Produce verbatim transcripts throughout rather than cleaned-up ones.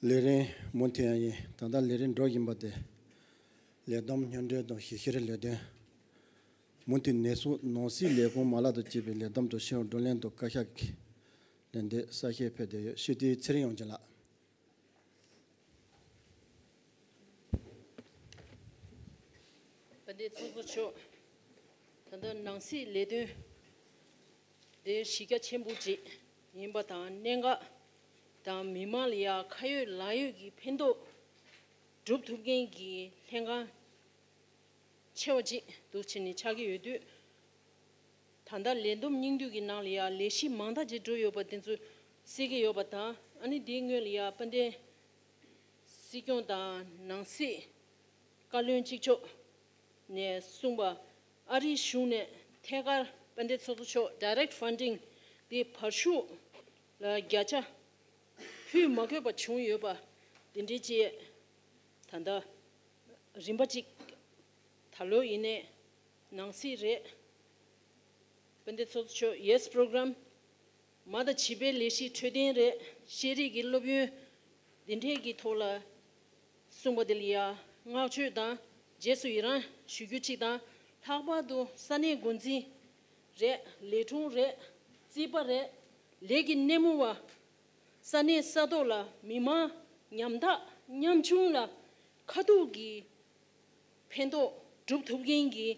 ལས་རིམ་མུ་མཐུད་ཡང་ཡིན། ད་ལྟ་ལས་རིམ་འགྲོ་བཞིན་པ་དེ། ལས་བསྡོམས་སྙན་སྒྲོན་དང་ཞིབ་བཤེར་ལས་དོན། མུ་མཐུད་ནས་སུ་ནང་སྲིད་ལས་ཁུངས་མ་ལག་དང་བཅས་པའི་ལས་བསྡོམས་དང་ཤེས་ཡོན་བགྲོ་གླེང་དང་བཀའ་ཤག་གི་ལན་འདེབས་གསལ་བཤད་ཕེབས་བསྡད་ཡོད། སྤྱི་འཐུས་ཚེ་རིང་དབྱངས་ཅན་ལགས། དཔལ་ལྡན་ཚོགས་གཙོ་མཆོག་ད་ལྟ་ནང་སྲིད་ལས་དོན་དེ་གཞི་རྒྱ་ཆེན་པོ་ཅིག་ཡིན་པ་དང་། གནད་འགག་དང་མི་མང་ལ་ཡ་ཁ་ཡོད་ལག་ཡོད་ཀྱི་ཕན་ཐོགས་སྒྲུབ་ཐུབ་མཁན་གྱི་ལྷན་ཁང་ཆེ་བ་ཅིག་འདུག་བྱས་ནས་ཆགས་ཀྱི་ཡོད་དུས། ད་ལྟ་ལས་བསྡོམས་སྙིང་བསྡུས་ཀྱི་ནང་ལ་ཡ་ལས་གཞི་མང་དག་ཅིག་འགྲོ་ཡོད་པ་དེ་ཚོ་གསལ་གྱི་ཡོད་པ་དང་། ཨ་ནི་དེའི་སྔོན་ལ་ཡ་དཔལ་ལྡན་སྲིད་སྐྱོང་དང་ནང་སྲིད་བཀའ་བློན་གཅིག་ལྕོགས་ནས་གསུངས་པ། ཨ་རིའི་གཞུང་ནས་ཐད་ཀར་དཔལ་ལྡན་ཚོགས་གཙོ་མཆོག་direct funding དེ་བར་ཤུགས་ལ་བརྒྱ་ཆ་ཕུལ་མ་དགོས་པ་བྱུང་ཡོད་པ་དེ་འདྲའི་ཅིག་ད་ལྟ་རིམ་པ་གཅིག་ད་ལོ་ཡིན་ནའི་ནང་སྲིད་རེད། དཔལ་ལྡན་ཚོགས་གཙོ་མཆོག་ཡེས་པོ་རོ་གྷི་རམ་མ་དང་བྱིས་པའི་ལས་གཞི་འཕྲོད་བསྟེན་རེད། ཤེས་རིག་གི་སློབ་ཡོན་འདི་འདྲའི་གི་ཐོག་ལ་གསུངས་པ་དེ་ལ་ཡ་བསྔགས་བརྗོད་དང་རྗེས་སུ་ཡི་རང་ཞུ་རྒྱུ་གཅིག་དང་། ལྷག་པར་དུ་ས་གནས་འགོ་འཛིན་རེད། ལས་དྲུང་རེད། རྩིས་པ་རེད། ལས་ཀྱི་སྣེ་མོ་བ། ས་གནས་ས་ཐོག་ལ་མི་མང་མཉམ་ཐག་མཉམ་ཆུང་ལ་ཁ་ཐུག་གི་ཕན་ཐོགས་སྒྲུབ་ཐུབ་མཁན་གྱི་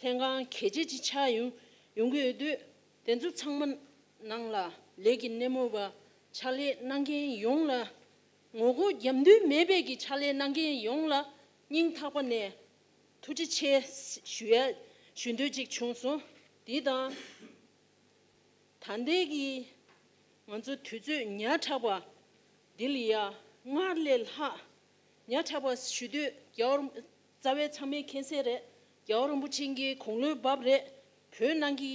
ལྷན་ཁང་གལ་ཆེ་ཅིག་ཆགས་ཡོང་ཡོང་གི་ཡོད་དུས། དེ་ཚོ་ཚང་མ་ནང་ལ་ལས་ཀྱི་སྣེ་མོ་བ་ཕྱག་ལས་གནང་མཁན་ཡོངས་ལ། ངོ་རྒོལ་རྒྱབ་མདུན་མེད་པའི་གི་ཕྱག་ལས་གནང་མཁན་ཡོངས་ལ་སྙིང་ཐག་པ་ནས་ཐུགས་རྗེ་ཆེ་ཞུ་ཡ་ཞུ་འདོད་ཅིག་བྱུང་སོང་། དེ་དང་། ད་ལྟའི་གི་ང་ཚོ་དུས་ཚོད་ཉག་ཕྲ་བ་འདི་ལ་ཡ་སྔར་ལས་ལྷག་ཉག་ཕྲ་བ་ཞུ་དུས། རྒྱལ་བ་རྩ་བའི་ཚང་མས་མཁྱེན་གསལ་རེད། རྒྱལ་བ་རིན་པོ་ཆེ་གི་དགུང་ལོའི་རྦབ་རེད། བོད་ནང་གི་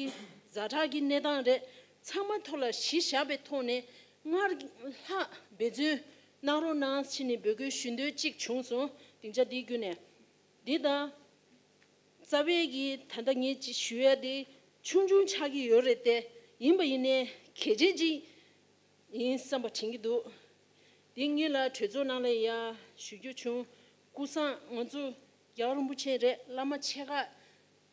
ཛ་དྲག་གི་གནས་སྟངས་རེད། ཚང་མ་ཐོག་ལ་གཞི་བཞག་པའི་ཐོག་ནས་སྔར་ལྷག་འབད་བརྩོན་གནང་རོགས་གནང་ཟེར་ནས་འབོད་སྐུལ་ཞུ་འདོད་ཅིག་བྱུང་སོང་། སྡིངས་ཆ་འདི་བརྒྱུད་ནས། འདི་དང་རྩ་བའི་གི་ད་ལྟ་ངས་ཅིག་ཞུ་ཡ་དེ་ཆུང་ཆུང་ཆགས་ཀྱི་ཡོད་རེད་དེ། ཡིན་པ་ཡིན་ནའི་གལ་ཆེན་ཅིག་ཡིན་བསམ་པ་དྲན་གྱི་འདུག་དེ་སྔོན་ལ་གྲོས་ཚོགས་ནང་ལ་ཡ་ཞུ་རྒྱུ་བྱུང་། ཀུན་བཟང་ང་ཚོ་རྒྱལ་བ་རིན་པོ་ཆེ་རེད། བླ་མ་ཆེ་ཁག་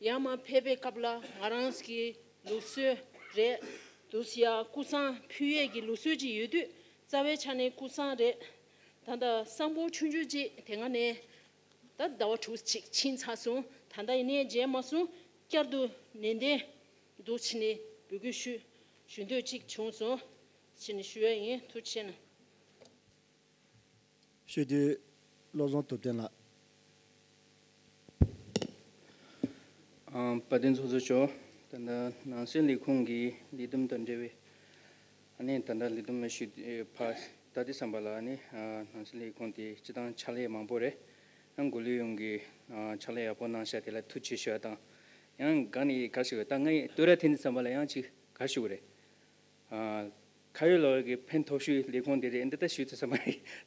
ཡར་མར་ཕེབས་པའི་སྐབས་ལ་ང་རང་གི་ལུགས་སྲོལ་རེད། དུས་ཡ་ཀུན་བཟང་ཕུལ་ཡས་ཀྱི་ལུགས་སྲོལ་ཅིག་ཡོད་དུས། རྩ་བའི་ཆ་ནས་ཀུན་བཟང་རེད། ད་ལྟ་གསང་ཕོ་ཆུང་ཆུང་ཅིག་དེ་སྔ་ནས། ད་ཟླ་བ་དྲུག་ཅིག་ཕྱིན་ཚར་སོང་། ད་ལྟ་ཡིན་ནའི་མཇལ་མ་སོང་། བསྐྱར་དུ་ནན་ཏན་འདུག་བྱས་ནས་འབོད་སྐུལ་ཞུ་ཞུ་འདོད་ཅིག་བྱུང་སོང་། བྱས་ནས་ཞུ་ཡ་ཡིན། ཐུགས་རྗེ་ཆེ་གནང་། སྤྱི་འཐུས་བློ་བཟང་ཐུབ་བསྟན་ལགས། ཨ། དཔལ་ལྡན་ཚོགས་གཙོ་མཆོག་ད་ལྟ་ནང་སྲིད་ལས་ཁུངས་ཀྱི་ལས་བསྡོམས་དང་འབྲེལ་བའི། ཨ་ནི་ད་ལྟ་ལས་བསྡོམས་ཞུས་ཕར་ད་ལྟའི་བསམ་པ་ལ། ཨ་ནི་ནང་སྲིད་ལས་ཁུངས་དེ་སྤྱི་བཏང་ཕྱག་ལས་མང་པོ་རེད། ཡང་འགོ་ལས་ཡོངས་ཀྱི་ཕྱག་ལས་ཡག་པོ་གནང་ཤག་དེ་ལ་ཐུགས་རྗེ་ཆེ་ཞུ་བ་དང་། ཡང་གང་ནས་ག་ཞུ་བ། ད་ངས་བསྟོད་ར་འཐེན་དུས་ཙམ་པ་ལ་ཡང་ཅིག་ག་ཞུ་དགོས་རེད། ཨ། ཁ་ཡོད་ལག་ཡོད་ཀྱི་ཕན་ཐོགས་ཤོས་ལས་ཁུངས་དེ་རེད། འདི་ལྟ་ཞུས་དུས་ཙམ་པ་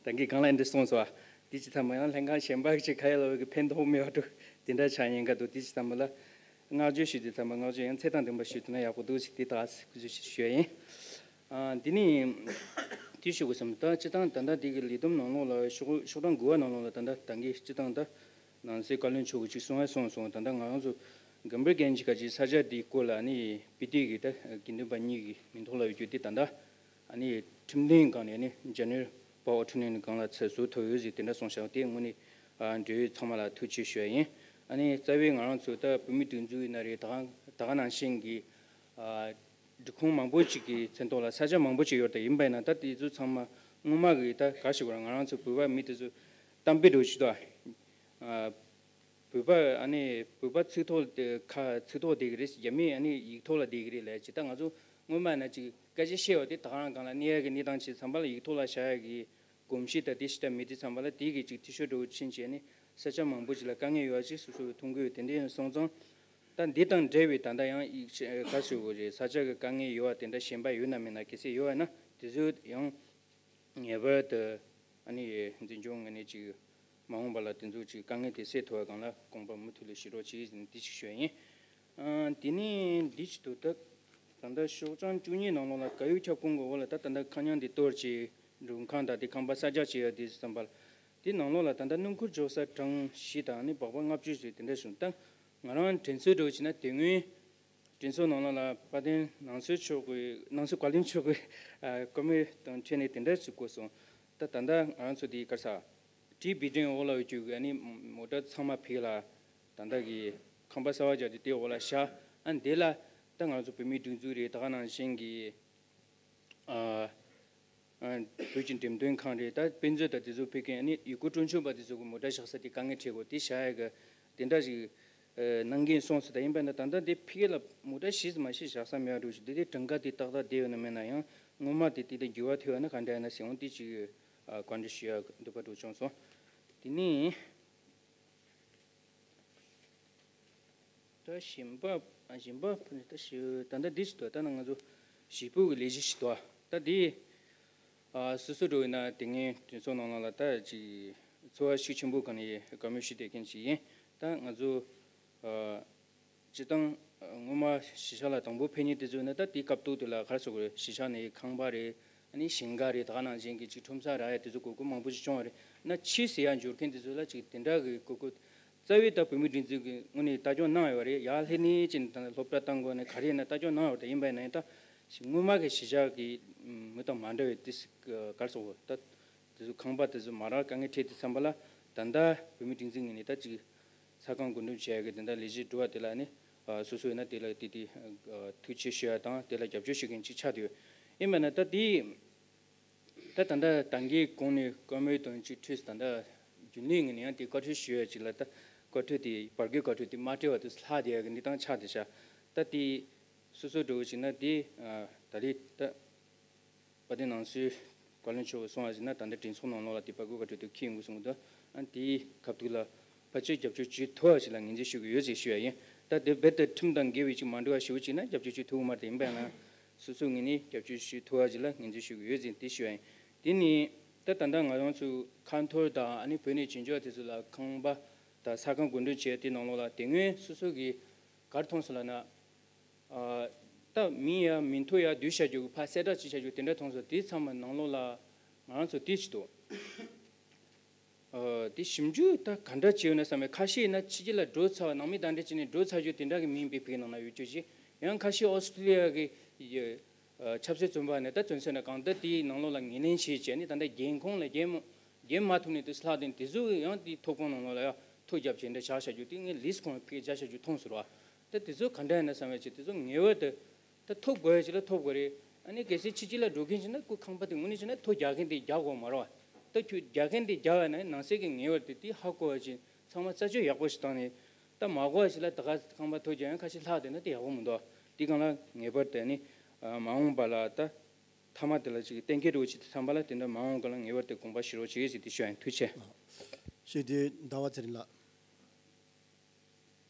ད་གིན་གང་ལ་འདི་གསུངས་སོང་བ། དེ་ཅི་ཙམ་པ་ཡང་ལྷན་ཁང་གཞན་པ་ཅིག་ཁ་ཡོད་ལག་ཡོད་ཀྱི་ཕན་ཐོགས་མེད་པ་འདྲ་དེ་འདྲ་ཆགས་ཉེན་ཁ་འདུག་དེ་ཅི་ཙམ་པ་ལ་བསྔགས་བརྗོད་ཞུས་དུས་ཙམ་པ་བསྔགས་བརྗོད་ཡང་ཚད་དང་ལྡན་པ་ཞུས་ཐུབ་ན་ཡག་པོ་འདུག་ཟེར། དེ་ད་སྐུ་ཞུ་ཞུ་ཡ་ཡིན། ཨ། འདི་ནི་དེ་ཞུ་དགོས་བསམ། ད་སྤྱི་བཏང་ད་ལྟ་འདི་གི་ལས་བསྡོམས་ནང་ལོགས་ལ་ཤོག་ཤོག་གྲངས་དགུ་པ་ནང་ལོགས་ལ་ད་ལྟ་ད་གིན་སྤྱི་བཏང་ད་ནང་སྲིད་བཀའ་བློན་མཆོག་གིས་ཅིག་གསུང་ཡ་གསུངས་སོང་། ད་ལྟ་ང་རང་ཚོ་གམ་པར་གན་གྱི་ཁ་ཅིག་ས་ཆ་འདིའི་སྐོར་ལ་ཨ་ནི་སྤི་ཏི་གི་ད་དགེ་འདུན་པ་གཉིས་ཀྱི་མིང་ཐོག་ལ་ཡོད་རྒྱུ་དེ་ད་ལྟ་ཨ་ནི་ཁྲིམས་དོན་སྒང་ནས་ཨ་ནི་General Power of Attorney་ནི་སྒང་ལ་ཚུར་བཟོ་ཐུབ་ཡོད་ཟེར་དེ་འདྲ་གསུངས་ཤག་དེ་དངོས་གནས་ཨ་འབྲེལ་ཡོད་ཚང་མ་ལ་ཐུགས་རྗེ་ཆེ་ཞུ་ཡ་ཡིན། ཨ་ནི་རྩ་བའི་ང་རང་ཚོ་ད་བོད་མིའི་སྒྲིག་འཛུགས་ཡིན་ན་རེད། ད་ག་ད་ག་ནང་བཞིན་གྱི་ཨ། སྒྲིག་ཁོངས་མང་པོ་ཅིག་གི་མཚན་ཐོག་ལ་ས་ཆ་མང་པོ་ཅིག་ཡོད་རེད། ད་ཡིན་པ་ཡིན་ན་ད་དེ་ཚོ་ཚང་མ་སྔོན་མ་གི་ད་ག་ཞིག་གོ་ར་ང་རང་ཚོ་བོད་པ་མི་དེ་ཚོ་གཏམ་དཔེ་འདྲ་བོ་ཞིག་འདུག་ཨ། བོད་པ་ཨ་ནི་བོད་པ་ཚིག་ཐོག་དེ་ཁ་ཚིག་ཐོག་བསྡད་ཀྱི་རེད། རྒྱ་མི་ཨ་ནི་ཡིག་ཐོག་ལ་བསྡད་ཀྱི་རེད་ལབ་ཅིག་ད་ང་ཚོ་སྔོན་མ་ན་ཅིག་སྐད་ཆ་བཤད་པ་དེ་ད་ག་རང་སྒང་ལ་གནས་ཡག་གི་གནས་སྟངས་ཅིག་ཙམ་པ་ལ་ཡིག་ཐོག་ལ་བཞག་ཡག་གི་གོམས་གཤིས་ད་དེ་ཞིག་ད་མེད་དུས་ཙམ་པ་ལ་དེ་གི་ཅིག་འཐུས་ཤོར་འདྲ་བོ་ཕྱིན་བྱས་ནས་ས་ཆ་མང་པོ་ཅིག་ལ་དཀའ་ངལ་ཡོད་པ་ཅིག་སོ་སོ་གི་མཐོང་གི་ཡོད། དེ་འདྲ་ཡིན་སོང་ཙང་། ད་འདི་དང་འབྲེལ་བའི་ད་ལྟ་ཡང་ཡིག་ཆ་ག་ཞུ་དགོས་རེད། ས་ཆ་གི་དཀའ་ངལ་ཡོད་པ་དེ་འདྲ་གཞན་པ་ཡོད་ན་མེད་ན་གལ་སྲིད་ཡོད་པ་ན་དེ་ཚོ་ཡང་ངེས་པར་དུ་ཨ་ནི་འཛིན་སྐྱོང་ངོས་ནས་ཅིག་མ་འོངས་པ་ལ་དེ་ཚོ་ཅིག་དཀའ་ངལ་དེ་སེལ་ཐུབ་པ་སྒང་ལ་དགོངས་པ་མུ་མཐུད་ལ་བཞེས་རོགས་གྱིས་ཟེར་ནས་དེ་ཅིག་ཞུ་ཡ་ཡིན། ཨ། དེ་ནས་འདི་ཅིག་འདུག་ད་ད་ལྟ་ཤོག་གྲངས་བཅུ་གཉིས་ནང་ལོགས་ལ་བཀའ་ཡོད་ཁྱབ་ཁོངས་ཀྱི་འོག་ལ་ད་ད་ལྟ་ཁ་ཉིན་འདི་གཏོར་ཅིག་མགྲོན་ཁང་དང་དེ་ཁང་པ་གསར་རྒྱག་བྱས་ཡོད་དེ་བསམ་པ་ལ། དེ་ནང་ལོགས་ལ་ད་ལྟ་སྣུམ་འཁོར་འཇོག་ས་གྲངས་བཞི་དང་ནི་སྦག་སྦག་ལྔ་བཅུ་ཞིག་དེ་འདྲ་བྱུང་། ད་ང་རང་དྲན་གསོ་འདྲ་བོ་བྱས་ན། དེ་སྔོན་དྲན་གསོ་ནང་ལོགས་ལ་དཔལ་ལྡན་ནང་སྲིད་མཆོག་གི་ནང་སྲིད་བཀའ་བློན་མཆོག་གི་ཨ་བཀའ་མོལ་དང་འཕྲད་ནས་དེ་འདྲ་ཞིག་གོ་སོང་། ད་ད་ལྟ་ང་རང་ཚོ་དེ་ག་རེ་ཟ། ཊི་བི་ཌི་འོག་ལ་ཡོད་རྒྱུ་གི་ཨ་ནི་མོ་ཊ་ཚང་མ་ཕིག་ལ་ད་ལྟ་གི་ཁང་པ་གསར་པ་རྒྱག་དུས་དེ་འོག་ལ་བཞག་ཨ་འདི་ལ་ད་ང་ཚོ་བོད་མིའི་སྒྲིག་འཛུགས་རེད། ད་ག་ནང་བཞིན་གི་ཨ་ཨ་བོད་ཀྱི་འགྲེམས་སྟོན་ཁང་རེད། ད་དཔེ་མཛོད་དང་དེ་ཚོ་ཕེབས་མཁན་ཨ་ནི་ཡུལ་སྐོར་སྤྲོ་འཆམ་པ་དེ་ཚོ་གི་མོ་ཊ་བཞག་ས་དེ་དཀའ་ངལ་འཕྲད་དགོས། དེ་བཞག་ཡ་གི་དེ་འདྲ་ཞིག་ཨ་གནང་གིན་སོང་ཟེར། ད་ཡིན་པ་ན་ད་ལྟ་དེ་ཕ་གི་ལ་མོ་ཊ་བཞི་ཙམ་མ་གཏོགས་བཞག་ས་མེད་པ་འདྲ་ཞིག་དེ་དེ་གྲངས་ཀ་དེ་ཏག་ཏག་བསྡད་ཡོད་ན་མེད་ན། ཡང་སྔོན་མ་དེ་དེ་དང་འགྱུར་བ་ཐེབས་ཡོད་ན་ག་འདྲ་ཡིན་ན་ཟེར་འོང་། དེ་ཅིག་ཨ་བཀའ་འདྲི་ཞུ་ཡ་འདོད་པ་འདྲ་བྱུང་སོང་། དེ་ནས། ད་གཞན་པ་གཞན་པ་ཕུ་ནི་ད་ཞུ་ད་ལྟ་འདི་ཞིག་འདུག་ད་ནི་ང་ཚོ་གཞིས་སྤོས་ཀྱི་ལས་གཞི་ཞིག་འདུག་ད་འདི་ཨ་སོ་སོ་འགྲོ་ཡིན་ན་དེ་སྔའི་དུས་ཚོད་ནང་ལ་ད་ཅིག་ཚོར་བ་ཤུགས་ཆེན་པོ་གང་ནས་བཀའ་མོལ་ཞུས་བསྡད་མཁན་ཞིག་ཡིན། ད་ང་ཚོ་ཨ་སྤྱིར་བཏང་སྔོན་མ་གཞིས་ཆགས་ལ་དང་པོ་ཕེབས་མཁན་དེ་ཚོ་ཡིན་ན། ད་དེའི་སྐབས་ཐོག་དེ་ལ་ག་རེ་ཟེར་དགོས་རེད། གཞིས་ཆགས་ནས་ཁང་པ་རེད། ཨ་ནི་ཞིང་ཁ་རེད། ད་ག་ནང་བཞིན་གྱི་ཅིག་ཁྲོམ་ས་རག་ཡ་དེ་ཚོ་དགོས་མཁོ་མང་པོ་ཞིག་བྱུང་བ་རེད། ན་ཕྱིས་ཟེར་ཡ་འབྱོར་མཁན་དེ་ཚོ་ལ་ཅིག་དེ་འདྲ་གི་དགོས་མཁོ་རྩ་བའི་ད་བོད་མིའི་སྒྲིག་འཛུགས་ཀྱི་ངོས་ནས་ལྟ་སྐྱོང་གནང་ཡོད་རེད། ཡར་སླེབས་ནས་ཅིག་ད་སློབ་གྲྭ་བཏང་དགོས་ནས་ག་རེ་ཡིན་ན་ལྟ་སྐྱོང་གནང་ཡོད་རེད། ད་ཡིན་པ་ཡིན་ན་ཡང་ད་ཞིག་སྔོན་མ་གི་གཞིས་ཆགས་ཀྱི་མི་དང་མ་འདྲ་བའི་དེ་ག་རེ་ཟེར་དགོས། ད་དེ་ཚོ་ཁང་པ་དེ་ཚོ་མ་རག་དཀའ་ངལ་འཕྲད་དུས་ཙམ་པ་ལ། ད་ལྟ་བོད་མིའི་སྒྲིག་འཛུགས་ངོས་ནས་ད་ཅིག་ས་ཁང་བགོ་འགྲེམས་བྱས་ཡ་གི་དེ་འདྲ་ལས་གཞི་འགྲོ་བ་དེ་ལ་ནི་ཨ་སོ་སོ་ཡིན་ན་དེ་ལ་དེ་དེ་ཨ་ཐུགས་རྗེ་ཆེ་ཞུ་ཡ་དང་དེ་ལ་རྒྱབ་སྐྱོར་ཞུ་མཁན་ཅིག་ཆགས་བསྡད་ཡོད། ཡིན་པ་ན་ད་དེ་ད་ད་ལྟ་ད་གིན་གོང་ནས་བཀའ་མོལ་དང་ཅིག་འཕྲོས། ད་ལྟ་རྒྱུན་ལས་ངོས་ནས་ཡང་དེ་བཀའ་འཁྲོལ་ཞུ་ཡ་ཅིག་ལ། ད་བཀའ་འཁྲོལ་དེ་བར་བརྒལ་བཀའ་འཁྲོལ་དེ་མ་སྤྲད་པ་དེ་ལྷག་བསྡད་ཡ་གི་གནས་སྟངས་ཆགས་བསྡད་ཤག་ད་དེ་སོ་སོ་འགྲོ་བ་ཅིག་ན་དེ་ཨ་ད་རེས་ད། དཔལ་ལྡན་ནང་སྲིད་བཀའ་བློན་མཆོག་གིས་གསུངས་པ་ཞིག་ན། ད་ལྟ་གྲོས་ཚོགས་ནང་ལོགས་ལ་དེ་ཕར་འགོད་བཀའ་འཁྲོལ་དེ་འཁྱེར་ཡོང་གི་གསུངས་འདུག་ཨ་དེའི་སྐབས་དུས་ལ་ཕལ་ཆེར་རྒྱབ་སྐྱོར་བྱེད་ཐུབ་པ་ཞིག་ལ་ངོས་འཛིན་ཞུ་གི་ཡོད་ཅེས་ཞུ་ཡ་ཡིན། ད་དེ་རྦད་དེ་ཁྲིམས་དང་འགལ་བའི་ཅིག་མ་འགྲོ་བ་ཞིག་ཅིག་ན་རྒྱབ་སྐྱོར་བྱེད་ཐུབ་ཀྱི་མ་རེད། ཡིན་པ་ཡིན་ན་སོ་སོའི་ངོས་ནས་རྒྱབ་སྐྱོར་བྱེད་ཐུབ་པ་ཞིག་ལ་ངོས་འཛིན་ཞུ་གི་ཡོད་ཅེས་དེ་ཞུ་ཡ་ཡིན། དེ་ནས་ད་ད་ལྟ་ང་རང་ཚོའི་ཁ་འཐོར་དང་ཨ་ནི་བོད་ནས་བྱེས་འབྱོར་དེ་ཚོ་ལ་ཁང་པ་དང་ས་ཁང་བགོ་འགྲེམས་བྱས་དེ་ནང་ལོགས་ལ་དེ་སྔོན་སོ་སོ་གིས་ག་རེ་མཐོང་སོང་ལབ་ན། ཨ་ད་མིང་ཡ་མིང་ཐོ་ཡ་བསྡུས་བཞག་རྒྱུ་གི་ཕར་གསལ་བསྒྲགས་བྱས་བཞག་རྒྱུ་དེ་འདྲ་མཐོང་སོང་། དེ་ཚང་མ་ནང་ལོགས་ལ་ང་རང་ཚོ་དེ་ཅིག་འདུག་ཨ་དེ་ཞིབ་འཇུག་ད་ག་འདྲ་བྱས་ཡོད་ན་བསམ་པའི། ཁ་ཤས་ཡིན་ན་ཕྱི་རྒྱལ་ལ་འགྲོ་ཚར་བ། ནང་མི་དང་འབྲེལ་བྱས་ནས་འགྲོ་ཚར་རྒྱུ་དེ་འདྲ་གི་མིང་དཔེ་ཕིག་ནང་ན་ཡོད་རྒྱུ་ཞིག་ཡང་ཁ་ཤས་ཨོ་སི་ཀྲི་ལི་ཡ་གི་ཡ་ཨ་ཆབ་སྲིད་བཙོན་པ་ནས་ད་བཙོན་ས་ནས་གང་ལྟར་དེའི་ནང་ལོགས་ལ་ངོས་ལེན་བྱས་བྱས་ནས་ད་ལྟ་རྒྱལ་ཁོངས་ལ་རྒྱལ་མ་རྒྱལ་མ་ཐུབ་ནས་དུ་ལྷག་དེ་དེ་ཚོ་ཡང་དེའི་ཐོབ་ཁོངས་ནང་ལོགས་ལ་ཡང་ཐོ་བརྒྱབ་བྱས་འདྲ་བཞག་བཞག་རྒྱུ་དེ་ངས་ལིས་ཁོང་ཕིག་བརྒྱབ་བཞག་རྒྱུ་མཐོང་སོང་ར། ད་དེ་ཚོ་ག་འདྲ་ཡིན་ན་བསམ་པའི་ཆེད་དེ་ཚོ་ངེས་པར་དུ་ད་ཐོབ་དགོས་ཡ་ཅིག་ལ་ཐོབ་དགོས་རེད། ཨ་ནི་གལ་སྲིད་ཕྱི་རྒྱལ་ལ་འགྲོ་མཁན་ཅིག་ན་ཁོ་ཁང་པ་དེ་དངོས་གནས་བྱས་ན་ཐོ་རྒྱག་མཁན་དེ་རྒྱག་དགོས་མ་རེད་བ། ད་ཁྱོད་རྒྱག་མཁན་དེ་རྒྱག་ཡ་ན་ནང་གསེས་ཀྱི་ངེས་པར་དུ་དེ་ཧ་གོ་བ་ཅིག་ཚང་མ་རྩད་གཅོད་ཡག་པོ་ཞིག་བཏང་ནས། ད་མ་གོ་བ་ཞིག་ལ་ད་ག་ཁང་པ་ཐོ་རྒྱག་ཡང་ཁ་ཤས་ལྷག་བསྡད་ན་དེ་ཡག་པོ་མི་འདུག་དེ་སྒང་ལ་ངེས་པར་དུ་ནི་ཨ་མ་འོངས་པ་ལ་ད་མཐའ་མ་དེ་ལ་ཅིག་གཏན་འཁེལ་འགྲོ་ཅིག་དེ་བསམ་པ་ལ་དེ་འདྲ་མ་འོངས་ག་ལ་ངེས་པར་དུ་དགོངས་པ་བཞེས་རོགས་བྱེད་ཟེར་དེ་ཞུ་ཡ་ཡིན། ཐུགས་རྗེ་ཆེ། ཞུས་དུས་ཟླ་བ་ཚེ་རིང་ལགས།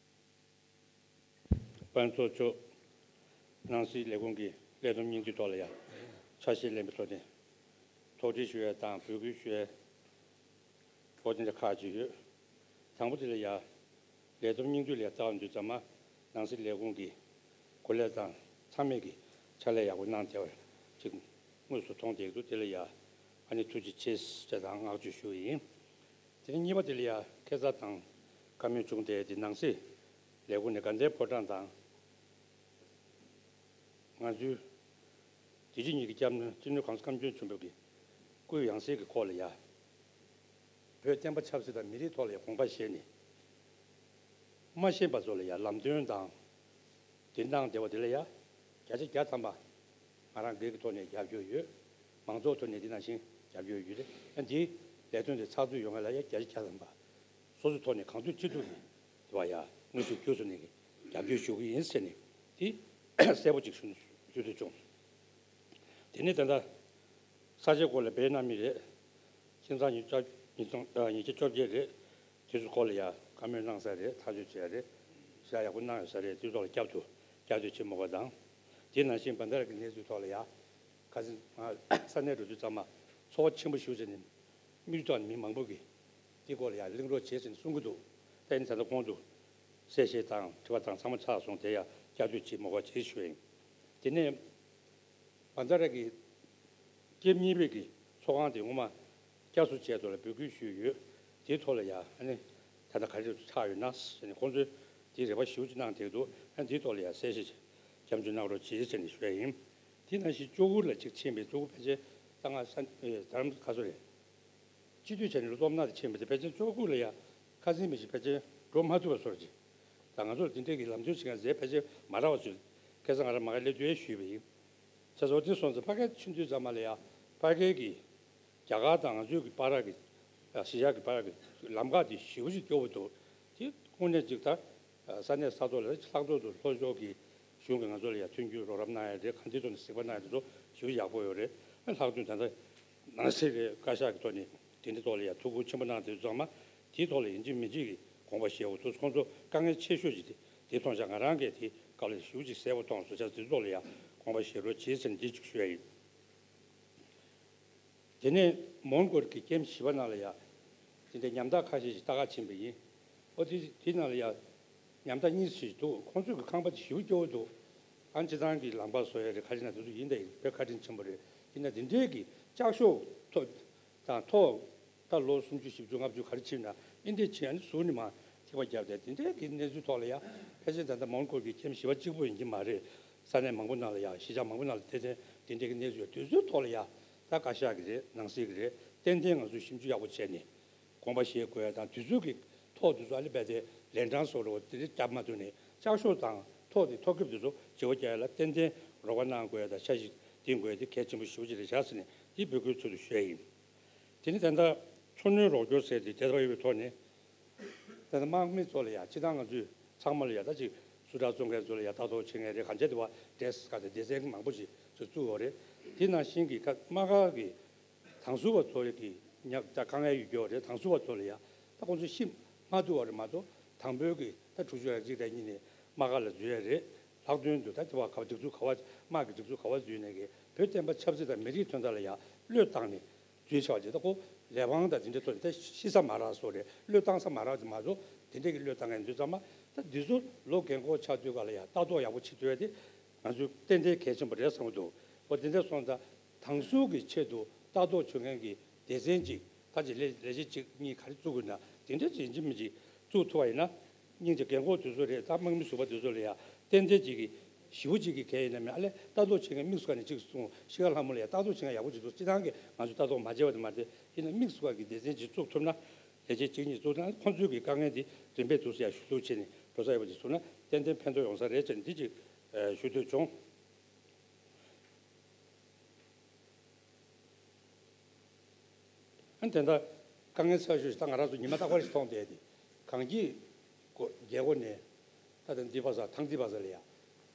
དཔལ་འབྱོར་ཕྱོགས་ནང་སྲིད་ལས་ཁུངས་ཀྱི་ལས་བསྡོམས་སྙིང་བསྡུས་ཐོག་ལ་ཡང་ཆ་ཤས་ལེན་པའི་ཐོག་ནས་ཐུགས་རྗེ་ཆེ་ཞུ་ཡ་དང་འབོད་སྐུལ་ཞུ་ཡ་འོ་དེ་འདྲ་ཁག་ཅིག་ཡོད། དང་པོ་དེ་ལ་ཡ་ལས་བསྡོམས་སྙིང་བསྡུས་ལ་ཡ་ལྟ་བ་འདུག་ཙམ་མ་ནང་སྲིད་ལས་ཁུངས་ཀྱི་གོ་ལས་དང་ཚང་མས་ཀྱི་ཕྱག་ལས་ཡག་པོ་གནང་བསྡད་པ་ཅིག་དངོས་སུ་མཐོང་བསྡད་འདུག་དེ་ལ་ཡ་ཨ་ནི་ཐུགས་རྗེ་ཆེ་ཞེས་དང་བསྔགས་བརྗོད་ཞུ་གི་ཡིན། དེ་ནས་གཉིས་པ་དེ་ལ་ཡ་ཁ་སང་དང་བཀའ་མོལ་བྱུང་སྟེ། དེ་ནང་སྲིད་ལས་ཁུངས་ནས་དགའ་ལྡན་ཕོ་བྲང་དང་ང་ཚོའི་དེ་རྗེས་ཉིད་ཀྱི་སྐྱབས་གནས་སྤྱི་ནོར་གོང་ས་སྐྱབས་མགོན་ཆེན་པོ་གི་སྐུའི་ཡང་སྲིད་ཀྱི་སྐོར་ལ་ཡ་བོད་བསྟན་པ་ཆབ་སྲིད་དང་མི་རིགས་ཐོག་ལ་ཡ་དགོངས་པ་བཞེས་ནས། མ་ཤེས་པ་ཚོ་ལ་ཡ་ལམ་སྟོན་དང་། དེ་གནང་བདེ་བ་དེ་ལ་ཡ་བརྒྱ་ཆ་བརྒྱ་ཐམ་པ་ང་རང་སྒེར་གྱི་ཐོག་ནས་རྒྱབ་སྐྱོར་ཡོད། མང་ཚོགས་ཐོག་ནས་དེ་ནང་བཞིན་རྒྱབ་སྐྱོར་ཡོད་རེད། ཨ་འདིའི་ལས་དོན་དེ་ཚགས་ཚུད་ཡོང་ཡ་ལ་ཡ་བརྒྱ་ཆ་བརྒྱ་ཐམ་པ་སོ་སོའི་ཐོག་ནས་གང་ཐུབ་ཅི་ཐུབ་ནས་དེ་བ་ཡ་དངོས་སུ་བརྒྱུད་སོང་ནས་རྒྱབ་སྐྱོར་ཞུ་གི་ཡིན་ཟེར་ནས་དེ་གསལ་པོ་ཅིག་ཞུ་ཞུ་འདོད་བྱུང་། དེ་ནས་ད་ལྟ་ས་ཆའི་སྐོར་ལ་སྦས་གནང་མི་རེད། ཁྱིམ་ཚང་ཉིས་བརྒྱ་ཉིས་སྟོང་ཉིས་བརྒྱ་བཅོ་བརྒྱད་རེད། དེ་ཚོ་སྐོར་ལ་ཡ་བཀའ་མོལ་གནང་ས་རེད། ཐག་གཅོད་བྱས་རེད། ཞེ་དྲག་ཡག་པོ་གནང་ཡོད་ས་རེད། དེ་ཚོ་ལ་བསྐྱར་དུ་བསྐྱར་ཟློས་བྱེད་མི་དགོས་དང་། དེ་ནང་བཞིན་བྷན་དྷ་ར་གི་གནས་ཚུལ་ཐོག་ལ་ཡ་ཁ་སང་ང་ས་གནས་འགྲོ་དུས་ཙམ་མ་ཚོར་བ་ཆེན་པོ་ཞིག་བྱས་ནས་མིག་ཐོག་ནས་མི་མང་པོ་གིས་དེ་སྐོར་ལ་ཡ་གླེང་རོགས་བྱེད་ཟེར་ནས་གསུང་གི་འདུག་ད་ཡིན་ད་ལྟ་གོང་དུ་གསལ་བཤད་དང་དྲི་བ་དང་ཚང་མ་ཚར་སོང་། དེ་ཡ་བསྐྱར་ཟློས་བྱེད་མི་དགོས་བྱེད་ཞུ་ཡིན། དེ་ནས་བྷན་དྷ་ར་གི་སྐྱེས་གཉིས་པའི་གི་ ཚོགས་ཁང་དེ་སྔོན་མ་བསྐྱར་གསོ་བྱས་ཐོག་ལ་འབོད་སྐུལ་ཞུས་ཡོད། དེའི་ཐོག་ལ་ཡང་ཨ་ནི་ད་ལྟ་ག་རེ་ཆགས་ཡོད་ན་ཟེར་ནས་ཁོང་ཚོས་དེའི་རེ་བ་ཞེ་པོ་ཅིག་གནང་བསྡད་འདུག་ཨ་ནི་དེའི་ཐོག་ལ་ཡང་གསལ་བཤད་ཅིག་སྐྱབས་འཇུག་གནང་རོགས་གྱིས་ཟེར་ནས་ཞུ་ཡ་ཡིན། དེ་ནང་བཞིན་བཅུ་དགུ་ལ་ཅིག་ཕྱིན་པའི་བཅུ་དགུ་ཕལ་ཆེར་ད་ང་ས་ཨེ་རྡ་རམ་ཁ་སོ་རེད། སྤྱི་འཐུས་བྱས་ནས་ལོ་སྟོབས་ན་དེ་ཕྱིན་པ་དེ་ཕལ་ཆེར་བཅུ་དགུ་ལ་ཡ་ཁ་སང་མི་ཞིག་ཕལ་ཆེར་འགྲོ་མ་ཐུབ་པ་བཟོ་འདྲ་ཅིག་ད་ང་ཚོར་དེ་འདྲས་ཀྱི་ལམ་སྟོན་བྱེད་མཁན་ཟེར་ཕལ་ཆེར་མ་རག་པ་བཟོས། ཁ་སང་ང་རང་མ་གི་སླེབས་དུས་ཞུས་པ་ཡིན། བྱས་ཙང་དེ་སོང་ཙང་ཕ་གིར་ཕྱིན་དུས་ཙམ་པ་ལ་ཡ་ཕ་གིར་གྱི་རྒྱ་གར་དང་ང་ཚོའི་གི་བར་གྱི་གཞིས་ཆགས་ཀྱི་བར་གྱི་ལམ་ཁ་དེ་ཞེ་པོ་ཅིག་སྐྱོ་པོ་འདུག་དེ་དངོས་གནས་ཅིག་ད་ས་གནས་ས་ཐོག་ལ་ལྷག་ཏུ་དུ་ལྷོ་ཕྱོགས་ཀྱི་གཞུང་གིས་ང་ཚོ་ལ་ཡང་མཐུན་འགྱུར་རོགས་རམ་གནང་ཡ་རེད། གང་ཅིའི་ཐོག་ནས་གཟིགས་པ་གནང་ཡ་དེ་ཚོ་ཞེ་པོ་ཡག་པོ་ཡོད་རེད། ལྷག་དོན་ད་ལྟ་ནང་སྲིད་རེད། བཀའ་ཤག་གི་ཐོག་ནས་དེ་འདྲའི་ཐོག་ལ་ཡང་ཐུགས་ཁུར་ཆེན་པོ་གནང་དེ་ཚང་མ་དེའི་ཐོག་ལ་ཡིན་གཅིག་མིན་གཅིག་གི་དགོངས་པ་བཞེས་འོ་དུས་ཁོང་ཚོ་དཀའ་ངལ་ཆེ་ཤོས་ཅིག་དེ་དེ་མཐོང་བྱ་ང་རང་གིས་དེ་སྐབས་ལ་ཞེ་པོ་ཅིག་གསལ་པོ་མཐོང་སོང་། བྱས་ཙང་དེ་ཐོག་ལ་ཡང་དགོངས་པ་བཞེས་རོགས་གྱིས་ཟེར་ནས་འདི་གཅིག་ཞུ་ཡ་ཡིན། དེ་ནས་མོན་གྷོ་གི་ཀེམ་བཞི་པ་ནང་ལ་ཡ། དེ་འདྲའི་ཉམ་ཐག་ཁ་ཤས་ཤིག་ལྟ་ག་ཕྱིན་པ་ཡིན། ཨོ་དེ་དེ་ནང་ལ་ཡ། ཉམ་ཐག་གཉིས་ཤིག་འདུག་ཁོང་ཚོས་ཀྱི་ཁང་པ་དེ་ཞེ་པོ་སྐྱོ་བོ་འདུག་ཨ་སྤྱི་བཏང་གི་ལམ་ཁ་བཟོ་ཡ་རེད། ཁ་ཅིག་ན་དེ་ཚོ་ཡིན་ད་ཡིན་དཔེ་བཀའ་དྲིན་ཆེན་པོ་རེད། ཡིན་ན་དེ་འདྲའི་གི་ལྕགས་ཤོག་ཐོག་དང་ཐོག་ད་ལོ་སུམ་ཅུ་བཞི་བཅུ་ལྔ་བཅུ་ག་རེ་ཕྱིན་ན་ཨིན་དེ་ཕྱིན་ཨ་ནི་ཟུར་ནས་མ་ཐིགས་པ་བརྒྱབ་སྟེ་དེ་འདྲའི་གི་གནས་ཚུལ་ཐོག་ལ་ཡ། ཕལ་ཆེར་ད་ལྟ་མོན་གྷོ་གི་ཀེམ་བཞི་པ་གཅིག་པུ་ཡིན་གྱི་མ་རེད། ས་གནས་མང་པོ་ནང་ལ་ཡ་གཞིས་ཆགས་མང་པོ་ནང་ལ་དེ་དེ་དེ་འདྲའི་གི་གནས་ཚུལ་ཡོད། དུས་ཚོད་ཐོག་ལ་ཡ་ད་བཀའ་ཤག་གི་རེད། ནང་སྲིད་ཀྱི་རེད། ཏན་ཏན་ང་ཚོས་ཞིབ་འཇུག་ཡག་པོ་བྱས་ནས་དགོངས་པ་བཞེས་དགོས་ཡ་དང་དུས་ཚོད་ཀྱི་ཐོག་དེ་ཚོ་ཨ་ལི་བས་དེ་ལན་གྲངས་སོགས་རོགས་དེ་འདྲ་བརྒྱབ་མ་ཐུབ་ནས་ལྕགས་ཤོག་དང་ཐོག་དེ་ཐོག་རྒྱབ་དེ་ཚོ་བརྗེ་བོ་རྒྱག་ཡ་ལ་ཏན་ཏན་རོགས་པ་གནང་དགོས་ཡ་དང་འཆར་གཞི་འདིང་དགོས་ཡ་དེ་གལ་ཆེན་པོ་ཞེ་པོ་ཅིག་རེད་བཞག་ཟེར་ནས་དེ་འབོད་སྐུལ་ཚུལ་དུ་ཞུ་ཡ་ཡིན། དེ་ནི་ད་ལྟ་འཚོ་སྣོན་རོགས་སྐྱོར་ཟེར་དེ་དེ་ལྟ་བ་ཡོད་པའི་ཐོག་ནས། ད་ལྟ་དམག་མི་ཚོ་ལ་ཡ་སྤྱི་བཏང་ང་ཚོས་ཚང་མ་ལ་ཡ་ད་ཅིག་སུ་དྲག་བཙོང་མཁན་ཚོ་ལ་ཡ་ལྟ་རྟོག་བྱེད་མཁན་རེད། གང་བྱས་དེ་བ་ཌེ་སི་ཀ་དང་སྡེ་ཚན་མང་པོ་ཞིག་ཚུར་བཙུགས་ཡོད་རེད། དེ་ནང་བཞིན་གྱི་ཁ་དམག་སྒར་གྱི་དང་ཟུར་བ་ཚོ་ཡ་གི་ཉག་ད་དཀའ་ངལ་ཡོད་རྒྱུ་རེད། དང་ཟུར་བ་ཚོ་ལ་ཡ་ད་ཁོང་ཚོ་ཤི་མ་ཐུབ་པ་རེད་མ་གཏོགས་དང་པོའི་གི་ད་དྲུག་ཅུ་རེ་གཅིག་རེ་གཉིས་ནས་དམག་སྒར་ལ་འཛུལ་ཡ་རེད། ལྷག་དོན་དུ་ད་དེ་བ་ག་བ་སྒྲིག་འཛུགས་ག་བ་དམག་གི་སྒྲིག་འཛུགས་ག་བ་འཛུལ་ནས་གི་བོད་བསྟན་པ་ཆབ་སྲིད་དང་མི་རིགས་དོན་དག་ལ་ཡ་བློས་བཏང་ནས། འཛུལ་བྱ་བ་དེ་ད་ཁོ་ལས་དབང་དང་དེ་འདྲའི་ཐོག་ནས་ད་ཤི་ས་མ་རག་སོགས་རེད། བློས་བཏང་ས་མ་རག་དེ་མ་གཏོགས་དེ་འདྲའི་གི་བློས་བཏང་མཁན་འདུག་ཙང་མ་ད་འདི་ཚོ་ལོ་རྒན་འཁོགས་ཆགས་དུས་ག་ལ་ཡ་ལྟ་རྟོག་ཡག་པོ་བྱེད་ཐུབ་ཡ་དེ་ང་ཚོས་ཏན་ཏན་གལ་ཆེན་པོ་རེད་བསམ་གྱི་འདུག་འོ་དེ་འདྲ་སོང་ཙང་དང་ཟུར་གྱི་ཆེད་དུ་ལྟ་རྟོག་བྱེད་མཁན་གྱི་སྡེ་ཚན་གཅིག་ད་ཅིག་ལས་ལས་བྱེད་གཅིག་གཉིས་ག་རེ་བཙུགས་དགོས་ན་དེ་འདྲ་ཅིག་ཡིན་གཅིག་མིན་གཅིག་བཙུགས་ཐུབ་པ་ཡིན་ན། སྙིང་རྗེ་རྒན་འཁོགས་དེ་ཚོ་རེད། ད་དམག་མི་ཟུར་པ་དེ་ཚོ་ལ་ཡ་ཏན་ཏན་ཅིག་གི་ཞེ་པོ་ཅིག་གི་གལ་ཡིན་ན་མེད། ཨ་ལས་ལྟ་རྟོག་བྱེད་མཁན་དམིགས་སུ་བཀར་ནས་ཅིག་གསུངས། ཤི་ཁ་ལྷ་མོ་ལ་ཡ་ལྟ་རྟོག་བྱེད་མཁན་ཡག་པོ་ཅིག་འདུག་སྤྱི་བཏང་གི་ང་ཚོས་ལྟ་རྟོག་མ་བྱས་པ་དེ་མ་རེད། ཡིན་ན་དམིགས་སུ་བཀར་གྱི་སྡེ་ཚན་ཅིག་བཙུགས་ཐུབ་ན་ལས་བྱེད་གཅིག་གཉིས་བཙུགས་ཐུབ་ན་ཁོང་ཚོའི་གི་དཀའ་ངལ་འདི་རིམ་པས་འདུག་སེ་ཡ་ཞུ་གཏུག་བྱས་ནས་འགྲོ་ས་ཡོད་པ་ཅིག་བཙུགས་ན་ཏན་ཏན་ཕན་ཐོགས་ཡོང་ས་རེད་ཅེས་འདི་ཅིག་ཞུ་འདོད་བྱུང་། ཨ་ནི་དེ་འདྲ་དཀའ་ངལ་ཚ་ཤོས་ཤིག་ད་ང་རང་ཚོ་ཉི་མ་རྟག་པར་ཞིག་མཐོང་བསྡད་དེ། གངས་སྐྱིད་སྒོ་རྒྱལ་སྒོ་ནས་ད་ལྟ་འདི་བ་ས་ཐང་འདི་བ་ས་ལ་ཡ།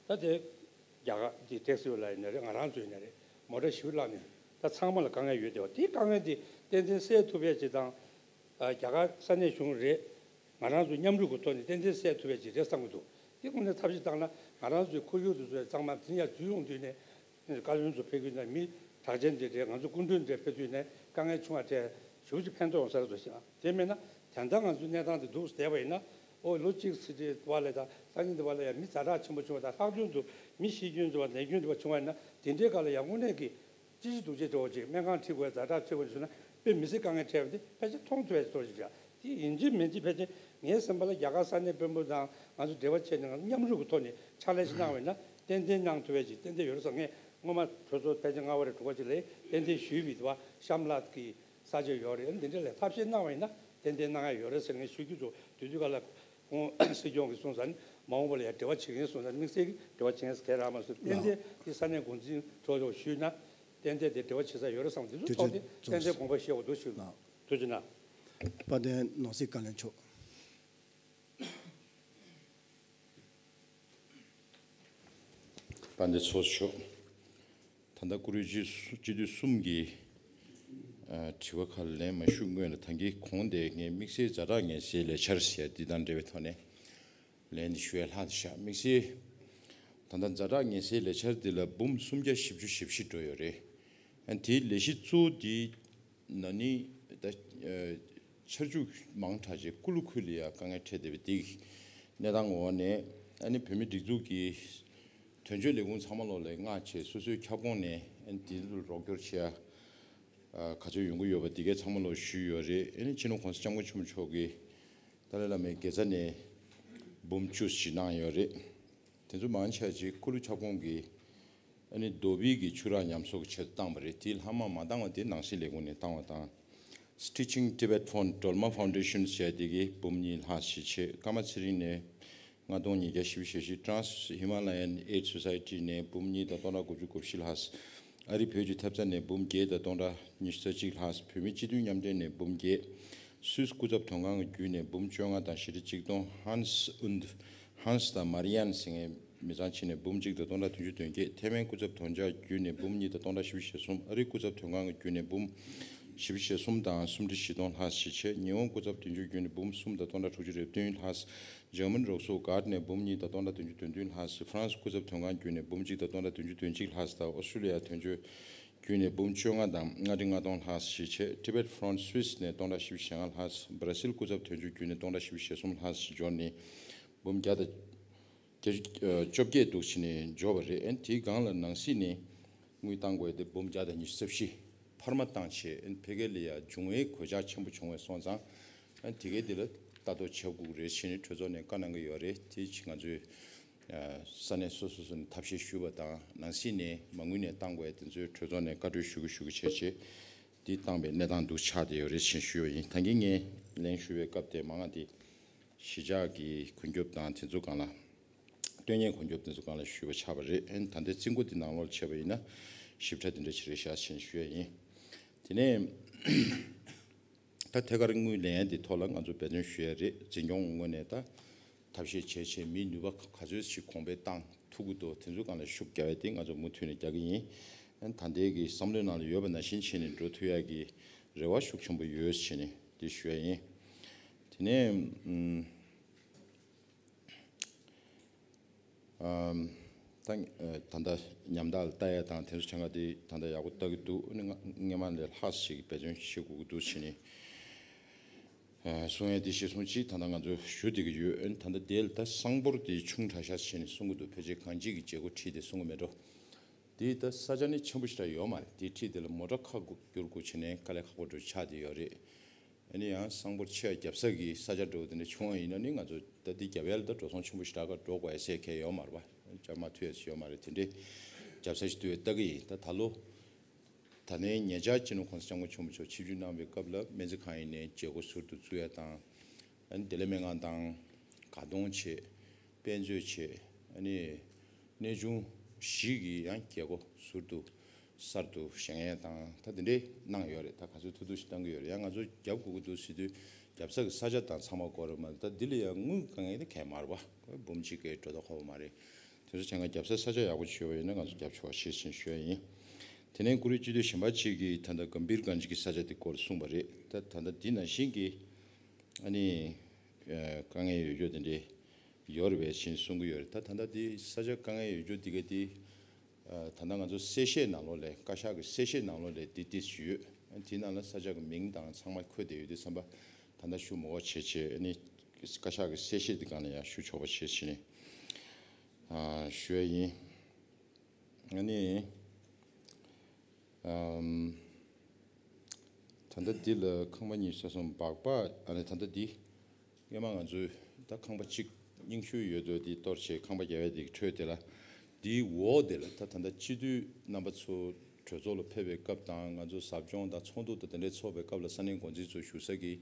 ད་དེ་རྒྱ་གར་གྱི་ཊེག་སི་ཝེ་ལ་ཡིན་ན་རེད། ང་རང་ཚོ་ཡིན་ན་རེད། མོ་ཊ་ཞིག་བརླགས་ནས་ད་ཚང་མ་ལ་དཀའ་ངལ་ཡོད་བསྡད་པ་དེའི་དཀའ་ངལ་དེ་ཏན་ཏན་སེལ་ཐུབ་ཡས་ཅིག་དང་། རྒྱ་གར་ས་གནས་གཞུང་རེད། ང་རང་ཚོ་མཉམ་རུབ་ཀྱི་ཐོག་ནས་ཏན་ཏན་སེལ་ཐུབ་ཡས་ཅིག་རེད་བསམ་གྱི་འདུག་དེ་དངོས་གནས་ཐབས་ཤེས་བཏང་ན་ང་རང་ཚོའི་ཁོར་ཡུག་དེ་ཚོ་ཚང་མ་དེ་ཡར་འཛུལ་ཡོང་དུས་ནས། བཀའ་བློན་ཚོ་ཕེབས་ཀྱི་ན་མི་གྲགས་ཅན་དེ་རེད། ང་ཚོ་སྐུ་མགྲོན་འདྲ་ཕེབས་དུས་ནས་དཀའ་ངལ་ཆུང་བ་འཕྲད་ཞེ་པོ་ཅིག་ཕན་ཐོགས་ཡོང་ས་རེད་འདུག་ཤག་དེ་མིན་ན་དེ་འདྲ་ང་ཚོའི་གནས་སྟངས་དེ་འདུག་བསྡད་པ་ཡིན་ན། ཨོ་ལོ་གཅིག་ཙམ་རེ་བ་ལས་དང་ས་ཉིན་དེ་བ་ལ་ཡང་མི་ཛ་དྲག་ཆེན་པོ་བྱུང་བ་དང་། ལྷག་དོན་དུ་མི་ཤི་སྐྱོན་འདྲ་བ་ནད་སྐྱོན་འདྲ་བ་བྱུང་བ་ཡིན་ན་དེ་འདྲའི་སྐབས་ལ་ཡང་དངོས་གནས་ཀྱི་ཅི་ཞིག་སྡུག་ཅག་འདྲ་བོ་ཅིག་སྨན་ཁང་ཁྲིད་དགོས་ཛ་དྲག་ཁྲིད་དགོས་བྱུང་ན་དཔེ་མི་སྲིད་དཀའ་ངལ་འཕྲད་པ་དེ་ཕལ་ཆེར་མཐོང་ཐུབ་པའི་ཐོག་ཅིག་རེད། དེ་ཡིན་གཅིག་མིན་གཅིག་ཕལ་ཆེར་ངའི་སེམས་པ་ལ་རྒྱ་གར་ས་གནས་དཔོན་པོ་དང་ང་ཚོ་འབྲེལ་བ་བྱས་ནས་ང་ཚོ་མཉམ་རུབ་ཀྱི་ཐོག་ནས་ཕྱག་ལས་ཤིག་གནང་བ་ཡིན་ན་ཏན་ཏན་གནང་ཐུབ་པའི་ཅིག་ཏན་ཏན་ཡོད་རེད་བསམ། ངས་སྔོན་མ་གྲོས་ཚོགས་ཕལ་ཆེར་ལྔ་པ་རེ་དྲུག་པ་ཅིག་ལ་ཏན་ཏན་ཞུས་པའི་དུ་བ་གཤམ་ལ་གི་ས་ཆ་ཡོད་རེད། འདི་འདྲ་ལ་ཐབས་ཤེས་གནང་བ་ཡིན་ན་ཏན་ཏན་གནང་ཡ་ཡོད་རེད་ཟེར་ངས་ཞུ་རྒྱུ་བྱུང་། དུས་དུས་ག་ལ་ཁོང་སྲིད་སྐྱོང་གིས་གསུངས་ས་ནི་མ་འོངས་པ་ལ་ཡང་འབྲེལ་བ་བྱེད་མཁན་གསུངས་ས་ནི་དམིགས་བསལ་གྱི་འབྲེལ་བ་བྱེད་མཁན་ཟེར་ག་རང་མ་སོང་། ཏན་ཏན་དེ་ས་གནས་འགོ་འཛིན་གྲོགས་ཚོ་ཞུས་ན་ཏན་ཏན་དེ་འབྲེལ་བ་བྱེད་ས་ཡོད་རེད་བསམ། འདི་ཚོ་ཐུགས་ཐོག་རྗེ་དེ་ཏན་ཏན་ཆུང་། དགོངས་པ་བཞེས་འོ་འདུག་ཞུ། ཐུགས་རྗེ་གནང་། དཔལ་ལྡན་ནང་སྲིད་བཀའ་བློན་མཆོག་དཔལ་ལྡན་ཚོགས་གཙོ་མཆོག་ད་ལྟ་བཀུར་འོས་སྤྱི་སྤྱི་འཐུས་གསུམ་གྱི་ཨ་དྲི་བ་ཁག་ལན་མ་ཞུ་སྔོན་ལ་ད་གིན་གོང་དེ་ངས་དམིགས་བསལ་ཛ་དྲག་ངལ་སེལ་ལས་འཆར་ཟེར་ཡ་འདི་དང་འབྲེལ་བའི་ཐོག་ནས་ལན་འདི་ཞུ་ཡ་ལྷག་བསྡད་ཤག་དམིགས་བསལ་ད་ལྟ་ཛ་དྲག་ངལ་སེལ་ལས་འཆར་འདི་ལ་འབུམ་སུམ་བརྒྱ་བཞི་བཅུ་ཞེ་བཞི་འགྲོ་ཡོད་རེད། ཨ་དེའི་ལས་གཞི་གཙོ་བོ་འདི་ན་ནིང་ད་ཨ་ཆར་ཆུ་མང་དྲགས་རྗེས་ཀུ་ལུ་ཁུལ་ལ་ཡ་དཀའ་ངལ་འཕྲད་བསྡད་པའི་དེའི་གནས་སྟངས་འོག་ནས་ཨ་ནི་བོད་མིའི་སྒྲིག་འཛུགས་ཀྱི་དོན་གཅོད་ལས་ཁུངས་ཚང་མ་ལོག་ལ་མངགས་བྱས་སོ་སོའི་ཁྱབ་ཁོངས་ནས་ཨ་ནི་དེ་ཚོ་རོགས་སྐྱོར་བྱེད་ཡ་ ག་ཚོད་ཡོང་གི་ཡོད་པ་འདི་གའི་ཚང་མ་ལོ་ཞུས་ཡོད་རེད། ཨ་ནི་སྤྱི་ནོར་༸གོང་ས་༸སྐྱབས་མགོན་ཆེན་པོ་མཆོག་གིས་ཏཱ་ལའི་བླ་མའི་དགེ་རྩ་ནས་འབུམ་བཅུ་ཞིག་གནང་ཡོད་རེད། དེ་ཚོ་མང་ཆེ་ཅིག་ཀུ་ལུ་ཁྱབ་ཁོངས་ཀྱི་ཨ་ནི་རྡོ་སྦིས་ཀྱི་ཆུ་རགས་ཉམས་གསོ་གི་ཆེད་དུ་བཏང་བ་རེད། དེའི་ལྷག་མ་མ་བཏང་བ་དེ་ནང་སྲིད་ལས་ཁུངས་ནས་བཏང་བ་དང་། Stitching Tibet Fund Dolma Foundation ཟེར་དེ་གིས་འབུམ་གཉིས་ལྷག་ཞིག་བྱས། ཀརྨ་ཚེ་རིང་ནས་ལྔ་སྟོང་ཉིས་བརྒྱ་བཞི་བཅུ་ཞེ་བཞི། Trans Himalayan Aid Society ནས་འབུམ་གཉིས་དང་སྟོང་ཕྲག་དགུ་བཅུ་གོ་བཞི་ལྷག། ཨ་རིའི་བོད་ཀྱི་ཐེབས་རྩ་ནས་འབུམ་བརྒྱད་དང་སྟོང་ཕྲག་ཉི་ཤུ་རྩ་གཅིག་ལྷག། བོད་མིའི་སྤྱི་མཐུན་མཉམ་འབྲེལ་ནས་འབུམ་བརྒྱད། སུད་སི་སྐུ་ཚབ་དོན་ཁང་གི་བརྒྱུད་ནས་འབུམ་བཅོ་ལྔ་དང་ཞེ་ཁྲི་གཅིག་སྟོང་། Hans und Hans དང་Marianne ཟེར་མཁན་མི་ཚང་ཕྱི་ནས་འབུམ་གཅིག་དང་སྟོང་ཕྲག་བདུན་ཅུ་དོན་བརྒྱད། ཐའེ་ཝན་སྐུ་ཚབ་དོན་གཅོད་བརྒྱུད་ནས་འབུམ་གཉིས་དང་སྟོང་ཕྲག་བཞི་བཅུ་ཞེ་གསུམ། ཨ་རིའི་སྐུ་ཚབ་དོན་ཁང་གི་བརྒྱུད་ནས་འབུམ་བཞི་བཅུ་ཞེ་གསུམ་དང་སུམ་ཁྲི་བཞི་སྟོང་ལྷག་ཞིག་བྱས། ཉི་ཧོང་སྐུ་ཚབ་དོན་གཅོད་བརྒྱུད་ནས་འབུམ་གསུམ་དང་སྟོང་ཕྲག་དྲུག་ཅུ་རེ་བདུན་ལྷག། འཇར་མན་རོགས་སུ་གྷར་ནས་འབུམ་གཉིས་དང་སྟོང་ཕྲག་བདུན་ཅུ་དོན་བདུན་ལྷག། ཧྥ་རན་སི་སྐུ་ཚབ་དོན་ཁང་བརྒྱུད་ནས་འབུམ་གཅིག་དང་སྟོང་ཕྲག་བདུན་ཅུ་དོན་གཅིག་ལྷག་དང་། ཨོ་སི་ཀྲི་ལི་ཡ་དོན་གཅོད་བརྒྱུད་ནས་འབུམ་བཅོ་ལྔ་དང་ལྔ་ཁྲི་ལྔ་སྟོང་ལྷག་ཞིག་བྱས། Tibet Fund Swiss ནས་སྟོང་ཕྲག་བཞི་བཅུ་ཞེ་ལྔ་ལྷག། སྦ་ར་སིལ་སྐུ་ཚབ་དོན་གཅོད་བརྒྱུད་ནས་སྟོང་ཕྲག་བཞི་བཅུ་ཞེ་གསུམ་ལྷག་ཞིག་འབྱོར་ནས་འབུམ་བརྒྱ་དང་བརྒྱད་ཅུ་ཨ་བཅོ་བརྒྱད་འདུག་ཕྱིན་ནས་འབྱོར་བ་རེད། ཨན་དེའི་སྒང་ལ་ནང་སྲིད་ནས་དངུལ་བཏང་དགོས་དེ་འབུམ་བརྒྱ་དང་ཉི་ཤུ་རྩ་བཞི་འཕར་མ་བཏང་བྱས། ཨན་ཕ་གི་ལ་ཡ་འབྱུང་བའི་གོད་ཆག་ཆེན་པོ་བྱུང་བའི་སོང་ཙང་། ཨན་དེ་གའི་དེ་ལ་ལྟ་རྟོག་བྱེད་དགོས་ཀྱི་རེད་ཕྱིན་ནས་གྲོས་ཚོགས་ནས་བཀའ་གནང་གི་ཡོད་རེད། དེ་ཕྱིན་ང་ཚོས་ས་གནས་སོ་སོ་སོ་ནས་ཐབས་ཤེས་ཞུས་པ་དང་། ནང་སྲིད་ནས་མ་དངུལ་ནས་བཏང་དགོས་དེ་ཚོའི་གྲོས་ཚོགས་ནས་བཀའ་འཁྲོལ་ཞུ་གི་ཞུ་གི་བྱས་བྱས་དེ་བཏང་བའི་གནས་སྟངས་འདུག་ཆགས་བསྡད་ཡོད་རེད་ཕྱིན་ཞུས་པ་ཡིན། ད་གིན་ངས་ལན་ཞུ་བའི་སྐབས་དེ་མང་ང་དེ་གཞིས་ཆགས་ཀྱི་ཁུངས་སྐྱོབ་དང་དེ་ཚོ་སྒང་ལ། སྟོན་ཉན་ཁོང་ཁྱོད་དེ་ཚོ་གང་ལ་ཞུས་པ་ཆགས་པ་རེད། ཨན་ད་ལྟའི་རྩིས་འགོ་འདི་ནང་ལོགས་བྱས་པ་ཡིན་ན་ཞིབ་ཕྲ་དེ་འདྲ་ཞིག་རེད་ཤག་ཞེས་ཞུ་ཡ་ཡིན། དེ་ནས་ད་ཐད་ཀར་དངུལ་ལེན་ཡ་འདི་ཐོག་ལ་ང་ཚོ་འབད་བརྩོན་ཞུ་ཡ་རེད། འཛིན་སྐྱོང་ངོས་ནས་ད་ཐབས་ཤེས་བྱས་བྱས་མིའི་ནུས་པ་ག་ཚོད་ཞིག་གོང་འཕེལ་བཏང་ཐུབ་ཀྱི་འདུག་དེ་ཚོ་གང་ལ་ཤུགས་རྒྱག་ཡ་དེ་ང་ཚོ་མུ་མཐུད་ནས་རྒྱག་གི་ཡིན། ཨན་ད་ལྟའི་གི་བསམ་བློའི་ནང་ལ་ཡོད་པ་ནང་བཞིན་བྱས་ནས་འགྲོ་ཐུབ་ཡ་གི་རེ་བ་ཤུགས་ཆེན་པོ་ཡོད་ཞེས་ནས་འདི་ཞུ་ཡ་ཡིན། དེ་ནས་ཨམ། ཨམ། ད་ད་ལྟ་ཉམ་ཐག་ལ་ལྟ་ཡ་དང་དེ་ཚོ་ཆ་ང་དེ་ད་ལྟ་ཡག་པོ་ལྟ་གི་འདུག་ཨ་ནི་སྔ་སྔས་མ་ལས་ལྷག་ཞིག་འབད་བརྩོན་བྱེད་དགོས་ཀྱི་འདུག་ཕྱིན་ནས། ཨ། གསུང་ཡ་དེ་གཞིར་བཟུང་གཅིག་ད་ལྟ་ང་ཚོ་ཞུ་བསྡད་ཀྱི་ཡོད། ཨ་ནི་ད་ལྟ་དེ་ལ་ད་གསང་ཕོར་དེ་ཆུང་དྲགས་ཤག་ཕྱིན་ནས་གསུང་གི་འདུག་ཕལ་ཆེར་གང་ཅིའི་བྱེད་སྒོ་ཁྲིད་དེ་གསུང་གི་མེད་འགྲོ། དེ་ད་ས་ཆ་ནི་ཆེན་པོ་ཞེ་དྲག་ཡོད་མ་རེད། དེ་ཁྲིད་དེ་ལ་མོ་ཊ་ཁག་བསྒྱུར་དགོས་བྱས་ནས་དཀའ་ལས་ཁག་པོ་འགྲོ་ཆགས་བསྡད་ཡོད་རེད། ཨ་ནི་ཡང་གསང་ཕོར་ཆེ་བ་རྒྱབ་ས་གི་ས་ཆ་འགྲོ་དེ་འདྲ་བྱུང་བ་ཡིན་ན་ནི་ང་ཚོ་ད་འདི་རྒྱབ་ཡ་ལ་ད་འགྲོ་སོང་ཆེན་པོ་ཞེ་དྲག་ག་འགྲོ་དགོས་ཡ་ཟེར་མཁན་ཡོད་མ་རེད་པ། བཅའ་མར་ཐུག་ཡ་ཟེར་ཡོད་མ་རེད། དེ་འདྲའི་རྒྱབ་ས་ཞིག་འདུག་ཡ་ལྟ་གི་ཡིན། ད་ད་ལོ་ད་ནས་ཉེ་ཆར་སྤྱི་ནོར་༸གོང་ས་༸སྐྱབས་མགོན་ཆེན་པོ་མཆོག་ཆིབས་བསྒྱུར་གནང་བའི་སྐབས་ལ་སྨན་རྩིས་ཁང་ཡིན་ནའི་བྱེད་སྒོ་ཟུར་དུ་བཙུགས་ཡ་དང་། ཨ་ནི་བདེ་ལེགས་སྨན་ཁང་དང་། གར་སྟོན་བྱས། དཔེ་མཛོད་བྱས། ཨ་ནི་གནས་ཆུང་བཞི་གི་ཡང་རྒྱལ་སྒོ་ཟུར་དུ་གསར་དུ་བཞེངས་ཡས་དང་ད་དེ་འདྲའི་གནང་ཡོད་རེད། ད་ག་ཚོད་ཐུབ་ཐུབ་ཞིག་གཏང་གི་ཡོད་རེད། ཡང་ང་ཚོ་རྒྱབ་དགོས་ཀྱི་འདུག་ཟེར་དུས་རྒྱབ་ས་གི་ས་ཆ་དང་ཚང་མ་དགོས་རེད་མ་གཏོགས་ད་འདི་ལ་ཡང་དངུལ་དཀའ་ངལ་དེ་གང་ཡང་མ་རེད་པ། འབུམ་གཅིག་གི་འགྲོ་ལྡོག་ཁག་པོ་མ་རེད། དེ་ཚོ་བྱས་ན་རྒྱབ་ས་ས་ཆ་ཡག་པོ་ཅིག་ཡོད་པ་ཡིན་ན་ང་ཚོ་རྒྱབ་ཆོག་པ་ཞེས་ཞུ་ཡ་ཡིན། དེ་ནས་ཀུ་རེ་སྤྱི་འཐུས་གཞན་པ་གཅིག་གིས་ད་ལྟ་གམ་བྷིར་གན་ཇི་གི་ས་ཆ་དེ་སྐོར་གསུངས་པ་རེད། ད་ད་ལྟ་འདི་ནང་བཞིན་གྱི་ཨ་ནི་དཀའ་ངལ་ཡོད་རྒྱུ་དེ་འདྲའི་ཡོད་རེད་པས་ཕྱིན་གསུང་གི་ཡོད་རེད། ད་ད་ལྟ་དེ་ས་ཆ་དཀའ་ངལ་ཡོད་རྒྱུ་དེ་ག་དེ་ད་ལྟ་ང་ཚོ་གསལ་བཤད་ནང་ལོགས་ལས་བཀའ་ཤག་གི་གསལ་བཤད་ནང་ལོགས་ལས་དེ་ཏིས་ཡོད། དེ་ནང་ལ་ས་ཆ་གི་མིང་དང་ཚང་མ་འཁོད་བསྡད་ཡོད་དུས་ཙམ་པ་ད་ལྟ་ཞུ་མི་དགོས་བྱས་བྱས་ཨ་ནི་བཀའ་ཤག་གི་གསལ་བཤད་དེ་སྒང་ལ་ཡང་ཞུ་ཆོག་པ་བྱས་བྱས་ནས་ཞུ་ཡ་ཡིན། ཨ་ནི། ཨམ། ད་ལྟ་འདི་ལ་ཁང་པ་གཉིས་ས་གསུམ་སྦག་སྦག་ཨ་ནི་ད་ལྟ་འདི་སྔས་མ་ང་ཚོའི་ད་ཁང་པ་གཅིག་རྙིང་ཤོས་ཡོད་དོ་འདི་གཏོར་བྱས་ཁང་པ་རྒྱག་ཡ་འདི་འཕྲོས་དེ་ལ་འདིའི་འོག་དེ་ལ་ད་ད་ལྟ་སྤྱི་འཐུས་རྣམ་པ་ཚོ་གྲོས་ཚོགས་ལ་ཕེབས་པའི་སྐབས་དང་ང་ཚོ་ཟབ་སྦྱོང་དང་ཚོགས་འདུ་དང་དེ་འདྲའི་ཚོགས་པའི་སྐབས་ལ་ས་གནས་འགོ་འཛིན་ཚོ་བཞུགས་ས་གི་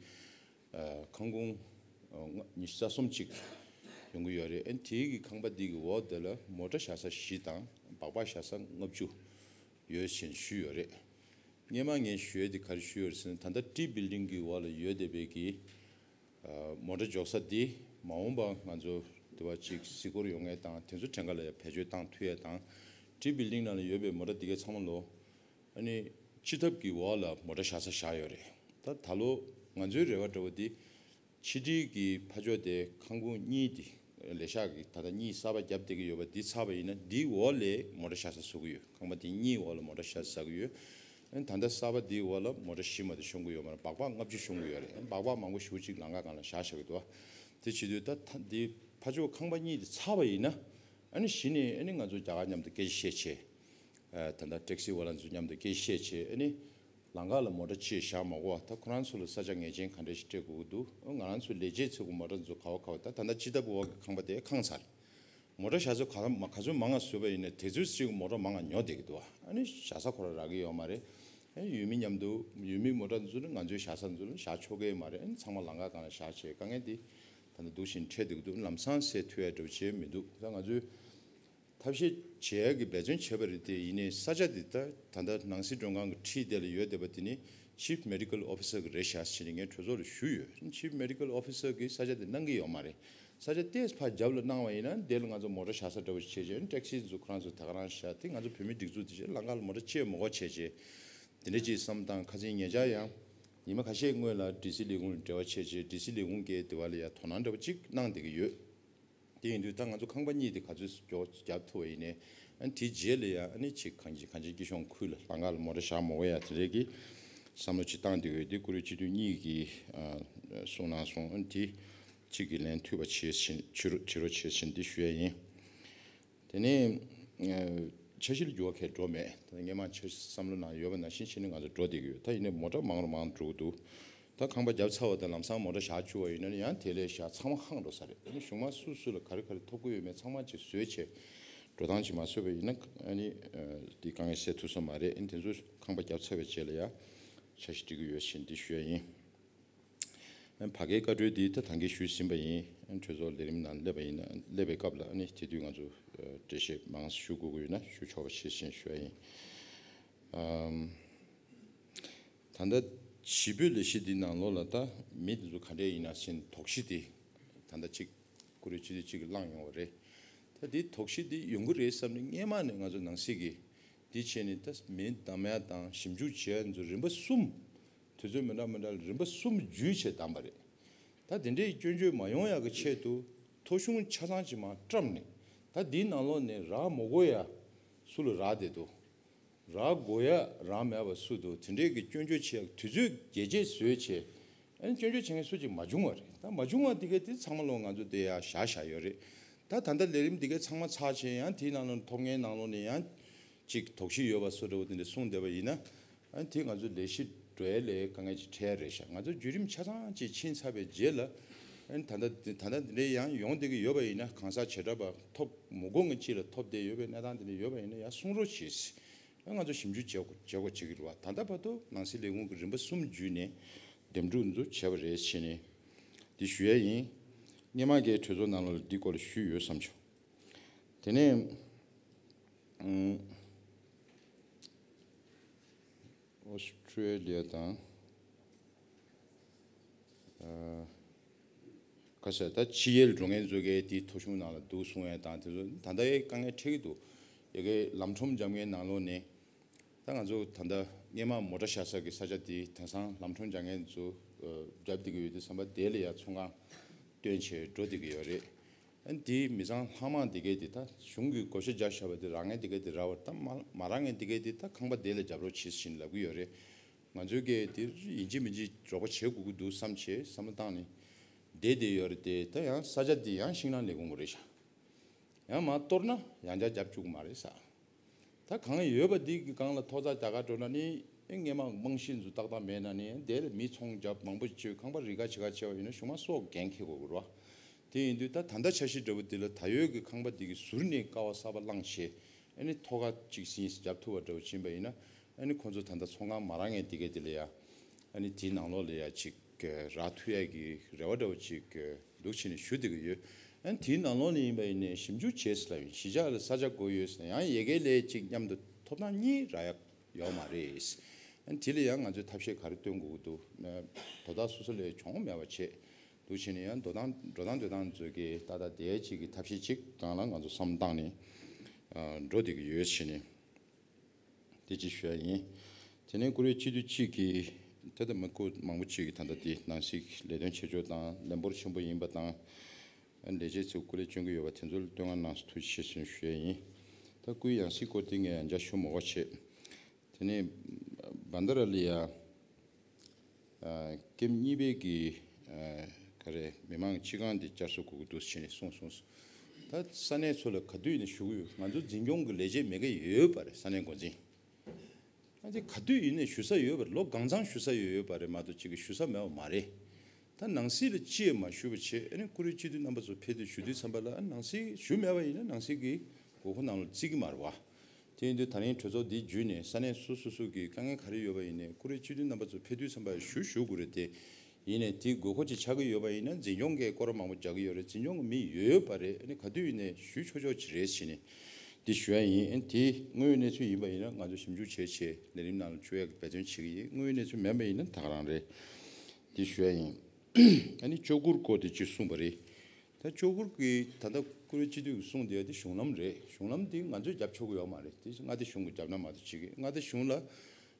ཁང་ཁུངས་ཉི་ཤུ་རྩ་གསུམ་ཅིག་ཡོང་གི་ཡོད་རེད། ཨན་དེའི་གི་ཁང་པ་འདི་གི་འོག་དེ་ལ་མོ་ཊ་བཞག་ས་བཞི་དང་སྦག་སྦག་བཞག་ས་ལྔ་བཅུ་ཡོད་ཅེས་ཞུས་ཡོད་རེད། སྔས་མ་ངས་ཞུ་ཡས་དེ་ག་རེ་ཞུས་ཡོད་རེད་ཟེར་ན་ད་ལྟ་ཏྲི་བིལ་ཌིང་གི་འོག་ལ་ཡོད་བསྡད་པའི་གི་མོ་ཊ་འཇོག་ས་འདི་མ་འོངས་པ་ང་ཚོ་དེ་བ་ཅིག་གཟིགས་སྐོར་ཡོང་ངེས་དང་དེ་ཚོ་གྲངས་ཀ་ལ་ཡང་བེད་སྤྱོད་བཏང་ཐུབ་ཡས་དང་ཏྲི་བིལ་ཌིང་ནང་ལ་ཡོད་པའི་མོ་ཊ་འདི་གའི་ཚང་མ་ལོ། ཨ་ནི་སྤྱི་ཐབ་ཀྱི་འོག་ལ་མོ་ཊ་བཞག་ས་བཞག་ཡོད་རེད། ད་ད་ལོ་ང་ཚོའི་རེ་བ་འདྲ་བོ་འདི་ཕྱི་དྲིལ་གྱི་ཕ་ཕྱོགས་དེ་ཁང་ཁུངས་གཉིས་དེ་ལས་ཤག་གི་ད་ལྟ་གཉིས་གསར་པ་བརྒྱབ་བསྡད་ཀྱི་ཡོད་པ་འདི་ཚར་བ་ཡིན་ན་འདིའི་འོག་ལ་མོ་ཊ་བཞག་ས་བཟོ་གི་ཡོད། ཁང་པ་དེ་གཉིས་འོག་ལ་མོ་ཊ་བཞག་ས་བཟོ་གི་ཡོད། ཨ་ནི་ད་ལྟ་གསར་པ་འདིའི་འོག་ལ་མོ་ཊ་བཞི་མ་གཏོགས་ཤོང་གི་ཡོད་མ་རེད། སྦག་སྦག་ལྔ་བཅུ་ཤོང་གི་ཡོད་རེད། སྦག་སྦག་མང་པོ་ཞེ་པོ་ཅིག་ལམ་ཁ་སྒང་ལ་བཞག་བཞག་གི་འདུག་བ། དེ་བྱེད་དུས་ད་ད་འདི་ཕ་ཕྱོགས་ཁང་པ་གཉིས་དེ་ཚར་བ་ཡིན་ན་ཨ་ནི་གཞི་ནས་ཨ་ནི་ང་ཚོ་རྒྱ་གར་མཉམ་དུ་སྐད་ཆ་བཤད་བྱས། ད་ལྟ་ཊེག་སི་ཝ་ལ་ཚོ་མཉམ་དུ་སྐད་ཆ་བཤད་བྱས་ཨ་ནི་ ལམ་ཁ་ལ་མོ་ཊ་ཅིག་བཞག་མ་དགོས་པ། ད་ཁོ་རང་ཚོ་ལ་ས་ཆ་ངེས་ཅན་ག་འདྲ་ཞིག་སྤྲད་དགོས་ཀྱི་འདུག་ང་རང་ཚོ་ལས་བྱེད་ཚོ་གི་མོ་ཊ་ཚོ་ག་བ་ག་བ། ད་ད་ལྟ་སྤྱི་ལྟ་བུ་བ་གི་ཁང་པ་དེ་ཁང་ཚར། མོ་ཊ་བཞག་ས་ག་ག་ཚོད་མང་ང་བཟོས་པ་ཡིན་ན་དེ་ཚོད་ཅིག་མོ་ཊ་མང་ང་ཉོ་བསྡད་ཀྱི་འདུག་ཨ་ནི་བཞག་ས་ཁོ་རང་རག་གི་ཡོད་མ་རེད། ཨ་ནི་ཡུལ་མི་མཉམ་དུ་ཡུལ་མི་མོ་ཊ་ཚོ་ནི་ང་ཚོའི་བཞག་ས་ཚོ་ལ་བཞག་ཆོག་གི་མ་རེད། ཨ་ནི་ཚང་མ་ལམ་ཁ་སྒང་ལ་བཞག་བྱས་དཀའ་ངལ་དེ་ད་ལྟ་འདུག་བཞིན་འཕྲད་བསྡད་ཀྱི་འདུག་ལམ་སང་སེལ་ཐུབ་ཡ་འདྲ་བོ་བྱས་མི་འདུག་ད་ང་ཚོས་ཐབས་ཤེས་བྱེད་ཡག་གི་འབད་བརྩོན་བྱས་པ་རེད་དེ། ཡིན་ནའི་ས་ཆ་འདི་ད་ད་ལྟ་ནང་སྲིད་མགྲོན་ཁང་གི་འཁྲིས་དེ་ལ་ཡོད་བསྡད་པ་དེ་ནི་Chief Medical Officer་གི་རེད་ཤག་ཟེར་ནས་ངས་གྲོས་ཚོགས་ལ་ཞུས་ཡོད། Chief Medical Officer་གིས་ས་ཆ་དེ་གནང་གི་ཡོད་མ་རེད། ས་ཆ་དེ་ཕར་རྒྱབ་ལ་གནང་བ་ཡིན་ན་དེ་ལ་ང་ཚོ་མོ་ཊ་བཞག་ས་འདྲ་བོ་བྱས་བྱས། ཊེག་སི་ཚོ་ཁོ་རང་ཚོ་ད་ག་རང་བཞག་དེ། ང་ཚོ་བོད་མི་སྒྲིག་འཛུགས་དེ་བྱས་ལམ་ཁ་ལ་མོ་ཊ་ཅིག་མ་དགོས་བྱས་བྱས། དེ་འདྲ་ཅིག་བསམ་བཏང་། ཁ་སང་ཉེ་ཆར་ཡང་ཉི་མ་ཁ་ཤས་སྔོན་ལ་ཌི་སི་ལས་ཁུངས་ལ་འབྲེལ་བ་བྱས་བྱས། ཌི་སི་ལས་ཁུངས་ཀྱིས་དེ་བ་ལ་ཡ་དོ་སྣང་འདྲ་བོ་ཅིག་གནང་བསྡད་ཀྱི་ཡོད། དེ་ཡིན་དུས་ད་ང་ཚོ་ཁང་པ་གཉིས་དེ་ག་ཚོད་མགྱོགས་རྒྱག་ཐུབ་པ་ཡིན་ནའི། ཨ་ནི་དེའི་རྗེས་ལ་ཡ་ཨ་ནི་ཅིག་གངས་ཅན་གངས་ཅན་སྐྱིད་གཤོངས་ཁུལ་ལ་ལམ་ཁ་ལ་མོ་ཊ་བཞག་མ་དགོས་ཡ་དེ་འདྲའི་གི་བསམ་བློ་ཅིག་བཏང་བསྡད་ཡོད། དེ་བཀུར་འོས་སྤྱི་འཐུས་གཉིས་ཀྱིས་ཨ་གསུངས་གནང་སོང་། ཨ་ནི་དེ་གཅིག་གི་ལན་མཐུད་པ་བྱེད་བཞིན་བྱེད་རོགས་བྱེད་རོགས་བྱེད་བཞིན་འདི་ཞུ་ཡ་ཡིན། དེ་ནས་ཨ་འཆར་གཞི་ལ་འགྱུར་བ་གང་ཡང་འགྲོ་མེད། ད་སྔོན་མ་འཆར་གཞི་བསམ་བློ་ནང་ཡོད་པ་ནང་བཞིན་བྱས་ནས་ང་ཚོ་འགྲོ་བསྡད་ཀྱི་ཡོད། ད་ཡིན་ནའི་མོ་ཊ་མང་རུ་མང་རུ་འགྲོ་གི་འདུག་ད་ཁང་པ་བརྒྱབ་ཚར་བ་དང་ལམ་སང་མོ་ཊ་བཞག་བཅུག་པ་ཡིན་ན་ཡང་དེ་ལས་བཞག་ཚང་མ་ཧང་འགྲོ་ས་རེད། ཨ་ནི་གཞུག་མ་སུ་སུ་ལ་ག་རེ་ག་རེ་ཐོབ་ཀྱི་ཡོད་མེད་ཚང་མ་ཅིག་བཟོས་བྱས་འགྲོ་སྟངས་ཅིག་མ་བཟོས་པ་ཡིན་ན། ཨ་ནི་ཨ་དེ་དཀའ་ངལ་སེལ་ཐུབ་ས་མ་རེད། ཨ་ནི་དེ་ཚོ་ཁང་པ་བརྒྱབ་ཚར་བའི་རྗེས་ལ་ཡ་འཆར་གཞི་སྒྲིག་གི་ཡོད་ཟེར་འདི་ཞུ་ཡ་ཡིན། ཨ་ནི་ཕ་གིའི་བཀའ་འཁྲོལ་འདི་ད་ད་གིན་ཞུས་ཟིན་པ་ཡིན། ཨ་ནི་གྲོས་ཚོགས་ལས་རིམ་ནང་སླེབས་པ་ཡིན་ན། སླེབས་པའི་སྐབས་ལ་ཨ་ནི་དེ་དུས་ང་ཚོ་ཨ་འགྲེལ་བཤད་མང་ཙམ་ཞུ་དགོས་ཀྱི་ཡོད་ན་ཞུ་ཆོག་པ་བྱེད་བཞིན་ཞུ་ཡ་ཡིན། ཨམ། ད་ལྟ་བྱིས་པའི་ལས་གཞི་འདི་ནང་ལོགས་ལ་ད་མི་འདི་ཚོ་ག་འདྲས་ཡིན་ན་ཟེར་ནས་དོགས་གཞི་འདི་ད་ལྟ་གཅིག་བཀུར་འོས་སྤྱི་འཐུས་གཅིག་གིས་བསླངས་ཡོང་བ་རེད། ད་འདི་དོགས་གཞི་འདི་ཡོང་གི་རེད་བསམ་ནས་སྔོན་མ་ནས་ང་ཚོ་ནང་སྲིད་ཀྱི་འདི་བྱས་ནས་ད་མི་བདམས་ཡ་དང་ཞིབ་འཇུག་བྱེད་ཡ་ཚོ་རིམ་པ་གསུམ། དུས་ཚོད་མི་འདྲ་མི་འདྲ་ལ་རིམ་པ་གསུམ་བརྒྱུད་བྱས་བདམས་པ་རེད། ད་དེ་འདྲའི་སྐྱོན་བརྗོད་མ་ཡོང་ཡག་གི་ཆེད་དུ་ཐོ་གཞུང་ཆ་ཚང་ཅིག་མར་བཀྲམ་ནས། ད་འདིའི་ནང་ལོགས་ནས་རག་མ་དགོས་ཡ་སུ་ལ་རག་བསྡད་འདུག་རག་དགོས་ཡ་རག་མེད་པ་སུ་འདུག་དེ་འདྲའི་གི་སྐྱོན་བརྗོད་བྱེད་ཡག་དུས་ཚོད་རྒྱས་བཅད་བཟོས་བྱས། ཨ་ནི་སྐྱོན་བརྗོད་བྱེད་མཁན་སུ་གཅིག་མ་བྱུང་བ་རེད། ད་མ་བྱུང་བ་དེ་ག་དེ་ཚང་མ་ལོ་ང་ཚོ་དེ་ཡ་བཞག་བཞག་ཡོད་རེད། ད་ད་ལྟ་ལས་རིམ་དེ་ག་ཚང་མ་ཚར་བྱས་ཡང་དེའི་ནང་ལོགས་ཐོབ་མཁན་ནང་ལོགས་ནས་ཡང་གཅིག་དོགས་གཞི་ཡོད་པ་སུ་འདྲ་བོ་དེ་འདྲ་གསུངས་བསྡད་པ་ཡིན་ན། ཨ་ནི་དེ་ང་ཚོ་ལས་གཞི་འགྲོ་ཡ་ལ་དཀའ་ངལ་ཅིག་འཕྲད་ཡ་རེད་ཤག་ང་ཚོ་བརྒྱུད་རིམ་ཆ་ཚང་ཅིག་ཕྱིན་ཚར་བའི་རྗེས་ལ། ཨ་ནི་ད་ལྟ་ད་ལྟ་དེ་འདྲའི་ཡང་ཡོང་བསྡད་ཀྱི་ཡོད་པ་ཡིན་ན། གང་ཟག་བྱེ་བྲག་པ་ཐོབ་མ་དགོས་མཁན་ཅིག་ལ་ཐོབ་བསྡད་ཡོད་པའི་གནས་སྟངས་དེ་འདྲ་ཡོད་པ་ཡིན་ན་ཡང་གསུང་རོགས་བྱེད། ང་ཚོ་ཞིབ་འཇུག་བྱེད་དགོས་བྱེད་དགོས་བྱེད་ཀྱི་རེད་བ། ད་ལྟ་བར་དུ་ནང་སྲིད་ལས་ཁུངས་ཀྱི་རིམ་པ་གསུམ་བརྒྱུད་ནས་འདེམས་སྒྲུག་ཚོ་བྱས་པ་རེད་ཟེར་ནས་འདི་ཞུ་ཡ་ཡིན། སྔོན་མ་གའི་གྲོས་ཚོགས་ནང་ལོགས་ལ་འདི་སྐོར་ལ་ཞུས་ཡོད་བསམ་བྱུང་། དེ་ནས་ཨུམ། ཨོ་སི་ཀྲེ་ལི་ཡ་དང་། ཨ། ཁ་ཤས་ད་ཕྱི་རྒྱལ་འགྲོ་མཁན་ཚོ་གས་དེའི་ཐོ་གཞུང་ནང་ལ་འདུག་གསུང་ཡས་དང་དེ་ཚོ་ད་ལྟ་ཡང་དཀའ་ངལ་འཕྲད་ཀྱི་འདུག་ཡ་གའི་ལམ་ཁྲོམ་འཇམ་མཁན་ནང་ལོགས་ནས་ད་ང་ཚོ་ད་ལྟ་སྔོན་མ་མོ་ཊ་བཞག་ས་གི་ས་ཆ་དེ་དེང་སང་ལམ་ཁྲོམ་འཇམ་མཁན་ཚོ་རྒྱབ་བསྡད་ཀྱི་ཡོད་དུས་ཙམ་པ་དེ་ལ་ཡ་ཚོང་ཁང་བཏོན་བྱས་འགྲོ་བསྡད་ཀྱི་ཡོད་རེད། ཨ་ནི་དེའི་མི་ཚང་ལྷག་མ་དེ་གས་དེ་ད་གཞུང་གིས་བགོ་བཤའ་རྒྱག་བཞག་པ་དེ་རག་མཁན་དེ་གས་དེ་རག་པ་རེད། ད་མ་མ་རག་མཁན་དེ་གས་དེ་ད་ཁང་པ་དེ་ལ་རྒྱབ་རོགས་བྱེད་ཟེར་ལབ་ཀྱི་ཡོད་རེད། ང་ཚོའི་གས་དེ་ཡིན་གཅིག་མིན་གཅིག་རོགས་པ་བྱེད་དགོས་ཀྱི་འདུག་བསམ་བྱས་བསམ་བློ་བཏང་ནས་བསྡད་བསྡད་ཡོད་རེད་དེ། ད་ཡང་ས་ཆ་དེ་ཡང་ཤིང་ནགས་ལས་ཁུངས་རེད་ཤག་ཡང་མར་གཏོར་ན་ཡང་བསྐྱར་རྒྱབ་བཅུག་གི་མ་རེད་ཟེར། ད་གང་ཡོད་པ་འདི་གི་སྒང་ལ་ཐོག་རྩེག་རྒྱག་ག་འགྲོ་ན་ནི་སྔོན་མ་རྨང་གཞི་ཚོ་ཏག་ཏག་མེད་ན་ནི་དེ་ལ་མི་ཚོང་རྒྱབ་མང་པོ་བྱེད་ཁང་པ་རི་ཁ་ཕྱེད་ཀ་ཕྱེ་བ་ཡིན་ན་གཞུག་མ་སྲོག་འགན་འཁྱེར་དགོས་ཀྱི་རེད་བ། དེ་ཡིན་དུས་ད་ད་ལྟ་འཆར་གཞི་འདྲ་བོ་འདི་ལ་ད་ཡོད་ཀྱི་ཁང་པ་འདི་གི་ཟུར་ནས་ཀ་བ་གསར་པ་བླངས་བྱས། ཨ་ནི་ཐོག་ཁ་གཅིག་ཟིན་རྒྱབ་ཐུབ་པ་འདྲ་བོ་ཕྱིན་པ་ཡིན་ན། ཨ་ནི་ཁོང་ཚོ་ད་ལྟ་ཚོང་ཁང་མ་རག་མཁན་དེ་ག་དེ་ལ་ཡ། ཨ་ནི་དེའི་ནང་ལོགས་ལ་ཡ་ཅིག་རག་ཐུབ་ཡ་གི་རེ་བ་འདྲ་བོ་ཅིག་འདུག་བྱས་ནས་ཞུ་བསྡད་ཀྱི་ཡོད། ཨ་ནི་དེའི་ནང་ལོགས་ནས་ཡིན་པ་ཡིན་ནའི་ཞིབ་འཇུག་བྱས་ཟེར་ལབ་ཡིན། གཞིས་ཆགས་ལ་ས་ཆ་དགོས་ཡོད་ཟེར་ན་ཡང་ཡ་གའི་ལས་གཅིག་མཉམ་དུ་ཐོབ་ཐང་གཉིས་རག་ཡ་ཡོད་མ་རེད། ཨ་ནི་དེ་ལ་ཡང་ང་ཚོས་ཐབས་ཤེས་ག་རེ་སྟོན་དགོས་ཀྱི་འདུག་དོ་བདག་སོ་སོ་ལས་གྱོང་མེད་པ་བྱས་འདུག་བྱས་ནས་ཡང་འགྲོ་སྟངས་འགྲོ་སྟངས་འགྲོ་སྟངས་ཚོ་གི་ཏག་ཏག་བསྡད་ཅིག་གི་ཐབས་ཤེས་ཅིག་སྒང་ལ་ང་ཚོ་བསམ་བཏང་ནས་འགྲོ་བསྡད་ཀྱི་ཡོད་བྱས་ནས། དེ་ཅིག་ཞུ་ཡ་ཡིན། དེ་ནས་བཀུར་འོས་སྤྱི་འཐུས་གཅིག་གིས་ད་ལྟ་མི་སྐོར་མང་པོ་ཅིག་གིས་ད་ལྟ་དེ་ནང་སྲིད་ལས་དོན་བྱེད་ཕྱོགས་དང་ལས་འབོར་ཆེན་པོ་ཡིན་པ་དང་། ལས་བྱེད་ཚོས་སྐུ་ལས་བསྐྱོན་གྱི་ཡོད་པ་དེ་ཚོ་ལ་བསྟོད་བསྔགས་གནང་སོང་། ཐུགས་རྗེ་ཆེ་ཞུ་ཡ་ཡིན། ད་སྐུའི་ཡང་སྲིད་སྐོར་དེ་ངས་ཡང་བསྐྱར་ཞུ་མ་དགོས་བྱས། དེ་ནས་བྷན་དྷ་ར་ལ་ཡ། ཨ་ཀེམ་གཉིས་པའི་གི་ཨ་ག་རེ་མི་མང་སྤྱི་ཁང་འདི་བསྐྱར་གསོ་དགོས་ཀྱི་འདུག་ཟེར་ནས་གསུངས་སོང་། ད་ས་གནས་ཚོ་ལ་ག་དུས་ནས་ཞུ་གི་ཡོད། ང་ཚོ་འཛིན་སྐྱོང་གི་ལས་བྱེད་མེད་མཁན་ཡོད་པ་རེད། ས་གནས་འགོ་འཛིན། ཨ་དེ་ག་དུས་ཡིན་ནའི་ཞུ་ས་ཡོད་པ་རེད། ལོ་གང་ཚང་ཞུ་ས་ཡོད་ཡོད་པ་རེད་མ་གཏོགས་གཅིག་གིས་ཞུ་ས་མེད་པ་མ་རེད། ད་ནང་སྲིད་ལ་ཅིས་མ་ཞུས་པ་བྱས། ཨ་ནི་ཀུ་རེ་སྤྱི་འཐུས་རྣམ་པ་ཚོ་ཕེབས་དུས་ཞུ་དུས་ཙམ་པ་ལ། ཨ་ནང་སྲིད་ཞུ་མེད་པ་ཡིན་ན་ནང་སྲིད་ཀྱི་དགོས་མཁོ་ནང་ལ་བརྩི་གི་མ་རེད་བ། དེ་ཡིན་དུས་ད་རིང་གྲོས་ཚོགས་འདི་བརྒྱུད་ནས་ས་གནས་སོ་སོ་སོ་གི་དཀའ་ངལ་ག་རེ་ཡོད་པ་ཡིན་ནའི་ཀུ་རེ་སྤྱི་འཐུས་རྣམ་པ་ཚོ་ཕེབས་དུས་ཙམ་པ་ཞུ་ཞུ་དགོས་རེད་དེ། ཡིན་ནའི་དེ་དགོས་མཁོ་ཅིག་ཆགས་ཀྱི་ཡོད་པ་ཡིན་ན་འཛིན་སྐྱོང་གིས་སྐོར་ར་མང་པོ་རྒྱག་གི་ཡོད་རེད། འཛིན་སྐྱོང་གི་མི་ཡོད་ཡོད་པ་རེད། ཨ་ནི་ག་དུས་ཡིན་ནའི་ཞུ་ཆོག་ཆོག་ཅིག་རེད་ཟེར་ནས་འདི་ཞུ་ཡ་ཡིན། ཨ་ནི་དེ་དངོས་ཡོད་གནས་ཚུལ་ཡིན་པ་ཡིན་ན་ང་ཚོ་ཞིབ་འཇུག་བྱས་བྱས་ལས་རིམ་ནང་ལ་བཅུག་ཡ་གི་འབད་བརྩོན་བྱེད་ཀྱི་ཡིན། དངོས་ཡོད་གནས་ཚུལ་མིན་པ་ཡིན་ན་ད་ག་རང་རེད། འདི་ཞུ་ཡ་ཡིན། ཨ་ནི་ལྕོག་གུར་སྐོར་དེ་ཅིག་གསུངས་པ་རེད། ད་ལྕོག་གུར་གྱི་ད་ལྟ་ཀུ་རེ་སྤྱི་འཐུས་ཀྱི་གསུང་དེ་དེ་གཞུང་ལམ་རེད། གཞུང་ལམ་དེ་ང་ཚོས་རྒྱབ་ཆོག་གི་ཡོད་མ་རེད། དེ་མངའ་སྡེ་གཞུང་གིས་རྒྱབ་ན་མ་གཏོགས་ཅིག་གིས། མངའ་སྡེ་གཞུང་ལ་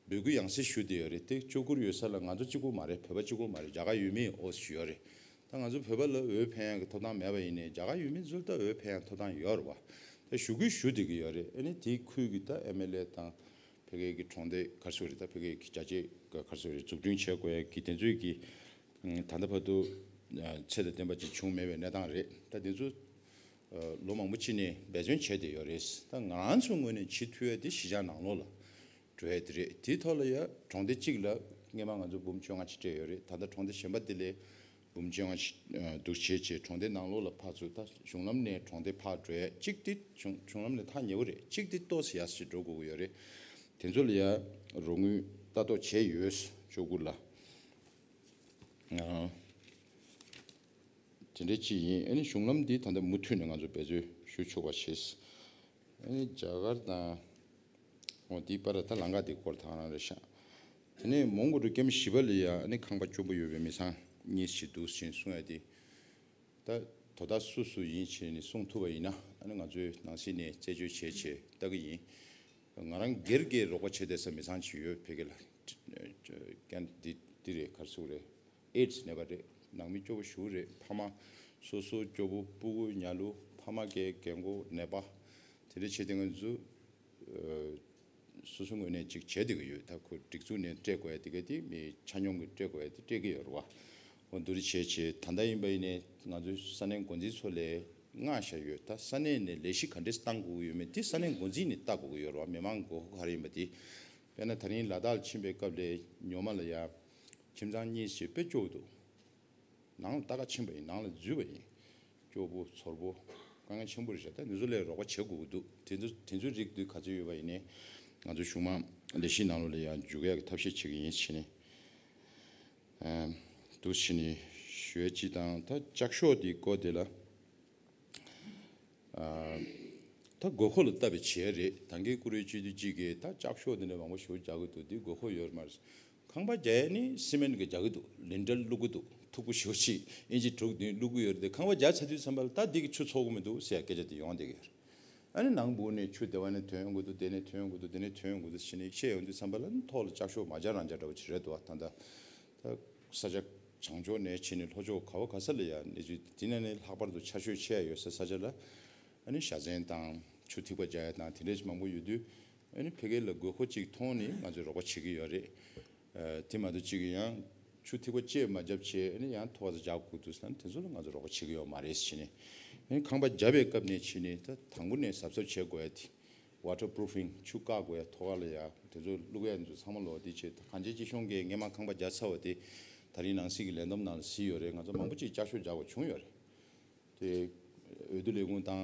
འབོད་སྐུལ་ཡང་སེ་ཞུ་བསྡད་ཡོད་རེད། དེ་ལྕོག་གུར་ཡོད་ས་ལ་ང་ཚོ་གཅིག་པོ་མ་རེད། བོད་པ་གཅིག་པོ་མ་རེད། རྒྱ་གར་ཡུལ་མི་ཨོ་ཞུ་ཡོད་རེད། ད་ང་ཚོ་བོད་པ་ལ་འོས་འཕེན་ཡག་གི་ཐོབ་ཐང་མེད་པ་ཡིན་ནའི་རྒྱ་གར་ཡུལ་མི་ཚོར་ད་འོས་འཕེན་ཡག་ཐོབ་ཐང་ཡོད་རེད་བ། ད་ཞུ་སྐུལ་ཞུ་བསྡད་ཀྱི་ཡོད་རེད། ཨ་ནི་དེའི་ཁུལ་གྱི་ད་ཨེམ་ཨེལ་ཨེ་དང་ཕ་གིའི་གི་གྲོང་སྡེ་ག་རེ་ཟེར་དགོས་རེད། ད་ཕ་གིའི་གི་རྒྱ་ཆེ་ག་རེ་ཟེར་དགོས་རེད། འཛུགས་སྐྲུན་བྱེད་དགོས་ཡག་གི་དེ་ཚོའི་གི་ད་ལྟ་བར་དུ་ཚད་དང་ལྡན་པ་ཅིག་བྱུང་མེད་པའི་གནས་སྟངས་རེད། ད་དེ་ཚོ་ལོ་མང་པོ་ཕྱིན་ནས་འབད་བརྩོན་བྱས་བསྡད་ཡོད་རེད། ད་ང་རང་ཚོའི་ངོས་ནས་བྱེད་ཐུབ་ཡ་དེ་གཞིས་ཆགས་ནང་ལོགས་ལ་འགྲོ་ཡ་དེ་རེད། དེའི་ཐོག་ལ་ཡ་གྲོང་སྡེ་གཅིག་ལ་སྔོན་མ་ང་ཚོ་འབུམ་བཅོ་ལྔ་ཅིག་སྤྲད་ཡོད་རེད། ད་ལྟ་གྲོང་སྡེ་གཞན་པ་དེ་ལས་འབུམ་བཅོ་ལྔ་ཅིག་འདུག་བྱས་བྱས་གྲོང་སྡེ་ནང་ལོགས་ལ་ཕར་ཚུར། ད་གཞུང་ལམ་ནས་གྲོང་སྡེ་ཕར་འགྲོ་ཡ་གཅིག་དེ་གཞུང་གཞུང་ལམ་ནས་ཐག་ཉེ་བོ་རེད། གཅིག་དེ་ཏོག་ཙམ་ཡར་ཞིག་འགྲོ་དགོས་ཀྱི་ཡོད་རེད། དེ་ཚོ་ལ་ཡ་རོགས་དངུལ་ལྟ་རྟོག་བྱས་ཡོད། ལྕོག་གུར་ལ། དེ་འདྲ་ཅིག་ཡིན། ཨ་ནི་གཞུང་ལམ་འདི་ད་ལྟ་མུ་མཐུད་ནས་ང་ཚོ་འབད་རྩོལ་ཞུ་ཆོག་པ་བྱས། ཨ་ནི་རྒྱ་གར་དང་། འོ་འདི་པར་ད་ལམ་ཁ་འདི་སྐོར་ད་ག་རང་རེད་ཤག་དེ་ནས་མོན་གྷོ་རུ་ཀེམ་བཞི་པ་ལ་ཡ་ཨ་ནི་ཁང་པ་སྐྱོ་པོ་ཡོད་པའི་མི་ཚང་གཉིས་ཤིག་འདུག་ཟེར་གསུང་ཡ་དེ། ད་དོ་བདག་སུ་སུ་ཡིན་བྱས་ནས་གསུང་ཐུབ་པ་ཡིན་ན་ཨ་ནི་ང་ཚོས་ནང་སྲིད་ནས་རྩད་གཅོད་བྱས་བྱས་ལྟ་གི་ཡིན། ང་རང་སྒེར་གྱི་རོགས་པ་བྱེད་བསྡད་ས་མི་ཚང་ཅིག་ཡོད། ཕ་གི་ལ་ཀན་འདི་འདི་རེད། ག་རེ་ཟེར་དགོས་རེད། ཨེ་ཌི་སི་ནད་པ་རེད། ནང་མི་སྐྱོ་པོ་ཞེ་པོ་རེད། ཕ་མ་སོ་སོ་སྐྱོ་པོ། སྤུ་གུ་ཉལ་ལུགས། ཕ་མ་གི་རྒན་གོག་ནད་པ་དེ་འདྲ་བྱས་ཏེ་ང་ཚོ་སོ་སོའི་ངོས་ནས་ཅིག་བྱས་བསྡད་ཀྱི་ཡོད། ད་ཁོ་སྒྲིག་འཛུགས་ནས་སྤྲད་དགོས་ཡ་དེ་ག་དེ་མི་ཆ་སྙོམས་ཀྱིས་སྤྲད་དགོས་ཡ་དེ་སྤྲད་ཀྱི་ཡོད་རེད་བ། འོ་འདུག་སེ་བྱས་བྱས་ད་ལྟ་ཡིན་པ་ཡིན་ནའི་ང་ཚོའི་ས་གནས་འགོ་འཛིན་ཚོ་ལ་མངགས་བཞག་ཡོད། ད་ས་གནས་ནས་ལས་གཞི་ག་འདྲས་བཏང་དགོས་ཀྱི་ཡོད་མེད་དེ་ས་གནས་འགོ་འཛིན་ནས་བལྟ་དགོས་ཀྱི་ཡོད་རེད་བ། མི་མང་དགོས་མཁོ་ག་རེ་ཡིན་པ་དེ། དཔེར་ན་ད་རིང་ལ་དྭགས་ལ་ཕྱིན་པའི་སྐབས་ལ་ཉོ་མ་ལ་ཡ་ཁྱིམ་ཚང་གཉིས་ཤིག་དཔེ་སྐྱོ་པོ་འདུག་ནང་ལ་ལྟ་ག་ཕྱིན་པ་ཡིན། ནང་ལ་འཛུལ་བ་ཡིན། སྐྱོ་པོ་ཚོར་པོ་དཀའ་ངལ་ཆེན་པོ་རེད་ཤག་ད་འདི་ཚོ་ལ་རོགས་པ་བྱེད་དགོས་ཀྱི་འདུག་དེ་ཚོ་དེ་ཚོའི་རིགས་འདི་ག་ཚོད་ཡོད་པ་ཡིན་ནའི་ང་ཚོ་གཞུང་མང་ལས་གཞིའི་ནང་ལོགས་ལ་ཡང་འཇུག་ཡག་གི་ཐབས་ཤེས་བྱེད་ཀྱི་ཡིན་བྱས་ནས། ཨ་འདུག་བྱས་ནས་ཞུ་ཡ་གཅིག་དང་། ད་ལྕགས་ཤོག་འདི་སྐོར་དེ་ལ། ཨ་ད་དགོས་མཁོ་ལ་ལྟ་བའི་བྱེད་ཡ་རེད། ད་གིན་ཀུ་རེ་སྤྱི་འཐུས་གཅིག་གིས་ད་ལྕགས་ཤོག་འདི་འདྲ་མང་པོ་ཞེ་པོ་རྒྱག་གི་འདུག་འདི་དགོས་མཁོ་ཡོད་མ་རེད། ཁང་པ་རྒྱག་ཡ་ནི་སི་མེན་གྱིས་རྒྱག་གི་འདུག་ལིན་ཊལ་བླུག་གི་འདུག་འཐུག་པོ་ཞེ་པོ་ཅིག་ཨིན་ཅི་དྲུག་བདུན་བླུག་གི་ཡོད་རེད་དེ། ཁང་པ་རྒྱག་ཚར་དུས་ཙམ་པ་ལ་ད་འདི་གི་ཆུ་ཚོགས་གི་མི་འདུག་ཟེར་ཡ་སྐད་ཆ་དེ་ཡོང་བསྡད་ཀྱི་ཡོད་རེད། ཨ་ནི་ནང་སྦུག་ནས་ཆུ་དེ་བ་ནས་ཐོན་ཡོང་གི་འདུག་དེ་ནས་ཐོན་ཡོང་གི་འདུག་དེ་ནས་ཐོན་ཡོང་གི་འདུག་ཟེར་ནས་བཤད་ཡོང་དུས་ཙམ་པ་ལ་ནི་ཐོག་ལ་ལྕགས་ཤོག་མ་རྒྱག་རང་རྒྱག་འདྲ་བོ་ཅིག་རེད་འདུག་ད་ད་ས་ཆ་བྱང་ཕྱོགས་ནས་ཕྱིན་ནས་ལྷོ་ཕྱོགས་ག་བ་ག་ས་ལ་ཡ་གནས་ཚུལ་དེ་ནས་ནི་ལྷག་པར་དུ་ཆར་ཞོད་ཆེ་ཡ་ཡོད་ས་ས་ཆ་ལ་ཨ་ནི་བཞའ་ཚན་དང་ཆུ་ཐིགས་པ་རྒྱག་ཡ་དང་དེ་འདྲས་མང་པོ་ཡོད་དུས། ཨ་ནི་ཕ་གི་ལ་དགོས་མཁོ་ཅིག་མཐོང་ནས་ང་ཚོས་རོགས་པ་བྱེད་ཀྱི་ཡོད་རེད། ཨ་དེ་མ་གཏོགས་ཅིག་ཡང་ཆུ་ཐིགས་པ་བཅད་མ་བརྒྱབ་བྱས་ཨ་ནི་ཡང་ཐོག་ས་རྒྱག་དགོས་འདུག་ཟེར་ན་དེ་ཚོ་ལ་ང་ཚོ་རོགས་པ་བྱེད་ཀྱི་ཡོད་མ་རེད་ཟེར་ནས། ཨ་ནི་ཁང་པ་རྒྱབ་པའི་སྐབས་ནས་ཕྱིན་ནས་ད་དང་པོ་ནས་གཟབ་གཟབ་བྱེད་དགོས་ཡ་དེ། ཝ་ཊར་པུ་རུ་ཕིང་ཆུ་བཀག་དགོས་ཡ་ཐོག་ཁ་ལ་ཡ་དེ་ཚོ་བླུག་ཡ་ཚོ་ཚང་མ་ལོག་དེ་བྱས། ད་གངས་ཅན་སྐྱིད་གཤོངས་ཀྱིས་སྔས་མ་ཁང་པ་རྒྱག་ཚར་བ་དེ་ད་རིང་ནང་སྲིད་ཀྱི་ལས་བསྡོམས་ནང་ལ་གཟིགས་ཡོད་རེད། ང་ཚོ་མང་པོ་ཅིག་ལྕགས་ཤོག་རྒྱག་དགོས་བྱུང་ཡོད་རེད། དེ་འོས་བསྡུ་ལས་ཁུངས་དང་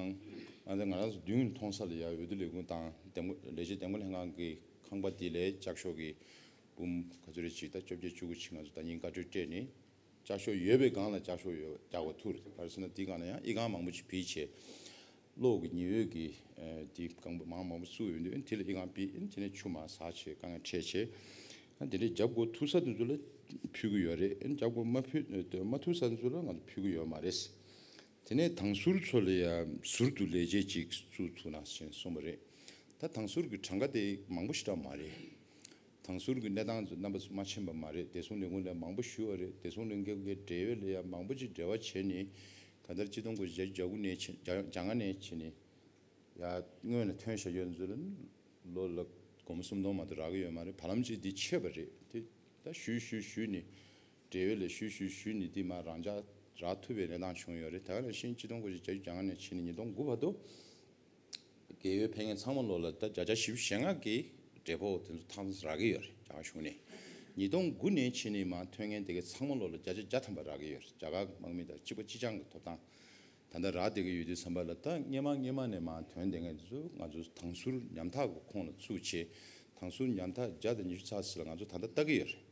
ང་ཚོ་ང་རང་ཚོ་མདུན་མཐོང་ས་ལ་ཡ་འོས་བསྡུ་ལས་ཁུངས་དང་འདེམས་ལས་བྱེད་འདེམས་བསྐོ་ལྷན་ཁང་གི་ཁང་པ་དེ་ལ་ལྕགས་ཤོག་གི་འབུམ་ག་ཚོད་རེ་ཅིག་ད་བཅོ་བརྒྱད་བཅུ་དགུ་ཅིག་ང་ཚོ་ད་ཉིན་བཀའ་འཁྲོལ་སྤྲད་ནས་ལྕགས་ཤོག་ཡོད་པའི་སྒང་ལ་ལྕགས་ཤོག་ཡོད་རྒྱག་དགོས་ཐུག་རེད། ག་རེ་ཟེར་ན་དེའི་སྒང་ལ་ཡང་ཨི་ཁུང་མང་པོ་ཅིག་ཕུལ་བྱས་གློག་གི་ཉི་འོད་ཀྱི་དེ་སྒང་མང་མང་པོ་བཙུགས་ཡོང་དུས་དེ་ལ་ཨི་ཁུང་ཕུལ། དེ་ནས་ཆུ་མར་ཟགས་བྱས་དཀའ་ངལ་འཕྲད་བྱས། དེ་འདྲའི་རྒྱབ་སྐོར་ཐུག་ས་དེ་ཚོ་ལ་ཕུལ་གྱི་ཡོད་རེད། རྒྱབ་སྐོར་མ་ཕུལ་མ་ཐུག་ས་དེ་ཚོ་ལ་ང་ཚོ་ཕུལ་གྱི་ཡོད་མ་རེད། དེ་ནས་དྭང་ཟུར་ཚོ་ལ་ཡང་ཟུར་དུ་ལས་བྱེད་ཅིག་བཙུགས་ཐུབ་ན་ཞེས་གསུངས་པ་རེད། ད་དྭང་ཟུར་གྱི་གྲངས་ཀ་དེ་མང་པོ་ཞེ་དྲག་མ་རེད། དྭང་ཟུར་གྱི་གནས་སྟངས་ཚོ་རྣམ་པ་ཚོ་མ་ཕྱིན་པ་མ་རེད། བདེ་སྲུང་ལས་ཁུངས་ལ་མང་པོ་ཞུས་པ་རེད། བདེ་སྲུང་ལས་ཁུངས་ཀྱི་འབྲེལ་ཡོད་ལ་ཡང་མང་པོ་ཅིག་འབྲེལ་བ་བྱས་ནས་གང་ལྟར་ཆིག་སྟོང་དགུ་བརྒྱ་བརྒྱད་ཅུ་གྱ་དགུ་ནས་བྱས་བརྒྱ་ལྔ་ནས་བྱས་ནས་ཡར་སྔོན་ལ་ཐོན་བཞག་ཡོད་ཚོ་ལ་ལོ་ལ་སྒོར་མོ་སུམ་སྟོང་མ་གཏོགས་རག་གི་ཡོད་མ་རེད། བར་ལམ་ཅིག་འདི་ཆད་པ་རེད། དེ་ད་ཞུས་ཞུས་ཞུས་ནས་འབྲེལ་ཡོད་ལ་ཞུས་ཞུས་ཞུས་ནས་འདི་མར་རང་འཇགས་རག་ཐུབ་པའི་གནས་སྟངས་བྱུང་ཡོད་རེད། ད་ག་ནང་བཞིན་ཆིག་སྟོང་དགུ་བརྒྱ་བརྒྱད་ཅུ་གྱ་ལྔ་ནས་བྱས་ནས་ཉིས་སྟོང་དགུ་བར་དུ། རྒས་ཡོལ་ཕེབས་མཁན་ཚང་མ་ལོག་ལ་ད་བརྒྱ་ཆ་བཞི་བཅུ་ཞེ་ལྔ་གིས་ འབྲས་བུ་དེ་ཚོ་ཐམས་ཅད་རག་གི་ཡོད་རེད། རྒྱ་གར་གཞུང་ནས་ཉིས་སྟོང་དགུ་ནས་ཕྱིན་ནས་མར་ཐོན་མཁན་དེ་གའི་ཚང་མ་ལོ་ལ་བརྒྱ་ཆ་བརྒྱ་ཐམ་པ་རག་གི་ཡོད་རེད། རྒྱ་གར་དམག་མི་དང་གཅིག་པ་གཅིག་རྐྱང་གི་ཐོབ་ཐང་ད་ལྟ་རག་བསྡད་ཀྱི་ཡོད་དུས་ཙམ་པ་ལ། ད་སྔོན་མ་སྔོན་མ་ནས་མར་ཐོན་བསྡད་མཁན་དེ་ཚོ་ང་ཚོ་དྭང་ཟུར་ཉམ་ཐག་གི་ཁོངས་ལ་ཚུད་བྱས། དྭང་ཟུར་ཉམ་ཐག་བརྒྱ་དང་ཉི་ཤུ་རྩ་གཅིག་ལ་ང་ཚོ་ད་ལྟ་ལྟ་གི་ཡོད་རེད།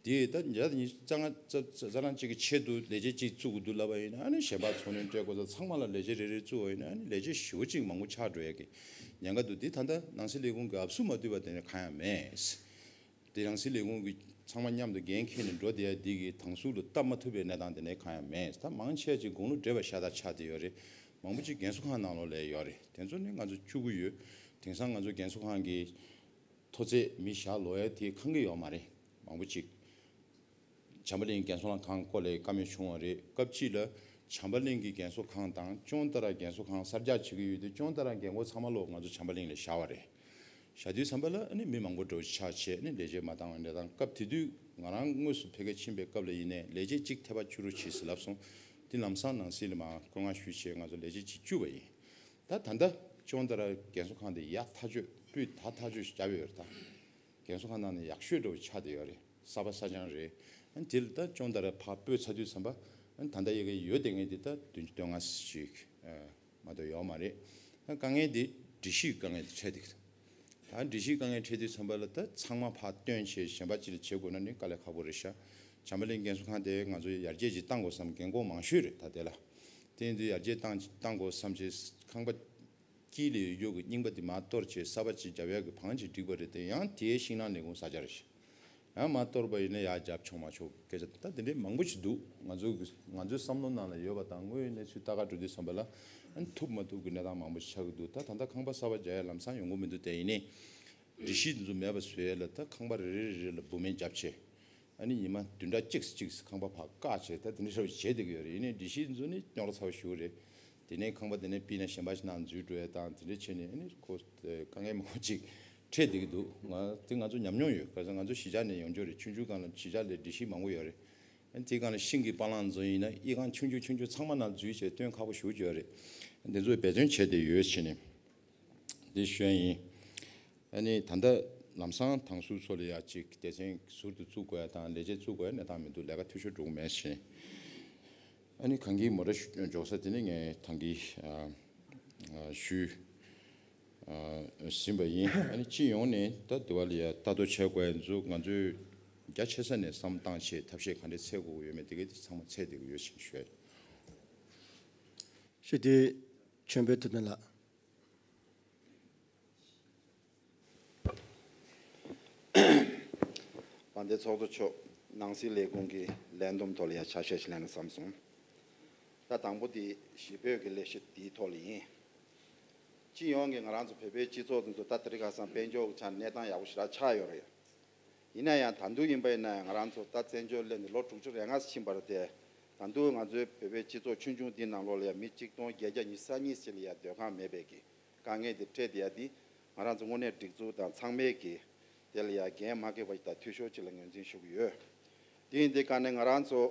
དེ་ད་བརྒྱ་དང་ཉི་ཤུ་རྩ་ལྔ་རྩ་རྩ་རྩ་གྲངས་གཅིག་གི་ཆེད་དུ་ལས་བྱེད་གཅིག་བཙུགས་དགོས་འདུག་ལབ་པ་ཡིན་ན། ཨ་ནི་གཞན་པ་འཚོ་སྣོན་སྤྲད་དགོས་ས། ཚང་མ་ལ་ལས་བྱེད་རེ་རེ་བཙུགས་པ་ཡིན་ན། ཨ་ནི་ལས་བྱེད་ཞེ་པོ་ཅིག་མང་པོ་ཆགས་འགྲོ་ཡ་གི་ཉེན་ཁ་འདུག་དེ་ད་ལྟ་ནང་སྲིད་ལས་ཁུངས་ཀྱི་ཨབ་སུ་མ་བསྡུས་པ་དེ་ནས་གང་ཡང་མེད། དེ་ནང་སྲིད་ལས་ཁུངས་ཀྱི་ཚང་མ་མཉམ་དུ་འགན་འཁྱེར་ནས་འགྲོ་བསྡད་ཡ་འདི་གི་དྭང་ཟུར་ལ་སྟབས་མ་ཐུབ་པའི་གནས་སྟངས་དེ་ནས་གང་ཡང་མེད། ད་མང་ཆེ་ཅིག་དགུང་ལོ་བགྲེས་པ་ཤ་སྟག་ཆགས་བསྡད་ཡོད་རེད། མང་པོ་ཅིག་རྒན་གསོ་ཁང་ནང་ལོགས་ལ་ཡོད་རེད། དེ་ཚོ་ནི་ང་ཚོ་བཅུག་གི་ཡོད། དེང་སང་ང་ཚོ་རྒན་གསོ་ཁང་གི་མཐོ་ཚད་མི་བཞག་ལོ་ཡ་དེ་ཁེངས་ཀྱི་ཡོད་མ་རེད། མང་པོ་ཅིག་བྱམས་པ་གླིང་རྒན་གསོ་ཁང་སྐོར་ལ་བཀའ་མོལ་བྱུང་བ་རེད། སྐབས་གཅིག་ལ་བྱམས་པ་གླིང་གི་རྒན་གསོ་ཁང་དང་ཅོན་ཏ་ར་རྒན་གསོ་ཁང་གསར་རྒྱག་བྱེད་ཀྱི་ཡོད་དུས། ཅོན་ཏ་ར་རྒན་གོག་ཚང་མ་ལོ་ང་ཚོ་བྱམས་པ་གླིང་ལ་བཞག་པ་རེད། བཞག་དུས་ཙམ་པ་ལ་ཨ་ནི་མི་མང་པོ་འདྲ་བོ་ཆགས་བྱས། ཨ་ནི་ལས་བྱེད་མ་བཏང་བའི་གནས་སྟངས། སྐབས་དེ་དུས་ང་རང་དངོས་སུ་ཕ་གིར་ཕྱིན་པའི་སྐབས་ལ་ཡིན་ནའི་ལས་བྱེད་གཅིག་ཐེ་བ་བཅུ་དྲུག་བྱེད་ཟེར་ལབ་སོང་། དེ་ལམ་སང་ནང་སྲིད་ལ་མར་བཀོད་མངགས་ཞུས་བྱས། ང་ཚོ་ལས་བྱེད་གཅིག་བཅུག་པ་ཡིན། ད་ད་ལྟ་ཅོན་ཏ་ར་རྒན་གསོ་ཁང་དེ་ཡག་ཐག་ཆོད། སྤུས་དག་ཐག་ཆོད་བརྒྱབ་ཡོད་རེད། ད་རྒན་གསོ་ཁང་ནང་ནས་ཡག་ཤོས་འདྲ་བོ་ཆགས་བསྡད་ཡོད་རེད། གསར་པ་གསར་རྐྱང་རེད། ཨ་ནི་དེ་ལ་ད་ཅོན་ཏ་ར་ཕར་སྤོས་ཚར་དུས་ཙམ་པ། ཨ་ནི་ད་ལྟ་ཡ་གི་ཡོད་བསྡད་མཁན་དེ་ད་བདུན་ཅུ་དོན་ལྔ་ཞིག་མ་གཏོགས་ཡོད་མ་རེད། ད་དཀའ་ངལ་དེ་སྒྲིག་གཞི་གི་དཀའ་ངལ་དེ་འཕྲད་བསྡད་ཀྱི་འདུག་ད་སྒྲིག་གཞི་དཀའ་ངལ་འཕྲད་དུས་ཙམ་པ་ལ་ད་ཚང་མ་ཕར་བཏོན་བྱས་གཞན་པ་ཅིག་ལ་བྱེད་དགོས་ན་ནི་དཀའ་ལས་ཁག་པོ་རེད་ཤག་བྱམས་པ་གླིང་རྒན་གསོ་ཁང་དེ་ང་ཚོ་ཡར་རྒྱས་ཅིག་བཏང་དགོས་བསམ། རྒན་གོག་མང་ཤོས་རེད་ད་དེ་ལ། དེ་ཡིན་དུས་ཡར་རྒྱས་བཏང་བཏང་དགོས་བསམ་བྱས། ཁང་པ་དཀྱིལ་ལ་ཡོད་རྒྱུ་གི་རྙིང་པ་དེ་མར་གཏོར་བྱས་གསར་པ་ཅིག་བརྒྱབ་ཡག་གི་བང་ཅིག་སྒྲིག་པ་རེད་དེ། ཡང་དེའི་ཤིང་ནགས་ལས་ཁུངས་ས་ཆ་རེད་ཤག་ཡང་མར་གཏོར་བ་ཡིན་ན་ཡར་བརྒྱབ་ཆོག་མ་ཆོག་སྐད་ཆ་ད་དེ་འདྲའི་མང་པོ་ཞིག་འདུག་ང་ཚོ་གི་ང་ཚོའི་བསམ་བློ་ནང་ལ་ཡོད་པ་དང་དངོས་ཡོད་གནས་ཚུལ་ལྟ་ག་འགྲོ་དུས་ཙམ་པ་ལ། ཨ་ནི་ཐུབ་མ་ཐུབ་ཀྱི་གནས་སྟངས་མང་པོ་ཞིག་ཆགས་ཀྱི་འདུག་ད་ད་ལྟ་ཁང་པ་གསར་པ་རྒྱག་ཡ་ལམ་སང་ཡོང་གི་མི་འདུག་དེ་ཡིན་ནའི་སྒྲིག་གཞི་འདི་ཚོ་མེད་པ་བཟོ་ཡ་ལ་ད་ཁང་པ་རེ་རེ་རེ་རེ་ལ་འབུ་སྨན་བརྒྱབ་བྱས། ཨ་ནི་ཉི་མ་བདུན་ཕྲག་གཅིག་གཅིག་ཁང་པ་ཕར་བཀག་བྱས། ད་དེ་འདྲ་ཞིག་བྱས་བསྡད་ཀྱི་ཡོད་རེད། ཡིན་ནའི་སྒྲིག་གཞི་འདི་ཚོ་ནི་རྙོག་དྲ་ཚ་པོ་ཞེ་པོ་རེད། དེ་ནས་ཁང་པ་དེ་ནས་ཕུད་ན་གཞན་པ་ཞིག་ནང་འཛུལ་འགྲོ་ཡ་དང་དེ་འདྲ་བྱས་ནས། ཨ་ནི་ཁོ་དཀའ་ངལ་མང་པོ་ཅིག་འཕྲད་བསྡད་ཀྱི་འདུག་ང་དེ་ང་ཚོ་ཉམས་མྱོང་ཡོད། ག་ས་ང་ཚོ་གཞིས་ཆགས་ནས་ཡོང་རྒྱུ་རེད། ཆུང་ཆུང་སྒང་ལ་གཞིས་ཆགས་ལ་སྒྲིག་གཞི་མང་པོ་ཡོད་རེད། ཨ་ནི་དེ་སྒང་ལ་ཤིང་གི་པ་ལང་བཟོ་ཡིན་ན་ཨི་ཁང་ཆུང་ཆུང་ཆུང་ཆུང་ཚང་མ་ནང་འཛུལ་བྱས་སྟོན་ཁག་པོ་ཞེ་པོ་ཅིག་ཡོད་རེད། འདི་ཚོ་འབད་བརྩོན་བྱས་བསྡད་ཡོད་བྱས་ནས། འདི་ཞུ་ཡ་ཡིན། ཨ་ནི་ད་ལྟ་ལམ་སང་དྭང་ཟུར་ཚོ་ལ་ཡ་ཅིག་སྡེ་ཚན་ཟུར་དུ་བཙུགས་དགོས་ཡ་དང་ལས་བྱེད་བཙུགས་དགོས་ཡ་གནས་སྟངས་མི་འདུག་ལས་ཀ་འཐུས་ཤོར་འགྲོ་གི་མེད་ཟེར། ཨ་ནི་གངས་སྐྱིད་མོ་ཊ་འཇོག་ས་དེ་ནི་ངས་ཐང་གི་ཞུས་ཟིན་པ་ཡིན། ཨ་ནི་སྤྱི་ཡོངས་ནས་ད་འདི་བ་ལ་ཡ་ལྟ་རྟོག་བྱེད་དགོས་ཡ་ཚོ་ང་ཚོས་རྒྱ་ཆེ་ས་ནས་བསམ་བཏང་བྱས་ཐབས་ཤེས་ག་འདྲས་འཚོལ་དགོས་ཀྱི་ཡོད་མེད་དེ་གའི་དེ་ཚང་མ་འཚོལ་བསྡད་ཀྱི་ཡོད་ཅེས་ཞུ་ཡ་ཡིན། ཞུ་དེ་ཆོས་འཕེལ་ཐུབ་བསྟན་ལགས། དཔལ་ལྡན་ཚོགས་གཙོ་མཆོག་ནང་སྲིད་ལས་ཁུངས་ཀྱི་ལས་བསྡོམས་ཐོག་ལ་ཡང་ཆ་ཤས་ཤིག་ལེན་ན་བསམ་སོང་། ད་དང་པོ་དེ་གཞིས་སྤོས་ཀྱི་ལས་གཞི་དེའི་ཐོག་ལ་ཡིན། སྤྱི་ཡོངས་ཀྱི་ང་རང་ཚོ་བོད་པའི་སྤྱི་ཚོགས་འདི་ཚོ་ད་དེ་རིང་ཁ་སང་དཔལ་འབྱོར་གྱི་ཆ་ནས་གནས་སྟངས་ཡག་པོ་ཞེ་དྲག་ཆགས་ཡོད་རེད། ཡིན་ན་ཡང་ད་དུང་ཡིན་པ་ཡིན་ན་ཡང་ང་རང་ཚོ་ད་བཙན་བྱོལ་སླེབས་ནས་ལོ་དྲུག་ཅུ་རེ་ལྔ་ཙམ་ཕྱིན་པ་རེད་དེ། ད་དུང་ང་ཚོའི་བོད་པའི་སྤྱི་ཚོགས་ཆུང་ཆུང་འདིའི་ནང་ལོགས་ལ་ཡང་མི་གཅིག་སྟོང་བརྒྱད་བརྒྱ་ཉི་ཤུ་རྩ་གཉིས་ཙམ་ལ་ཡང་སྡོད་ཁང་མེད་པའི་གི་དཀའ་ངལ་དེ་འཕྲད་བསྡད་ཡ་དེ་ང་རང་ཚོ་དངོས་གནས་སྒྲིག་འཛུགས་དང་ཚང་མས་ཀྱི་དེ་ལ་ཡང་འགན་མ་འཁྱེར་བ་ཞིག་དང་འཐུས་ཤོར་ཅིག་ལ་ངོས་འཛིན་ཞུ་གི་ཡོད། དེ་ཡིན་དུས་ག་ནས་ང་རང་ཚོ་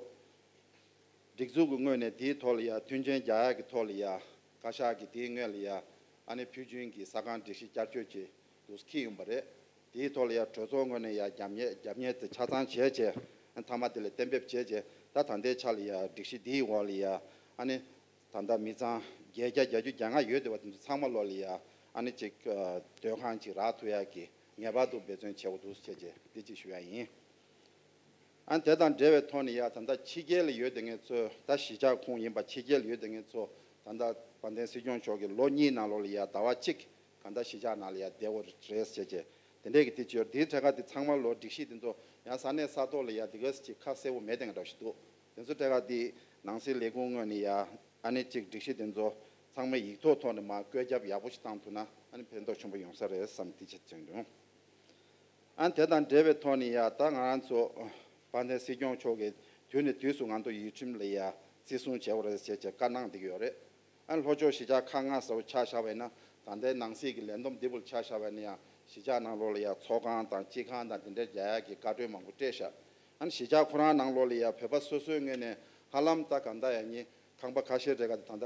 སྒྲིག་འཛུགས་ཀྱི་ངོས་ནས་དེའི་ཐོག་ལ་ཡང་མཐུན་རྐྱེན་རྒྱག་ཡ་གི་ཐོག་ལ་ཡང་བཀའ་ཤག་གིས་དེའི་སྔོན་ལ་ཡང་ཨ་ནི་ཕུལ་བྱུང་གི་ས་ཁང་སྒྲིག་གཞི་བསྐྱར་བཅོས་ཅིག་འདུག་འཁྱེར་ཡོང་པ་རེད། དེའི་ཐོག་ལ་ཡང་གྲོས་ཚོགས་ངོས་ནས་ཡང་རྒྱབ་གཉེར་རྒྱབ་གཉེར་དེ་ཆ་ཚང་བྱས་བྱས། མཐའ་མ་དེ་ལ་གཏན་འབེབས་བྱས་བྱས། ད་ད་ལྟའི་ཆ་ལ་ཡང་སྒྲིག་གཞི་འདིའི་འོག་ལ་ཡང་ཨ་ནི་ད་ལྟ་མི་ཚང་བརྒྱད་བརྒྱ་བརྒྱད་ཅུ་གྱ་ལྔ་ཡོད་བསྡད་པ་དེ་ཚོ་ཚང་མ་ལོག་ལ་ཡང་ཨ་ནི་ཅིག་སྡོད་ཁང་ཅིག་རག་ཐུབ་ཡག་གི་ངེས་པར་དུ་འབད་བརྩོན་བྱེད་དགོས་འདུག་ཟེར་བྱས་འདི་གཅིག་ཞུ་ཡ་ཡིན། ཨ་ནི་དེ་དང་འབྲེལ་བའི་ཐོག་ནས་ཡང་ད་ལྟ་ཕྱི་རྒྱལ་ལ་ཡོད་བསྡད་མཁན་ཚོ། ད་གཞིས་ཆགས་ཁོངས་ཡིན་པ་ཕྱི་རྒྱལ་ལ་ཡོད་བསྡད་མཁན་ཚོ་ད་ལྟ་དཔལ་ལྡན་སྲིད་སྐྱོང་མཆོག་གིས་ལོ་གཉིས་ནང་ལོགས་ལ་ཡང་ཟླ་བ་གཅིག་གང་ལྟར་གཞིས་ཆགས་ནང་ལ་ཡང་བསྡད་དགོས་རེད་ཟེར་བྱས། དེ་འདྲས་ཀྱི་དེ་ཅིག་ཡོད་རེད། དེའི་གྲས་ཁ་དེ་ཚང་མ་ལོ་སྒྲིག་གཞི་དེ་ཚོ་ཡང་ས་གནས་ས་ཐོག་ལ་ཡང་དེ་ག་ཅིག་ཁ་གསལ་པོ་མེད་བསྡད་མཁན་འདྲ་ཞིག་འདུག་དེ་ཚོ་གྲས་ཁ་དེ་ནང་སྲིད་ལས་ཁུངས་ངོས་ནས་ཡང་ཨ་ནི་ཅིག་སྒྲིག་གཞི་དེ་ཚོ་ཚང་མས་ཡིག་ཐོག་ཐོག་ནས་མར་བཀོད་ཁྱབ་ཡག་པོ་ཞིག་བཏང་ཐུབ་ན་ཨ་ནི་ཕན་ཐོགས་ཆེན་པོ་ཡོང་ས་རེད་བསམ། དེ་ཅིག་བྱུང་འདུག་ཨ་ནི་དེ་དང་འབྲེལ་བའི་ཐོག་ནས་ཡ་ད་ང་རང་ཚོ་དཔལ་ལྡན་སྲིད་སྐྱོང་མཆོག་གིས་དུས་ནས་དུས་སུ་ང་ཚོ་ཡུལ་ཁྲིམས་ལ་ཡ་བརྩི་སྲུང་བྱེད་དགོས་རེད་ཟེར་བྱས་བཀའ་གནང་བསྡད་ཀྱི་ཡོད་རེད། ཨ་ནི་ལྷོ་ཕྱོགས་གཞིས་ཆགས་ཁག་ལྔ་ཟེར་བ་ཆ་བཞག་པ་ཡིན་ན། ད་ལྟའི་ནང་སྲིད་ཀྱི་ལས་བསྡོམས་འདི་བུ་ལ་ཆ་བཞག་པ་ཡིན་ན་ཡང་གཞིས་ཆགས་ནང་ལོགས་ལ་ཡ་ཚོགས་ཁང་དང་སྤྱི་ཁང་དང་དེ་འདྲའི་རྒྱག་ཡག་གི་བཀའ་འཁྲོལ་མང་པོ་སྤྲད་ཤག་ཨ་ནི་གཞིས་ཆགས་ཁོ་རང་ནང་ལོགས་ལ་ཡ་བོད་པ་སོ་སོའི་ངོས་ནས་ཧ་ལམ་ད་གང་ལྟར་ཡ་ནི་ཁང་པ་ཁ་ཤས་རེ་ག་དེ་ད་ལྟ་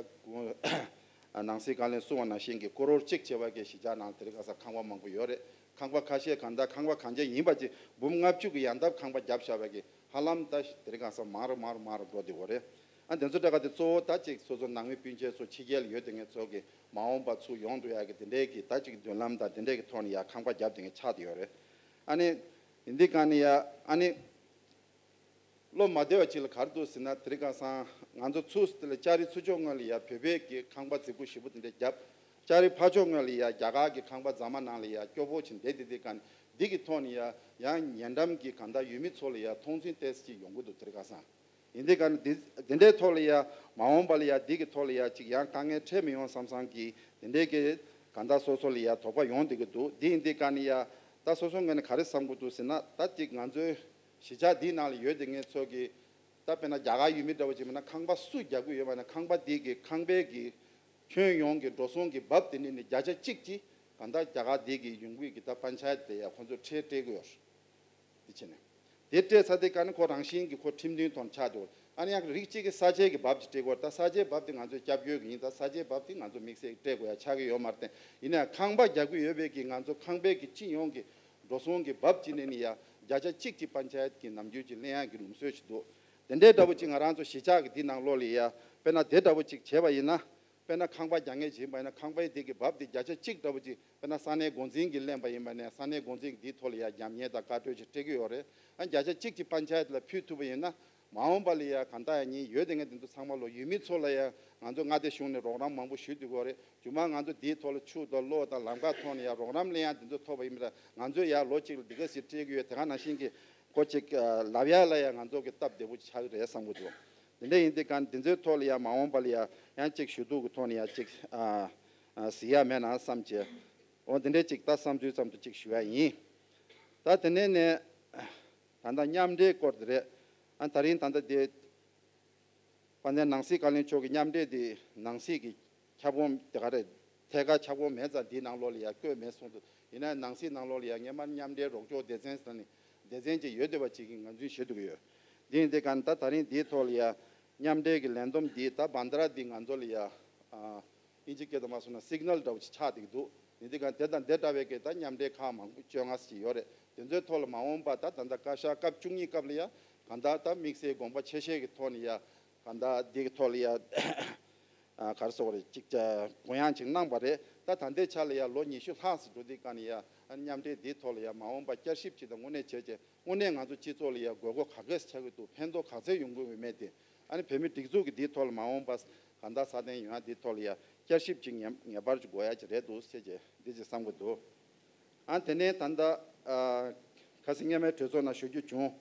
ནང་སྲིད་བཀའ་བློན་གསུངས་པ་ནང་བཞིན་གྱི་ཀོ་རོར་གཅིག་བྱས་པ་གི་གཞིས་ཆགས་ནང་དེ་རིང་ཁ་སང་ཁང་པ་མང་པོ་ཡོད་རེད། ཁང་པ་ཁ་ཤས་གང་ལྟར་ཁང་པ་གང་ཅི་ཡིན་པ་ཅིག་འབུམ་ལྔ་བཅུ་གི་ཡན་འདབ་ཁང་པ་བརྒྱབ་བཞག་པ་གི་ཧ་ལམ་ད་དེ་རིང་ཁ་སང་མང་རུ་མང་རུ་མང་རུ་འགྲོ་བསྡད་ཡོད་རེད། ཨ་དེ་ཚོ་འདྲ་ག་དེ་གཙོ་བོ་ད་ཅིག་སོ་སོ་ནང་མི་སྤུན་མཆེད་ཚོ་ཕྱི་རྒྱལ་ཡོད་དེ་ངས་ཚོ་གི་མ་འོངས་པ་ཚུར་ཡོང་འགྲོ་ཡ་གི་དེ་འདྲའི་གི་ད་ཅིག་མདུན་ལམ་དང་དེ་འདྲའི་གི་ཐོག་ནས་ཡ་ཁང་པ་བརྒྱབ་དེ་ངས་ཆགས་བསྡད་ཡོད་རེད། ཨ་ནི་ཡིན་དེ་ག་ནས་ཡ་ཨ་ནི། བློ་མ་བདེ་བ་ཅིག་ལ་ག་རེ་འདུག་ཟེར་ན། དེ་རིང་ཁ་སང་ང་ཚོ་ཚུར་དེ་ལ་ལྕགས་རི་ཚུར་ཕྱོགས་སྔོན་ལ་ཡ་བོད་པའི་གི་ཁང་པ་རྫིག་པོ་ཞེ་པོ་དེ་འདྲ་བརྒྱབ། ལྕགས་རི་ཕར་ཕྱོགས་སྔོན་ལ་ཡ་རྒྱ་གར་གི་ཁང་པ་རྫ་མ་ནང་ལ་ཡ་སྐྱོ་པོ་ཅིག་བསྡད་དེ་དེ་ག་འདི་གི་ཐོག་ནས་ཡ་ཡང་ཉེ་འགྲམ་གི་གང་ལྟར་ཡུལ་མི་ཚོ་ལ་ཡ་མཐོང་ཆུང་ཏོག་ཙམ་ཅིག་ཡོང་གི་འདུག་དེ་རིང་ཁ་སང་། ཡིན་དེ་ག་ནས་འདི་འདི་འདྲའི་ཐོག་ལ་ཡ་མ་འོངས་པ་ལ་ཡ་འདི་གི་ཐོག་ལ་ཡ་ཅིག་ཡང་དཀའ་ངལ་འཕྲད་མི་ཡོང་བསམ་བསམ་གི་དེ་འདྲའི་གི་གང་ལྟར་སོ་སོ་ལ་ཡ་དོགས་པ་ཡོང་བསྡད་ཀྱི་འདུག་འདི་ཡིན་དེ་ག་ནས་ཡ་ད་སོ་སོ་ངོས་ནས་ག་རེ་བསམ་གི་འདུག་ཟེར་ན། ད་ཅིག་ང་ཚོའི་གཞིས་ཆགས་འདིའི་ནང་ལ་ཡོད་དེ་ངས་ཚོ་གི་ད་དཔེར་ན་རྒྱ་གར་ཡུལ་མི་འདྲ་བོ་ཅིག་མིན་ན་ཁང་པ་སུ་རྒྱག་གི་ཡོད་པ་ན་ཁང་པ་འདི་གི་ཁང་པའི་གི་ཁྱོན་ཡོངས་ཀྱི་འགྲོ་སོང་གི་འབབ་དེ་ནི་ནི་བརྒྱ་ཆ་གཅིག་ཅིག་གང་ལྟར་རྒྱ་གར་འདི་གི་ཡོང་སྒོས་ཀྱི་ད་པན་ཆ་ཡད་དེ་ཡ་ཁོ་ཚོ་ཁྲལ་སྤྲད་གི་ཡོད། དེ་བྱས་ནས། དེ་སྤྲད་ཚར་དེ་ག་ནི་ཁོ་རང་བཞིན་གྱི་ཁོ་ཁྲིམས་མཐུན་ཐོག་ནས་ཆགས་འདུག་ཨ་ནི་ཡང་རིགས་གཅིག་གི་ས་ཆའི་གི་འབབ་ཅིག་སྤྲད་དགོས། ད་ས་ཆའི་འབབ་དེ་ང་ཚོས་སྐྱབས་བཅོལ་གི་ཡིན། ད་ས་ཆའི་འབབ་དེ་ང་ཚོ་དམིགས་བསལ་སྤྲད་དགོས་ཡ་ཆགས་ཀྱི་ཡོད་མ་རེད་དེ། ཡིན་ན་ཡང་ཁང་པ་རྒྱག་གི་ཡོད་པའི་གི་ང་ཚོ་ཁང་པའི་གི་སྤྱི་ཡོངས་ཀྱི་འགྲོ་སོང་གི་འབབ་ཅིག་ནས་ནི་ཡ་བརྒྱ་ཆ་གཅིག་ཅིག་པན་ཆ་ཡད་ཀྱི་ནམ་རྒྱུན་གྱི་ལེན་ཡག་གི་ལུགས་སྲོལ་ཞིག་འདུག་དེ་འདྲའི་འདྲ་བོ་ཅིག་ང་རང་ཚོ་གཞིས་ཆགས་ཀྱི་འདི་ནང་ལོགས་ལ་ཡ་དཔེར་ན་དེ་འདྲ་བོ་ཅིག་བྱས་པ་ཡིན་ན། དཔེར་ན་ཁང་པ་རྒྱག་མཁན་ཅིག་ཡིན་པ་ཡིན་ན་ཁང་པའི་དེ་གི་འབབ་དེ་བརྒྱ་ཆ་གཅིག་འདྲ་བོ་ཅིག་དཔེར་ན་ས་གནས་འགོ་འཛིན་གྱིས་ལེན་པ་ཡིན་པ་ནས་ས་གནས་འགོ་འཛིན་གྱིས་དེའི་ཐོག་ལ་ཡ་རྒྱབ་གཉེར་དང་བཀའ་འཁྲོལ་ཅིག་སྤྲད་ཀྱི་ཡོད་རེད། ཨ་བརྒྱ་ཆ་གཅིག་ཅིག་པན་ཆ་ཡད་ལ་ཕུལ་ཐུབ་པ་ཡིན་ན་མ་འོངས་པ་ལ་ཡ་གང་ལྟར་ཡ་ཉིན་ཡོད་དེ་ངས་དེ་ཚོ་ཚང་མ་ལོ་ཡུལ་མི་ཚོ་ལ་ཡ་ང་ཚོ་མངའ་སྡེ་གཞུང་ནས་རོགས་རམ་མང་པོ་ཞུས་འདུག་གི་ཡོད་རེད། རྒྱུ་མ་ང་ཚོ་འདིའི་ཐོག་ལ་ཆུ་དང་གློག་དང་ལམ་ཁ་ཐོག་ནས་ཡ་རོགས་རམ་ལེན་ཡ་འདི་ཚོ་ཐོབ་པ་ཡིན་པ་ང་ཚོས་ཡ་ལོ་གཅིག་ལ་འདི་ག་ཟིག་སྤྲད་ཀྱི་ཡོད། དེ་ག་ནང་བཞིན་གྱི་ཁོ་ཅིག་ལབ་ཡ་ལ་ཡ་ང་ཚོ་གི་སྟབས་བདེ་པོ་ཆགས་ཀྱི་རེད་བསམ་གྱི་འདུག་འདི་འདྲ་ཡིན་དུས་གང་འདི་ཚོའི་ཐོག་ལ་ཡང་མ་འོངས་པ་ལ་ཡང་ཡང་ཅིག་ཞུ་གཏུག་གི་ཐོག་ནས་ཡང་ཅིག་ཨ་ཨ་གཟིགས་ཡ་མེད་ན་བསམ་བྱས། འོ་འདི་འདྲའི་ཅིག་ད་བསམ་ཚུལ་ཙམ་དུ་ཅིག་ཞུ་ཡ་ཡིན། ད་དེ་ནས་ནས་ད་ལྟ་མཉམ་འབྲེལ་སྐོར་དེ་རེད། ཨ་ད་རིང་ད་ལྟ་དེ་དཔལ་ལྡན་ནང་སྲིད་བཀའ་བློན་མཆོག་གི་མཉམ་འབྲེལ་དེ་ནང་སྲིད་ཀྱི་ཁྱབ་ཁོངས་དེ་ག་རེད། ཐད་ཀར་ཁྱབ་ཁོངས་མེད་ཙང་འདིའི་ནང་ལོགས་ལ་ཡང་བཀོད་མེད་སོང་འདུག་ཡིན་ན་ནང་སྲིད་ནང་ལོགས་ལ་ཡང་སྔོན་མ་མཉམ་འབྲེལ་རོགས་སྐྱོར་སྡེ་ཚན་ཟེར་ནས་སྡེ་ཚན་ཅིག་ཡོད་བསྡད་པ་ཅིག་གིས་ངོས་འཛིན་ཞུ་འདུག་ཡོད། འདི་ཡིན་དུས་གང་ད་ད་རིང་འདིའི་ཐོག་ལ་ཡང་མཉམ་འབྲེལ་གྱི་ལས་བསྡོམས་འདི་ད་བན་དྷ་ར་འདི་ང་ཚོ་ལ་ཡང་ཨ་ཨིན་ཇི་སྐད་དུ་མ་སོང་ན་སིག་ནལ་འདྲ་བོ་ཅིག་ཆགས་བསྡད་ཀྱི་འདུག་འདི་འདི་གང་དེ་དང་དེ་འདྲ་བའི་གི་ད་མཉམ་འབྲེལ་ཁག་མང་པོ་བཅོ་ལྔ་ཅིག་ཡོད་རེད། དེ་ཚོའི་ཐོག་ལ་མ་འོངས་པ་ད་ད་ལྟ་བཀའ་ཤག་སྐབས་བཅུ་གཉིས་སྐབས་ལ་ཡང་གང་ལྟར་ད་དམིགས་བསལ་དགོངས་པ་ཆེ་བཞེས་ཀྱི་ཐོག་ནས་ཡང་གང་ལྟར་འདི་གི་ཐོག་ལ་ཡང་ཨ་ག་རེ་ཟེར་དགོས་རེད། ཅིག་ཅ་གུ་ཡངས་ཅིག་གནང་བ་རེད། ད་ད་ལྟའི་ཆ་ལ་ཡང་ལོ་ཉི་ཤུ་ལྷག་ཙམ་འགྲོ་དུས་གང་ནས་ཡང་ཨ་མཉམ་འབྲེལ་འདིའི་ཐོག་ལ་ཡང་མ་འོངས་པ་བསྐྱར་ཞིབ་ཅིག་དང་དངོས་གནས་བྱས་རྗེས་དངོས་གནས་ང་ཚོ་སྤྱི་ཚོགས་ལ་ཡང་དགོས་མཁོ་ག་གེ་ཆགས་ཀྱི་འདུག་ཕན་ཐོགས་ག་ཚོད་ཡོང་གི་ཡོད་མེད་དེ། ཨ་ནི་བོད་མི་སྒྲིག་འཛུགས་ཀྱི་འདིའི་ཐོག་ལ་མ་འོངས་པ་གང་ལྟར་སྲ་བརྟན་ཡོང་ཡ་འདིའི་ཐོག་ལ་ཡ་བསྐྱར་ཞིབ་ཅིག་ངེས་ངེས་པར་ཅིག་དགོས་ཡ་ཅིག་རེད་འདུག་ཟེར་བྱས་འདི་ཅིག་བསམ་གྱི་འདུག་ཨ་དེ་ནས་ད་ལྟ་ཨ་ཁ་སང་སྔོན་མའི་གྲོས་ཚོགས་ནང་ཞུ་རྒྱུ་བྱུང་།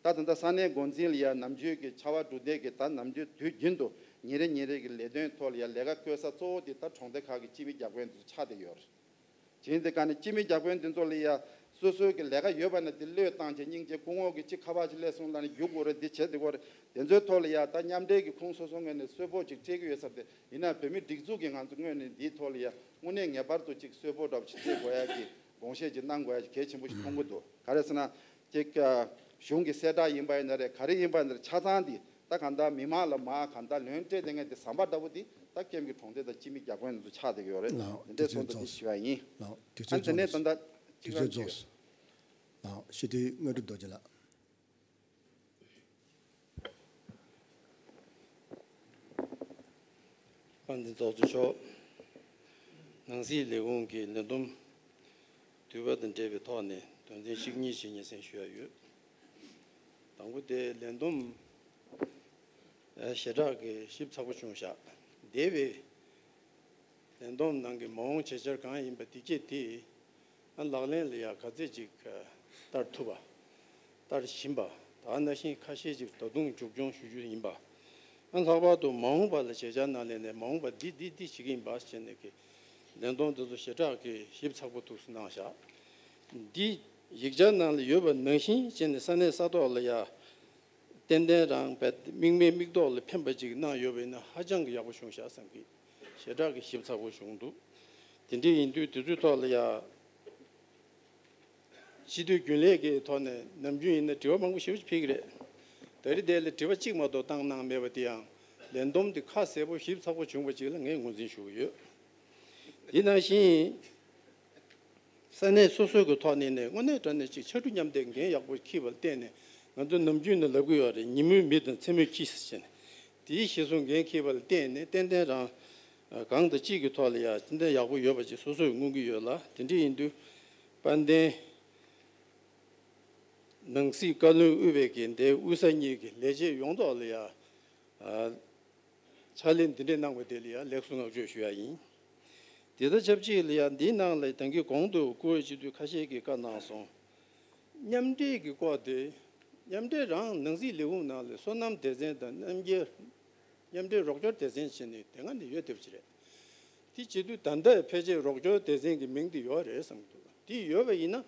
ད་ད་ལྟ་ས་གནས་འགོ་འཛིན་ལ་ཡ་ནམ་རྒྱུན་གྱི་ཕྱར་བ་གྲུ་འདེགས་ཀྱི་ད་ནམ་རྒྱུན་དུས་རྒྱུན་དུ་ཉིན་རེ་ཉིན་རེ་གི་ལས་དོན་ཐོག་ལ་ཡ་ལས་ཀ་བསྐོས་ས་གཙོ་བོ་དེ་ད་གྲོང་སྡེ་ཁག་གི་སྤྱི་མི་བརྒྱ་དཔོན་དེ་ཚོ་ཆགས་བསྡད་ཡོད་རེད། བྱས་ཙང་ག་ནས་སྤྱི་མི་བརྒྱ་དཔོན་འདི་ཚོ་ལ་ཡ་སོ་སོའི་གི་ལས་ཀ་ཡོད་པ་ན་དེ་བློས་བཏང་བྱས་སྙིང་རྗེ་སྐུ་ངོ་གི་ཅི་ཁ་པར་ཅིག་སླེབས་སོང་ལབ་ནས་རྒྱུག་དགོས་རེད། འདི་བྱེད་དགོས་རེད། དེ་ཚོའི་ཐོག་ལ་ཡ་ད་མཉམ་འབྲེལ་གྱི་ཁོངས་སོ་སོ་ངོས་ནས་གསལ་པོ་ཅིག་སྤྲད་ཀྱི་ཡོད་ས་རེད། ཡིན་ན་བོད་མི་སྒྲིག་འཛུགས་ཀྱི་ང་ཚོ་ངོས་ནས་འདིའི་ཐོག་ལ་ཡ་དངོས་གནས་ངེས་པར་དུ་ཅིག་གསལ་པོ་འདྲ་པོ་ཅིག་སྤྲད་དགོས་ཡ་གི་དགོངས་བཞེས་ཅིག་གནང་དགོས་ཡ་ཅིག་གལ་ཆེན་པོ་ཞིག་མཐོང་གི་འདུག་ག་རེ་ཟེར་ན་ཅིག་གཞུང་གི་གསལ་བསྒྲགས་ཡིན་པ་ཡིན་ན་རེད། ག་རེ་ཡིན་པ་ཡིན་ན་རེད། ཆ་ཚང་འདི་ད་གང་ལྟར་མི་མང་ལ་མར་གང་ལྟར་ལན་སྤྲད་བསྡད་མཁན་དེ་ཟམ་པ་འདྲ་པོ་འདི་ད་ཀེམ་གྱི་གྲོང་སྡེ་དང་སྤྱི་མི་བརྒྱ་དཔོན་ཚོ་ཆགས་བསྡད་ཀྱི་ཡོད་རེད། ལགས། འདི་འདྲའི་དུས་ཚོད་ཚོགས་འདུ་འདི་རྫོགས་ཞུ་བ་ཡིན། ལགས། དུས་ཨ་ཚོད་དེ་ནས་ད་རྫོགས་ལྟ་གཅིག་དུས་ཚོད་རང་རྗེས། རྫོགས། ལགས། སྤྱི་འཐུས་དངོས་གྲུབ་རྡོ་རྗེ་ལགས། དཔལ་ལྡན་ཚོགས་གཙོ་མཆོག་ནང་སྲིད་ལས་ཁུངས་ཀྱི་ལས་བསྡོམས་བསྡུས་པ་དང་འབྲེལ་བའི་ཐོག་ནས་དོན་ཚན་གཅིག་གཉིས་ཅིག་སྙན་སེང་ཞུ་ཡ་ཡོད། དང་པོ་དེ་ལས་བསྡོམས་ཞེ་དྲག་གི་ཞིབ་ཚགས་པོ་བྱུང་བཞག་འདས་པའི་ལས་བསྡོམས་ནང་གི་མ་འོངས་བྱེད་འཆར་གང་ཡིན་པ་དེ་གྱད་དེ་ཨ་ལག་ལེན་ལ་ཡ་ག་ཚད་ཅིག་བསྟར་ཐུབ་པ། བསྟར་བཞིན་པ། ད་ནང་བཞིན་ཁ་ཤས་ཅིག་ད་དུང་མཇུག་སྐྱོང་ཞུ་རྒྱུ་ཡིན་པ། ཨ་ལྷག་པར་དུ་མ་འོངས་པ་ལ་བྱེད་འཆར་ནང་ལས་ནས་མ་འོངས་པ་འདི་འདི་འདི་བྱེད་ཀྱི་ཡིན་པ་བྱས་ནས་ཀྱི་ལས་བསྡོམས་དེ་ཚོ་ཞེ་དྲག་གི་ཞིབ་ཚགས་པོ་ཐུགས་སུ་གནང་བཞག་འདི་ཡིག་ཆ་ནང་ལ་ཡོད་པ་ནང་བཞིན་བྱས་ནས་ས་གནས་ས་ཐོག་ལ་ཡ། ཏན་ཏན་རང་དཔེ་མིག་དམར་མིག་མདོག་ལ་ཕན་པ་ཅིག་གནང་ཡོད་པ་ཡིན་ན་ཧ་ཅང་གི་ཡག་པོ་བྱུང་ཤག་བསམ་གི། ཞེ་དྲག་གི་ཞིབ་ཚགས་པོ་བྱུང་འདུག་དེ་འདྲ་ཡིན་དུས་དེ་ཚོའི་ཐོག་ལ་ཡ། སྤྱི་འཐུས་རྒྱུན་ལས་ཀྱི་ཐོག་ནས་ནམ་རྒྱུན་ཡིན་ན་དྲི་བ་མང་པོ་ཞེ་པོ་ཅིག་ཕེབས་ཀྱི་རེད། ད་རེས་དེ་ལ་དྲི་བ་གཅིག་མ་གཏོགས་བཏང་གནང་མེད་པ་དེ་ཡང་ལས་བསྡོམས་དེ་ཁ་གསལ་པོ་ཞིབ་ཚགས་པོ་བྱུང་བ་ཅིག་ལ་ངས་ངོས་འཛིན་ཞུ་གི་ཡོད། དེ་ནང་བཞིན། ས་གནས་སོ་སོའི་གི་ཐོག་ནས་ནས་དངོས་གནས་དྲང་གནས་ཅིག་ཕྱར་གྲུ་མཉམ་འདེགས་འགན་ཡག་པོ་འཁྱེར་བ་ལ་བརྟེན་ནས། ང་ཚོ་ནམ་རྒྱུན་ནས་ལབ་གི་ཡོད་རེད། ཉིན་མོའི་མེ་དང་མཚན་མོའི་ཁྱི་ཟེར་བྱས་ནས། དེའི་གཞིར་བཟུང་འགན་འཁྱེར་བ་ལ་བརྟེན་ནས་ཏན་ཏན་རང་གང་དང་ཅིག་གི་ཐོག་ལ་ཡ་ཏན་ཏན་ཡག་པོ་ཡོད་པ་ཅིག་སོ་སོས་མངོན་གྱི་ཡོད་ལ། དེ་འདྲ་ཡིན་དུས་དཔལ་ལྡན་ནང་སྲིད་བཀའ་བློན་དབུས་པའི་གི་འདས་དབུས་ས་གཉིས་ཀྱི་ལས་བྱེད་ཡོངས་རྫོགས་ལ་ཡ། ཕྱག་ལས་འདི་འདྲས་གནང་བ་དེ་ལ་ཡང་ལེགས་སོ་བསྔགས་བརྗོད་ཞུ་ཡ་ཡིན། དེ་དང་ཆབས་ཅིག་ལ་ཡང་འདིའི་ནང་ལ་ད་གིན་གོང་དུ་བཀུར་འོས་སྤྱི་འཐུས་ཁ་ཤས་ཀྱིས་བཀའ་གནང་སོང་། མཉམ་འབྲེལ་གྱི་སྐོར་དེ། མཉམ་འབྲེལ་རང་ནང་སྲིད་ལས་ཁུངས་ནང་ལ་སོ་ནམ་སྡེ་ཚན་དང་མཉམ་འབྲེལ། མཉམ་འབྲེལ་རོགས་སྐྱོར་སྡེ་ཚན་བྱས་ནས་དེ་སྔ་ནས་ཡོད་བསྡད་པ་ཅིག་རེད། དེ་བྱེད་དུས་ད་ལྟ་ཕལ་ཆེར་རོགས་སྐྱོར་སྡེ་ཚན་གྱི་མིང་དེ་ཡོད་རེད་བསམ་གྱི་འདུག་དེ་ཡོད་པ་ཡིན་ན།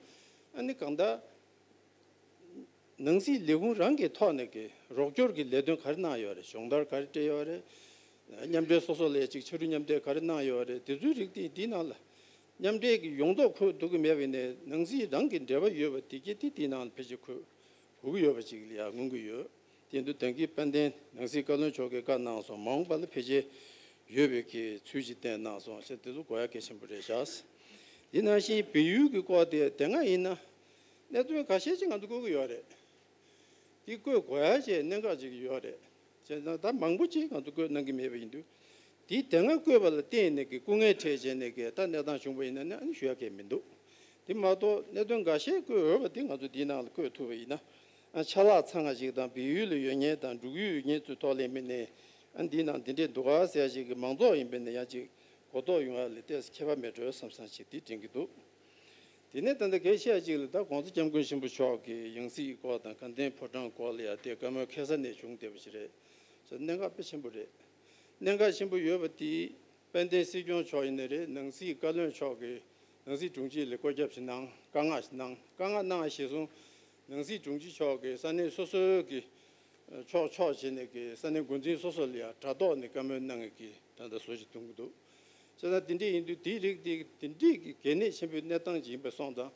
ཨ་ནི་གང་ལྟར། ནང་སྲིད་ལས་ཁུངས་རང་གི་ཐོག་ནས་ཀྱི་རོགས་སྐྱོར་གྱི་ལས་དོན་ག་རེ་གནང་ཡོད་རེད། སྦྱོང་བརྡར་ག་རེ་སྤྲད་ཡོད་རེད། མཉམ་འབྲེལ་སོ་སོ་ལ་ཅིག་ཕྱར་གྲུ་མཉམ་འདེགས་ག་རེ་གནང་ཡོད་རེད། དེ་ཚོའི་རིགས་དེ་འདི་ནང་ལ་མཉམ་འབྲེལ་གྱི་ཡོངས་རྫོགས་འཁོད་འདུག་གི་མེད་པ་ཡིན་ནའི། ནང་སྲིད་རང་གི་འབྲེལ་བ་ཡོད་པ་དེ་གྱད་དེ་འདི་ནང་ལ་ཕལ་ཆེར་འཁོད་དགོས་ཀྱི་ཡོད་པ་ཅིག་ལ་ཡང་མངོན་གྱི་ཡོད། དེ་འདུག་ད་གིན་དཔལ་ལྡན་ནང་སྲིད་བཀའ་བློན་མཆོག་གིས་བཀའ་གནང་སོང་། མ་འོངས་པ་ལ་ཕལ་ཆེར་ཡོད་པའི་གི་ཚུལ་ཅིག་བསྟན་གནང་སོང་ཞེས། དེ་ཚོ་དགོས་ཡ་གལ་ཆེན་པོ་རེད་ཤག་དེ་ནང་བཞིན་བལ་ཡུལ་གྱི་སྐོར་དེ་དེ་སྔ་ཡིན་ན་གནད་དོན་ཁ་ཤས་ཅིག་ང་ཚོ་བཀོད་ཀྱི་ཡོད་རེད། དེ་བཀོད་དགོས་ཡ་ཅིག་གནད་འགག་ཅིག་ཡོད་རེད། བྱས་ཙང་ད་མང་པོ་ཅིག་ང་ཚོ་བཀོད་གནང་གི་མེད་པ་ཡིན་དུས། དེ་དེ་སྔ་བཀོད་པ་ལ་བརྟེན་ནས་ཀྱི་སྐུ་ངལ་འཕྲད་བྱས་ནས་ཀྱི་ད་གནས་སྟངས་བྱུང་བ་ཡིན་ན་ནི་ཨ་ནི་ཞུ་ཡ་གལ་མི་འདུག་དེ་མ་གཏོགས་གནད་དོན་འགའ་ཤས་བཀོད་འོས་པ་དེ་ང་ཚོ་འདིའི་ནང་ལ་བཀོད་ཐུབ་པ་ཡིན་ན། ཨ་ཆ་ལག་ཚང་བ་ཞིག་དང་བལ་ཡུལ་ལ་ཡོད་མཁན་དང་འབྲུག་ཡུལ་ཡོད་མཁན་ཚོའི་ཐོག་ལ་ཡིན་པ་ཡིན་ནའི། ཨ་འདིའི་ནང་འདི་འདྲས་འདུག་ག་ཟེར་ཡ་ཞིག་གི་མང་ཚོགས་ཡིན་པ་ཡིན་ན་ཡང་ཅིག་གོ་རྟོགས་ཡོང་ཡ་ལ་ཏོག་ཙམ་ཁྱད་པར་མེད་འགྲོ་བསམ་བསམ་ཞིག་དེ་དྲན་གྱི་འདུག་དེ་ནས་ད་ལྟ་གལ་ཆེ་བ་ཅིག་ལ་ད་༸གོང་ས་༸སྐྱབས་མགོན་ཆེན་པོ་མཆོག་གི་ཡང་སྲིད་སྐོར་དང་དགའ་ལྡན་ཕོ་བྲང་སྐོར་ལ་ཡ་དེ་བཀའ་མོལ་ཁ་སང་ནས་བྱུང་བསྡད་པ་ཞིག་རེད། ཟེར་གནད་འགག་དཔེ་ཆེན་པོ་རེད། གནད་འགག་ཆེན་པོ་ཡོད་པ་དེ་དཔལ་ལྡན་སྲིད་སྐྱོང་མཆོག་ཡིན་ནའི་རེད། ནང་སྲིད་བཀའ་བློན་མཆོག་གིས་ནང་སྲིད་དྲུང་ཆེ་ལ་བཀོད་ཁྱབ་ཞིག་གནང་། བཀའ་མངགས་ཤིག་གནང་། བཀའ་མངགས་གནང་བ་གཞིར་བཟུང་ནང་སྲིད་དྲུང་ཆེ་མཆོག་གིས་ས་གནས་སོ་སོའི་གི་ཕྱོགས་ཕྱོགས་བྱས་ནས་ཀྱི་ས་གནས་འགོ་འཛིན་སོ་སོ་ལ་ཡང་དྲ་ཐོག་ནས་བཀའ་མོལ་གནང་ཡས་ཀྱི་ད་ལྟ་བཟོ་ཞིག་གཏོང་གི་འདུག་བྱས་ཙང་དེ་འདྲ་ཡིན་དུས་དེའི་རིགས་དེ་དེ་འདྲས་ཀྱི་གལ་གནད་ཆེན་པོའི་གནས་སྟངས་ཅིག་ཡིན་པ་སོང་ཙང་།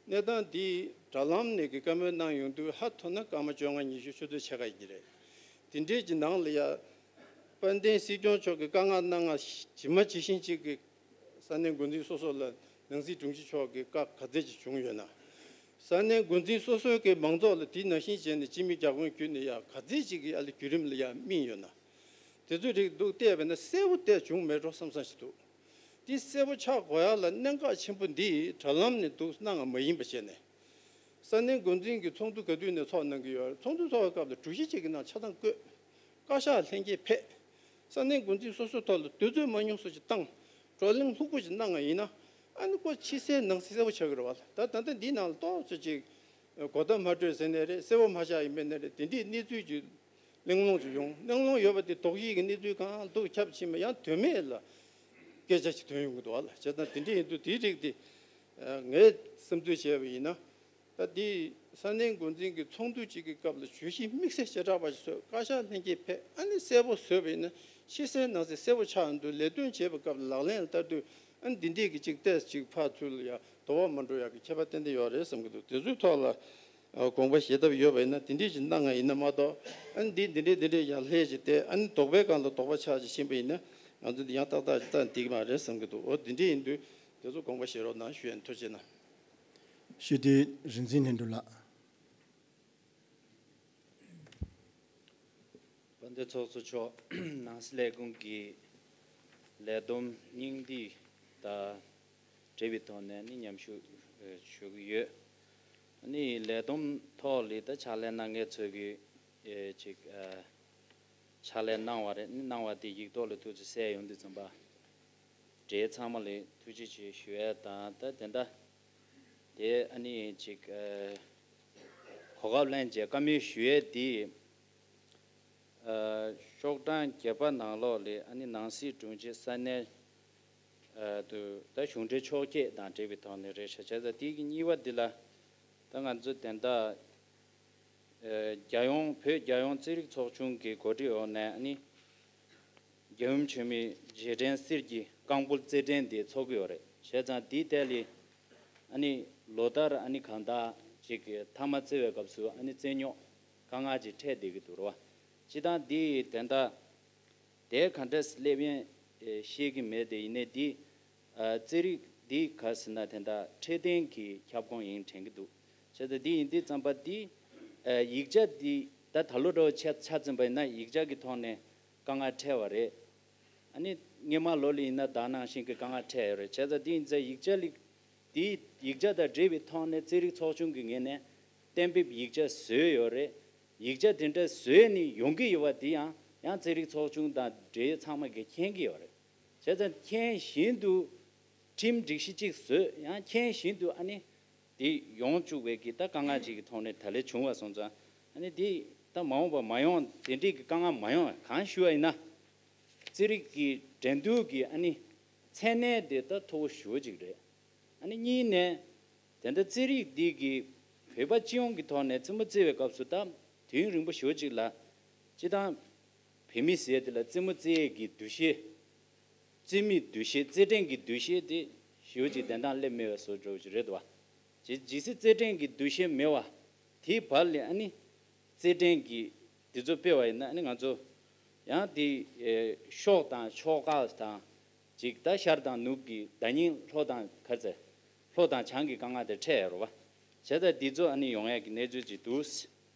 གནས་སྟངས་དེ་དྲ་ལམ་ནས་ཀྱི་བཀའ་མོལ་གནང་ཡོང་དུས་ཧ་ཐོ་ན་སྐར་མ་བཅོ་ལྔ་ཉི་ཤུ་ཆུ་ཚོད་ཕྱེད་ཀ་ཡིན་གྱི་རེད། དེ་འདྲས་ཀྱི་ནང་ལ་ཡང་དཔལ་ལྡན་སྲིད་སྐྱོང་མཆོག་གིས་བཀའ་མངགས་གནང་ང་ཇི་མ་ཇི་བཞིན་ཅིག་གི་ས་གནས་འགོ་འཛིན་སོ་སོ་ལ་ནང་སྲིད་དྲུང་ཆེ་མཆོག་གིས་བཀའ་ག་ཚད་ཅིག་བྱུང་ཡོད་ན། ས་གནས་འགོ་འཛིན་སོ་སོའི་གི་མང་ཚོགས་ལ་དེ་ནང་བཞིན་བྱས་ནས་སྤྱི་མི་བརྒྱ་དཔོན་བརྒྱུད་ནས་ཡ་ག་ཚད་ཅིག་གི་ཨ་ལ་བརྒྱུད་རིམ་ལ་ཡ་སྨིན་ཡོད་ན། དེ་ཚོའི་རིགས་འདུག་བལྟས་པ་ན་གསལ་པོ་བལྟས་བྱུང་མེད་འགྲོ་བསམ་བསམ་ཞིག་འདུག་དེ་གསལ་པོ་ཆགས་དགོས་ཡ་ལ་གནད་འགག་ཆེན་པོ་འདི་དྲ་ལམ་ནས་འདུག་གནང་བ་མ་ཡིན་པ་བྱས་ནས། ས་གནས་འགོ་འཛིན་གྱི་ཚོགས་འདུ་ག་དུས་ནས་ཚོགས་གནང་གི་ཡོད། ཚོགས་འདུ་ཚོགས་པའི་སྐབས་ལ་གྲོས་གཞི་གཅིག་གི་ནང་ཆ་ཚང་བཀོད། བཀའ་ཤག་ལྷན་རྒྱས་ཕེབས། ས་གནས་འགོ་འཛིན་སོ་སོའི་ཐོག་ལ་དུས་ཚོད་མ་ཉུང་སུ་ཅིག་བཏང་། བགྲོ་གླེང་ལྷུག་པོ་ཅིག་གནང་བ་ཡིན་ན། ཨ་ནི་ཁོ་ཕྱི་གསལ་ནང་གསལ་གསལ་པོ་ཆགས་ཀྱི་རེད་བ། ད་ད་ལྟ་འདིའི་ནང་ལ་ཏོག་ཙམ་ཅིག་གོ་བརྡ་མ་སྤྲོད་ཟེར་ནའི་རེད། གསལ་པོ་མ་ཆགས་ཡིན་པའི་ནའི་རེད། དེ་འདྲའི་གནས་ཚུལ་གྱི་གླེང་སློང་ཅིག་ཡོང་། གླེང་སློང་ཡོད་པ་དེ་དོགས་གཞི་གི་གནས་ཚུལ་གང་འདུག་ཁྱབ་ཕྱིན་པ་ཡང་དོན་མེད་ལ་སྐད་ཆ་ཅིག་ཐོན་ཡོང་གི་འདུག་བ་ལ། བྱས་ཙང་དེ་འདྲ་ཡིན་དུས་དེའི་རིགས་དེ་ངས་བསམ་ཚུལ་བྱས་པ་ཡིན་ན། ད་དེ་ས་གནས་འགོ་འཛིན་གྱི་ཚོགས་འདུ་གཅིག་གི་སྐབས་ལ་གྲོས་གཞི་དམིགས་བསལ་བྱེ་བྲག་པ་ཞིག་བཟོས། བཀའ་ཤག་ལྷན་རྒྱས་ཕེབས། ཨ་ནི་གསལ་པོ་བཟོས་པ་ཡིན་ན་ཕྱི་གསལ་ནང་གསལ་གསལ་པོ་ཆགས་འདུག་ལས་དོན་བྱེད་པའི་སྐབས་ལ་ལག་ལེན་ལ་བསྟར་དུས། ཨ་ནི་འདི་འདྲས་ཀྱི་གཅིག་ཏོག་ཙམ་ཅིག་ཕར་ཚུར་ལ་ཡ་དོགས་པ་མ་འགྲོ་ཡག་གི་ཁྱད་པར་ཏན་ཏན་ཡོད་རེད་བསམ་གྱི་འདུག་དེ་ཚོའི་ཐོག་ལ་ཨ་དགོངས་པ་བཞེས་ཐབས་ཡོད་པ་ཡིན་ན། དེ་འདྲས་ཅིག་གནང་ང་ཡིན་ན་མ་གཏོགས། ཨ་ནི་འདི་འདི་འདྲས་འདི་འདྲས་ཡང་ལྷད་ཅིག་སྟེ། ཨ་ནི་དོགས་པའི་སྒང་ལ་དོགས་པ་ཆགས་ཅིག་ཕྱིན་པ་ཡིན་ན། ང་ཚོ་འདི་ཡང་ཏག་ཏག་ཅིག་རྩ་ནས་འགྲིག་གི་མ་རེད་བསམ་གྱི་འདུག་འོ་དེ་འདྲས་ཡིན་དུས་དེ་ཚོ་དགོངས་པ་བཞེས་རོགས་གནང་ཞུ་ཡ་ཡིན། ཐུགས་རྗེ་གནང་། སྤྱི་འཐུས་རིག་འཛིན་ལྷུན་གྲུབ་ལགས། དཔལ་ལྡན་ཚོགས་གཙོ་མཆོག་ནང་སྲིད་ལས་ཁུངས་ཀྱི་ལས་བསྡོམས་སྙིང་བསྡུས་དང་འབྲེལ་བའི་ཐོག་ནས་ནི་མཉམ་ཞུགས་ཞུ་གི་ཡོད། ནི་ལས་བསྡོམས་ཐོག་ལ་ད་ཕྱག་ལས་གནང་མཁན་ཚོས་ཀྱི་ཅིག་ཕྱག་ལས་གནང་བ་རེད། གནང་བ་དེ་ཡིག་ཐོག་ལ་ཐུགས་རྗེ་གསལ་ཡོང་དུས་ཙམ་པ། འབྲེལ་ཚང་མ་ལ་ཐུགས་རྗེ་ཆེ་ཞུ་ཡས་དང་། ད་དེ་འདྲ་དེ་ཨ་ནི་ཅིག་གོ་སྐབས་ལེན་བྱས་བཀའ་མོལ་ཞུ་ཡས་དེ། ཤོག་གྲངས་བརྒྱད་པ་ནང་ལོགས་ལ་ཨ་ནི་ནང་སྲིད་དྲུང་ཆེ་ས་གནས་དུ་ད་གཞུང་འབྲེལ་ཕྱོགས་བསྐྱོད་དང་འབྲེལ་བའི་ཐོག་ནས་རེད་ཤག་བྱས་ཙང་དེ་གི་གཉིས་པ་འདི་ལ་ད་ང་ཚོ་དེ་འདྲ་རྒྱལ་ཡོངས་བོད་རྒྱལ་ཡོངས་རྩེད་རིགས་ཚོགས་ཆུང་གི་གོ་སྒྲིག་འོག་ནས་ཨ་ནི། རྒྱལ་ཡུམ་ཆེན་མོའི་རྗེས་དྲན་གསེར་གྱི་རྐང་སྤོལ་རྩེད་འགྲན་དེ་འཚོགས་ཀྱི་ཡོད་རེད། བྱས་ཙང་དེའི་ཐད་ལ་ཨ་ནི་ལོ་ལྟར་ཨ་ནི་གང་ལྟར་ཅིག་མཐའ་མ་རྩེ་བའི་སྐབས་སུ་ཨ་ནི་རྩེད་རྙོག་དཀའ་ངལ་ཅིག་འཕྲད་བསྡད་ཀྱི་འདུག་རེད་བ། སྤྱིར་བཏང་འདི་དེ་འདྲ་དེ་ག་འདྲས་སླེབས་ཡོང་ཤེས་ཀྱི་མེད་དེ། ཡིན་ནའི་འདི་རྩེད་རིགས་ འདི་ག་ཟེར་ན་དེ་འདྲ་འཕྲོད་བསྟེན་གྱི་ཁྱབ་ཁོངས་ཡིན་དྲན་གྱི་འདུག་བྱས་ཙང་འདི་ཡིན་དུས་ཙམ་པ་འདི་ཡིག་ཆ་འདི་ད་ད་ལོ་འདྲ་བོ་ཆ་ཆ་འཛིན་པ་ཡིན་ན་ཡིག་ཆ་གི་ཐོག་ནས་དཀའ་ངལ་འཕྲད་པ་རེད། ཨ་ནི་སྔོན་མ་ལོ་ལ་ཡིན་ན་ད་ནང་བཞིན་གྱི་དཀའ་ངལ་འཕྲད་ཡོད་རེད། བྱས་ཙང་འདི་ཡིན་ཙང་ཡིག་ཆ་ལ་དེའི་ཡིག་ཆ་དང་འབྲེལ་བའི་ཐོག་ནས་རྩེད་རིགས་ཚོགས་ཆུང་གི་ངོས་ནས་གཏན་འབེབས་ཡིག་ཆ་བཟོས་ཡོད་རེད། ཡིག་ཆ་དེ་འདྲ་བཟོས་ནས་ཡོང་གི་ཡོད་པ་དེ་ཡང་ཡང་རྩེད་རིགས་ཚོགས་ཆུང་དང་འབྲེལ་ཡོད་ཚང་མ་གིས་མཁྱེན་གྱི་ཡོད་རེད། བྱས་ཙང་མཁྱེན་བཞིན་དུ་ཁྲིམས་སྒྲིག་གཞི་གཅིག་བཟོས་ཡང་མཁྱེན་བཞིན་དུ་ཨ་ནི་དེ་ཡོང་བཅུག་པའི་གི་ད་དཀའ་ངལ་ཅིག་གི་ཐོག་ནས་ད་ལས་བྱུང་བ་སོང་ཙང་ཨ་ནི་དེ་ད་མ་འོངས་པ་མ་ཡོང་དེ་འདྲའི་གི་དཀའ་ངལ་མ་ཡོང་གང་ཞུ་བ་ཡིན་ན། རྩེད་རིགས་ཀྱི་འགྲན་བསྡུར་གྱི་ཨ་ནི་མཚན་གནས་དེ་ད་མཐོ་བོ་ཞེ་པོ་ཅིག་རེད། ཨ་ནི་གཉིས་ནས་དེ་འདྲ་རྩེད་རིགས་འདི་གི་བོད་པ་སྤྱི་ཡོངས་ཀྱི་ཐོག་ནས་རྩེད་མོ་རྩེ་བའི་སྐབས་སུ་ད་དུས་ཡུན་རིང་པོ་ཞེ་པོ་ཅིག་ལ་སྤྱི་བཏང་བོད་མི་ཟེར་དེ་ལ་རྩེད་མོ་རྩེ་ཡས་ཀྱི་འདུ་ཤེས། རྩེད་མོའི་འདུ་ཤེས་རྩེད་འགྲན་གྱི་འདུ་ཤེས་དེ་ཞེ་པོ་ཅིག་བདེན་མཐའ་སླེབས་མེད་པའི་བཟོ་འདྲ་བོ་ཅིག་རེད་འདུག་བ། ཇི་ཇི་སྲིད་རྩེད་འགྲན་གྱི་འདུ་ཤེས་མེད་པ་དེའི་བར་ལ་ཨ་ནི་རྩེད་འགྲན་གྱི་དེ་ཚོ་སྤེལ་བ་ཡིན་ན་ཨ་ནི་ང་ཚོ་ཡང་དེ་ཨེ་ཤོག་དང་ཤོག་ཁག་དང་ཅིག་ད་ཤར་དང་ནུབ་ཀྱི་ཟླ་ཉིན་ལྷོ་དང་ག་ཚད་ལྷོ་དང་བྱང་གི་དཀའ་ངལ་དེ་འཕྲད་ཡོད་རེད་བ། བྱས་ཙང་འདི་ཚོ་ཨ་ནི་ཡོང་ཡས་ཀྱི་གནས་ཚུལ་ཅིག་འདུག་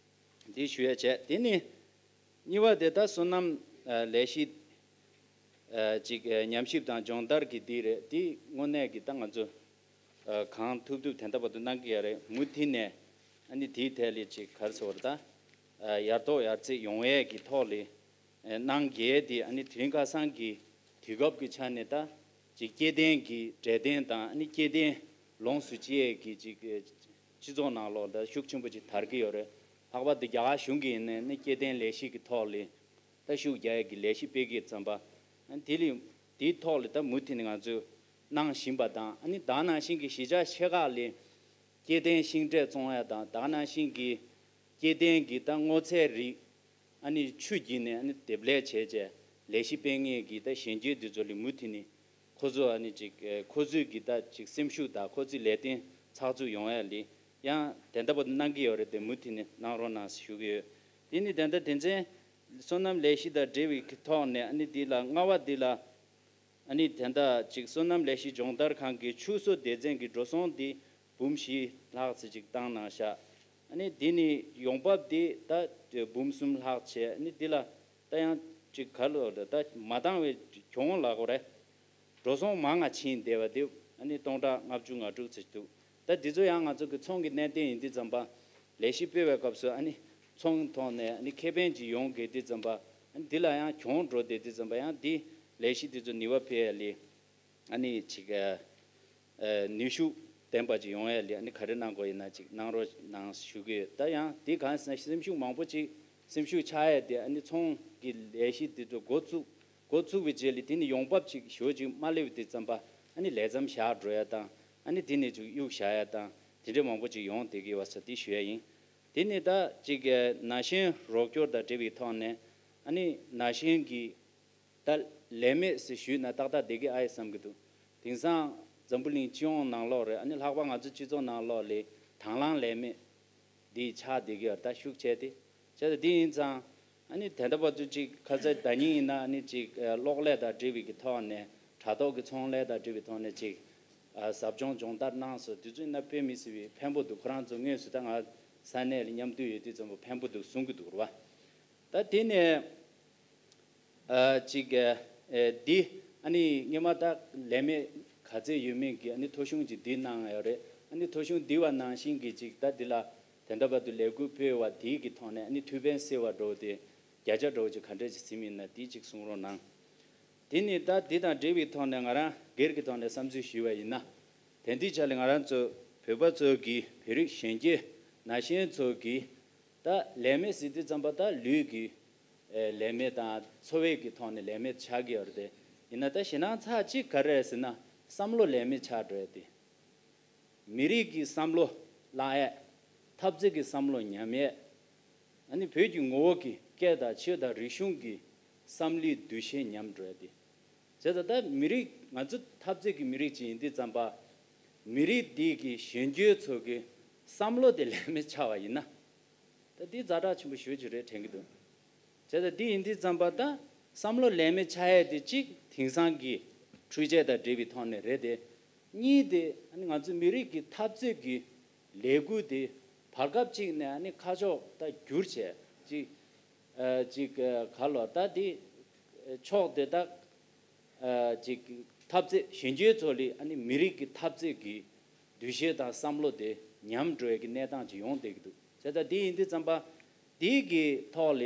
འདི་ཞུ་ཡ་བྱས། དེ་ནི་གཉིས་པ་དེ་ད་སོ་ནམ་ཨ་ལས་གཞི་ཨ་ཅིག་ཨ་ཉམས་ཞིབ་དང་སྦྱོང་བརྡར་གྱི་འདི་རེད། འདི་དངོས་གནས་ཀྱི་ད་ང་ཚོ་ཨ་གང་ཐུབ་ཐུབ་དེ་འདྲ་བར་དུ་གནང་གི་ཡ་རེད། མུ་མཐུད་ནས་ཨ་ནི་དེའི་ཐད་ལ་ཅིག་ག་རེ་ཟེར་བ་རེད་ད་ཨ་ཡར་ཐོག་ཡར་ཚེ་ཡོང་ཡས་ཀྱི་ཐོག་ལ་ཨ་གནང་གལ་ཏེ་ཨ་ནི་དེ་རིང་ཁ་སང་གི་དུས་སྐབས་ཀྱི་ཆ་ནས་ད་ཅིག་སྐྱེ་ལྡན་གྱི་འབྲས་ལྡན་དང་ཨ་ནི་སྐྱེ་ལྡན་ལོངས་སུ་སྤྱད་ཀྱི་ཅིག་སྤྱི་ཚོགས་ནང་ལོགས་ད་ཤུགས་ཆེན་པོ་ཅིག་དར་གྱི་ཡོད་རེད། ལྷག་པར་དུ་རྒྱ་གར་གཞུང་གིས་ཡིན་ནའི་ཨ་ནི་སྐྱེ་ལྡན་ལས་གཞི་གི་ཐོག་ལ་ད་ཤུགས་རྒྱག་ཡས་ཀྱི་ལས་གཞི་སྤེལ་གྱི་ཙམ་པ་ཨ་ནི་དེ་ལས་དེའི་ཐོག་ལ་ད་མུ་མཐུད་ནས་ང་ཚོས་གནང་བཞིན་པ་དང་ཨ་ནི་ད་ནང་བཞིན་གྱི་གཞིས་ཆགས་ཆེ་ཁག་ལ་སྐྱེ་ལྡན་ཤིང་འབྲས་བཙོང་ཡ་དང་ད་ནང་བཞིན་གྱི་སྐྱེ་ལྡན་གྱི་ད་སྔོ་ཚལ་རིགས། ཨ་ནི་ཆུ་བརྒྱུད་ནས་ཨ་ནི་འདེབས་ལས་བྱས་བྱས་ལས་གཞི་སྤེལ་མཁན་གྱི་ད་གཞོན་སྐྱེས་འདི་ཚོ་ལ་མུ་མཐུད་ནས་ཁོ་ཚོ་ཨ་ནི་ཅིག་ཨེ་ཁོ་ཚོའི་གི་ད་ཅིག་སེམས་ཤུགས་དང་ཁོ་ཚོའི་ལས་དོན་ཚགས་ཚུད་ཡོང་ཡ་ལ་ཡང་དེ་འདྲ་པོ་གནང་གི་ཡོད་རེད་དེ་མུ་མཐུད་ནས་གནང་རོགས་གནང་ཞུ་གི་ཡོད། དེ་ནི་དེ་འདྲ་དེ་ཚན་སོ་ནམ་ལས་གཞི་དང་འབྲེལ་བའི་གི་ཐོག་ནས་ཨ་ནི་འདི་ལ་ལྔ་པ་འདི་ལ། ཨ་ནི་དེ་འདྲ་ཅིག་སོ་ནམ་ལས་གཞི་སྦྱོང་བརྡར་ཁང་གི་ཆུ་གསོ་སྡེ་ཚན་གྱི་འགྲོ་སོང་འདི་འབུམ་བཞི་ལྷག་ཙམ་ཅིག་བཏང་གནང་ཤག་ཨ་ནི་འདི་ནི་ཡོང་འབབ་འདི་ད་འབུམ་གསུམ་ལྷག་བྱས། ཨ་ནི་འདི་ལ་ད་ཡང་ཅིག་ག་ལོ་ད་མ་བཏང་བའི་གྱོང་ལ་གོ་རེད། འགྲོ་སོང་མང་ང་ཕྱིན་བསྡད་པ་འདི་ཨ་ནི་སྟོང་ཕྲག་ལྔ་བཅུ་ང་དྲུག་ཙམ་འདུག་ད་འདི་ཚོ་ཡང་ང་ཚོ་གི་ཚོང་གི་གནད་དོན་ཡིན་དུས་ཙམ་པ་ལས་གཞི་སྤེལ་བའི་སྐབས་སུ་ཨ་ནི་ཚོང་ཐོག་ནས་ཨ་ནི་ཁེ་ཕན་ཅིག་ཡོང་གི་དུས་ཙམ་པ་ཨ་ནི་འདི་ལ་ཡང་གྱོང་འགྲོ་བསྡད་དུས་ཙམ་པ་ཡང་འདི་ལས་གཞི་འདི་ཚོ་ནུས་པ་འཕེལ་ཡ་ལས་ཨ་ནི་ཅིག་ཨ་ཨ་ནུས་ཤུགས་ལྡན་པ་ཅིག་ཡོང་ཡ་ལས་ཨ་ནི་ག་རེ་གནང་དགོས་ཡིན་ན་ཅིག་གནང་རོགས་གནང་ཞུ་གི་ཡོད། ད་ཡང་འདི་གང་ཟེར་ན་སེམས་ཤུགས་མང་པོ་ཅིག་སེམས་ཤུགས་ཆག་ཡ་དེ་ཨ་ནི་ཚོང་གི་ལས་གཞི་འདི་ཚོ་འགོ་བཙུགས་འགོ་བཙུགས་པའི་རྗེས་ལ་དེ་ནི་ཡོང་འབབ་ཅིག་ཞོ་ཅིག་མ་སླེབས་དུས་ཙམ་པ་ཨ་ནི་ལས་མཚམས་བཞག་འགྲོ་ཡ་དང་ཨ་ནི་དེ་ནས་ཅིག་གཡུག་བཞག་ཡ་དང་དེ་འདྲ་མང་པོ་ཅིག་ཡོང་བསྡད་ཀྱི་ཡོད་པ་ས་དེ་ཞུ་ཡ་ཡིན། དེ་ནི་ད་ཅིག་ན་གཞོན་རོགས་སྐྱོར་དང་འབྲེལ་བའི་ཐོག་ནས་ཨ་ནི་ན་གཞོན་གྱི་ད་ལས་མེད་ཟེར་ཞུས་ན་ཏག་ཏག་བསྡད་ཀྱི་ཨ་ཡེ་བསམ་གྱི་འདུག་དེང་སང་འཛམ་བུ་གླིང་སྤྱི་ཡོངས་ནང་ལོགས་རེད། ཨ་ནི་ལྷག་པར་ང་ཚོ་སྤྱི་ཚོགས་ནང་ལོགས་ལ་དང་བླངས་ལས་མེད་འདི་ཆགས་བསྡད་ཀྱི་ཡོད་རེད། ད་ཤུགས་ཆེ་སྟེ་བྱས་ཙང་འདི་ཡིན་ཙང་ཨ་ནི་དེ་འདྲ་བར་དུ་ཅིག་ཁ་ཚ་ཟླ་ཉིན་ཡིན་ན་ཨ་ནི་ཅིག་གློག་ཀླད་དང་འབྲེལ་བའི་གི་ཐོག་ནས་དྲ་ཐོག་གི་ཚོང་ལས་དང་འབྲེལ་བའི་ཐོག་ནས་ཅིག་ཟབ་སྦྱོང་སྦྱོང་བརྡར་གནང་སོང་། དུས་ཚོད་ན་དཔེ་མི་སྲིད་པའི་ཕན་པོ་འདུག་ཁོ་རང་ཚོ་དངོས་སུ་ད་ང་ས་གནས་ལ་མཉམ་འདུས་ཡོད་དུས་ཙམ་པ་ཕན་པོ་འདུག་གསུང་གི་འདུག་རེད་བ། ད་དེ་ནས་ཨ་ཅིག་ཨ་འདི་ཨ་ནི་སྔོན་མ་ད་ལས་མེད་ག་ཚད་ཡོད་མེད་ཀྱི་ཨ་ནི་ཐོ་གཞུང་ཅིག་འདི་གནང་ཡོད་རེད། ཨ་ནི་ཐོ་གཞུང་འདི་བ་ནང་བཞིན་གྱི་ཅིག་ད་འདི་ལ་དེ་འདྲ་བར་དུ་ལས་འགུལ་སྤེལ་བ་དེའི་གི་ཐོག་ནས་ཨ་ནི་ཐུགས་ཕན་གསོས་པ་འདྲ་བོ་དེ་བརྒྱ་ཆ་འདྲ་བོ་ཅིག་ག་འདྲ་ཅིག་ཟིན་ཡིན་ན་དེ་ཅིག་གསུང་རོགས་གནང་། དེ་ནི་ད་འདི་དང་འབྲེལ་བའི་ཐོག་ནས་ང་རང་སྒེར་གྱི་ཐོག་ནས་བསམ་ཚུལ་ཞུས་པ་ཡིན་ན། དེང་དུས་ཆ་ལ་ང་རང་ཚོ་བོད་པ་ཚོ་གི་བོད་རིགས་གཞོན་སྐྱེས་ན་གཞོན་ཚོ་གི་ད་ལས་མེད་ཟེར་དུས་ཙམ་པ་ད་ལུས་ཀྱི་ཨེ་ལས་མེད་དང་འཚོ་བའི་གི་ཐོག་ནས་ལས་མེད་ཆགས་ཀྱི་ཡོད་རེད་དེ། ཡིན་ན་ད་ཞེད་སྣང་ཚ་གཅིག་ག་རེ་རེད་ཟེར་ན་བསམ་བློ་ལས་མེད་ཆགས་འགྲོ་ཡ་དེ། མི་རིགས་ཀྱི་བསམ་བློ་བརླག་ཡས། འཐབ་རྩོད་ཀྱི་བསམ་བློ་ཉམས་ཡས། ཨ་ནི་བོད་ཀྱི་ངོ་བོ་གི་སྐད་དང་ཆོས་དང་རིག་གཞུང་གི་བསམ་བློའི་འདུ་ཤེས་ཉམས་འགྲོ་ཡ་དེ། བྱས་ཙང་ད་མི་རིགས་ང་ཚོ་འཐབ་རྩོད་ཀྱི་མི་རིགས་ཅིག་ཡིན་དུས་ཙམ་པ། མི་རིགས་འདི་གི་གཞོན་སྐྱེས་ཚོ་གི་བསམ་བློ་དེ་ལས་མེད་ཆགས་པ་ཡིན་ན། ད་འདི་ཛ་དྲག་ཆེན་པོ་ཞེ་ཅིག་རེད་དྲན་གྱི་འདུག་བྱས་ཙང་འདི་ཡིན་དུས་ཙམ་པ་ད་བསམ་བློ་ལས་མེད་ཆགས་ཡས་དེ་གཅིག་དེང་སང་གི་འཕྲུལ་ཆས་དང་འབྲེལ་བའི་ཐོག་ནས་རེད་དེ། གཉིས་དེ་ཨ་ནི་ང་ཚོའི་མི་རིགས་ཀྱི་འཐབ་རྩོད་ཀྱི་ལས་འགུལ་དེ་བར་སྐབས་གཅིག་ནས་ཨ་ནི་ཁ་ཕྱོགས་ད་བསྒྱུར་བྱས་ཅིག་ཨ་ཅིག་ཨ་ག་ལོ་ད་དེ་ཕྱོགས་དེ་དག་ཨ་ཅིག་འཐབ་རྩོད་གཞོན་སྐྱེས་ཚོ་ལ་ཨ་ནི་མི་རིགས་ཀྱི་འཐབ་རྩོད་ཀྱི་འདུ་ཤེས་དང་བསམ་བློ་དེ་ཉམས་འགྲོ་ཡས་ཀྱི་གནས་སྟངས་ཅིག་ཡོང་བསྡད་ཀྱི་འདུག་བྱས་ཙང་དེ་ཡིན་དུས་ཙམ་པ་དེའི་གི་ཐོག་ལ་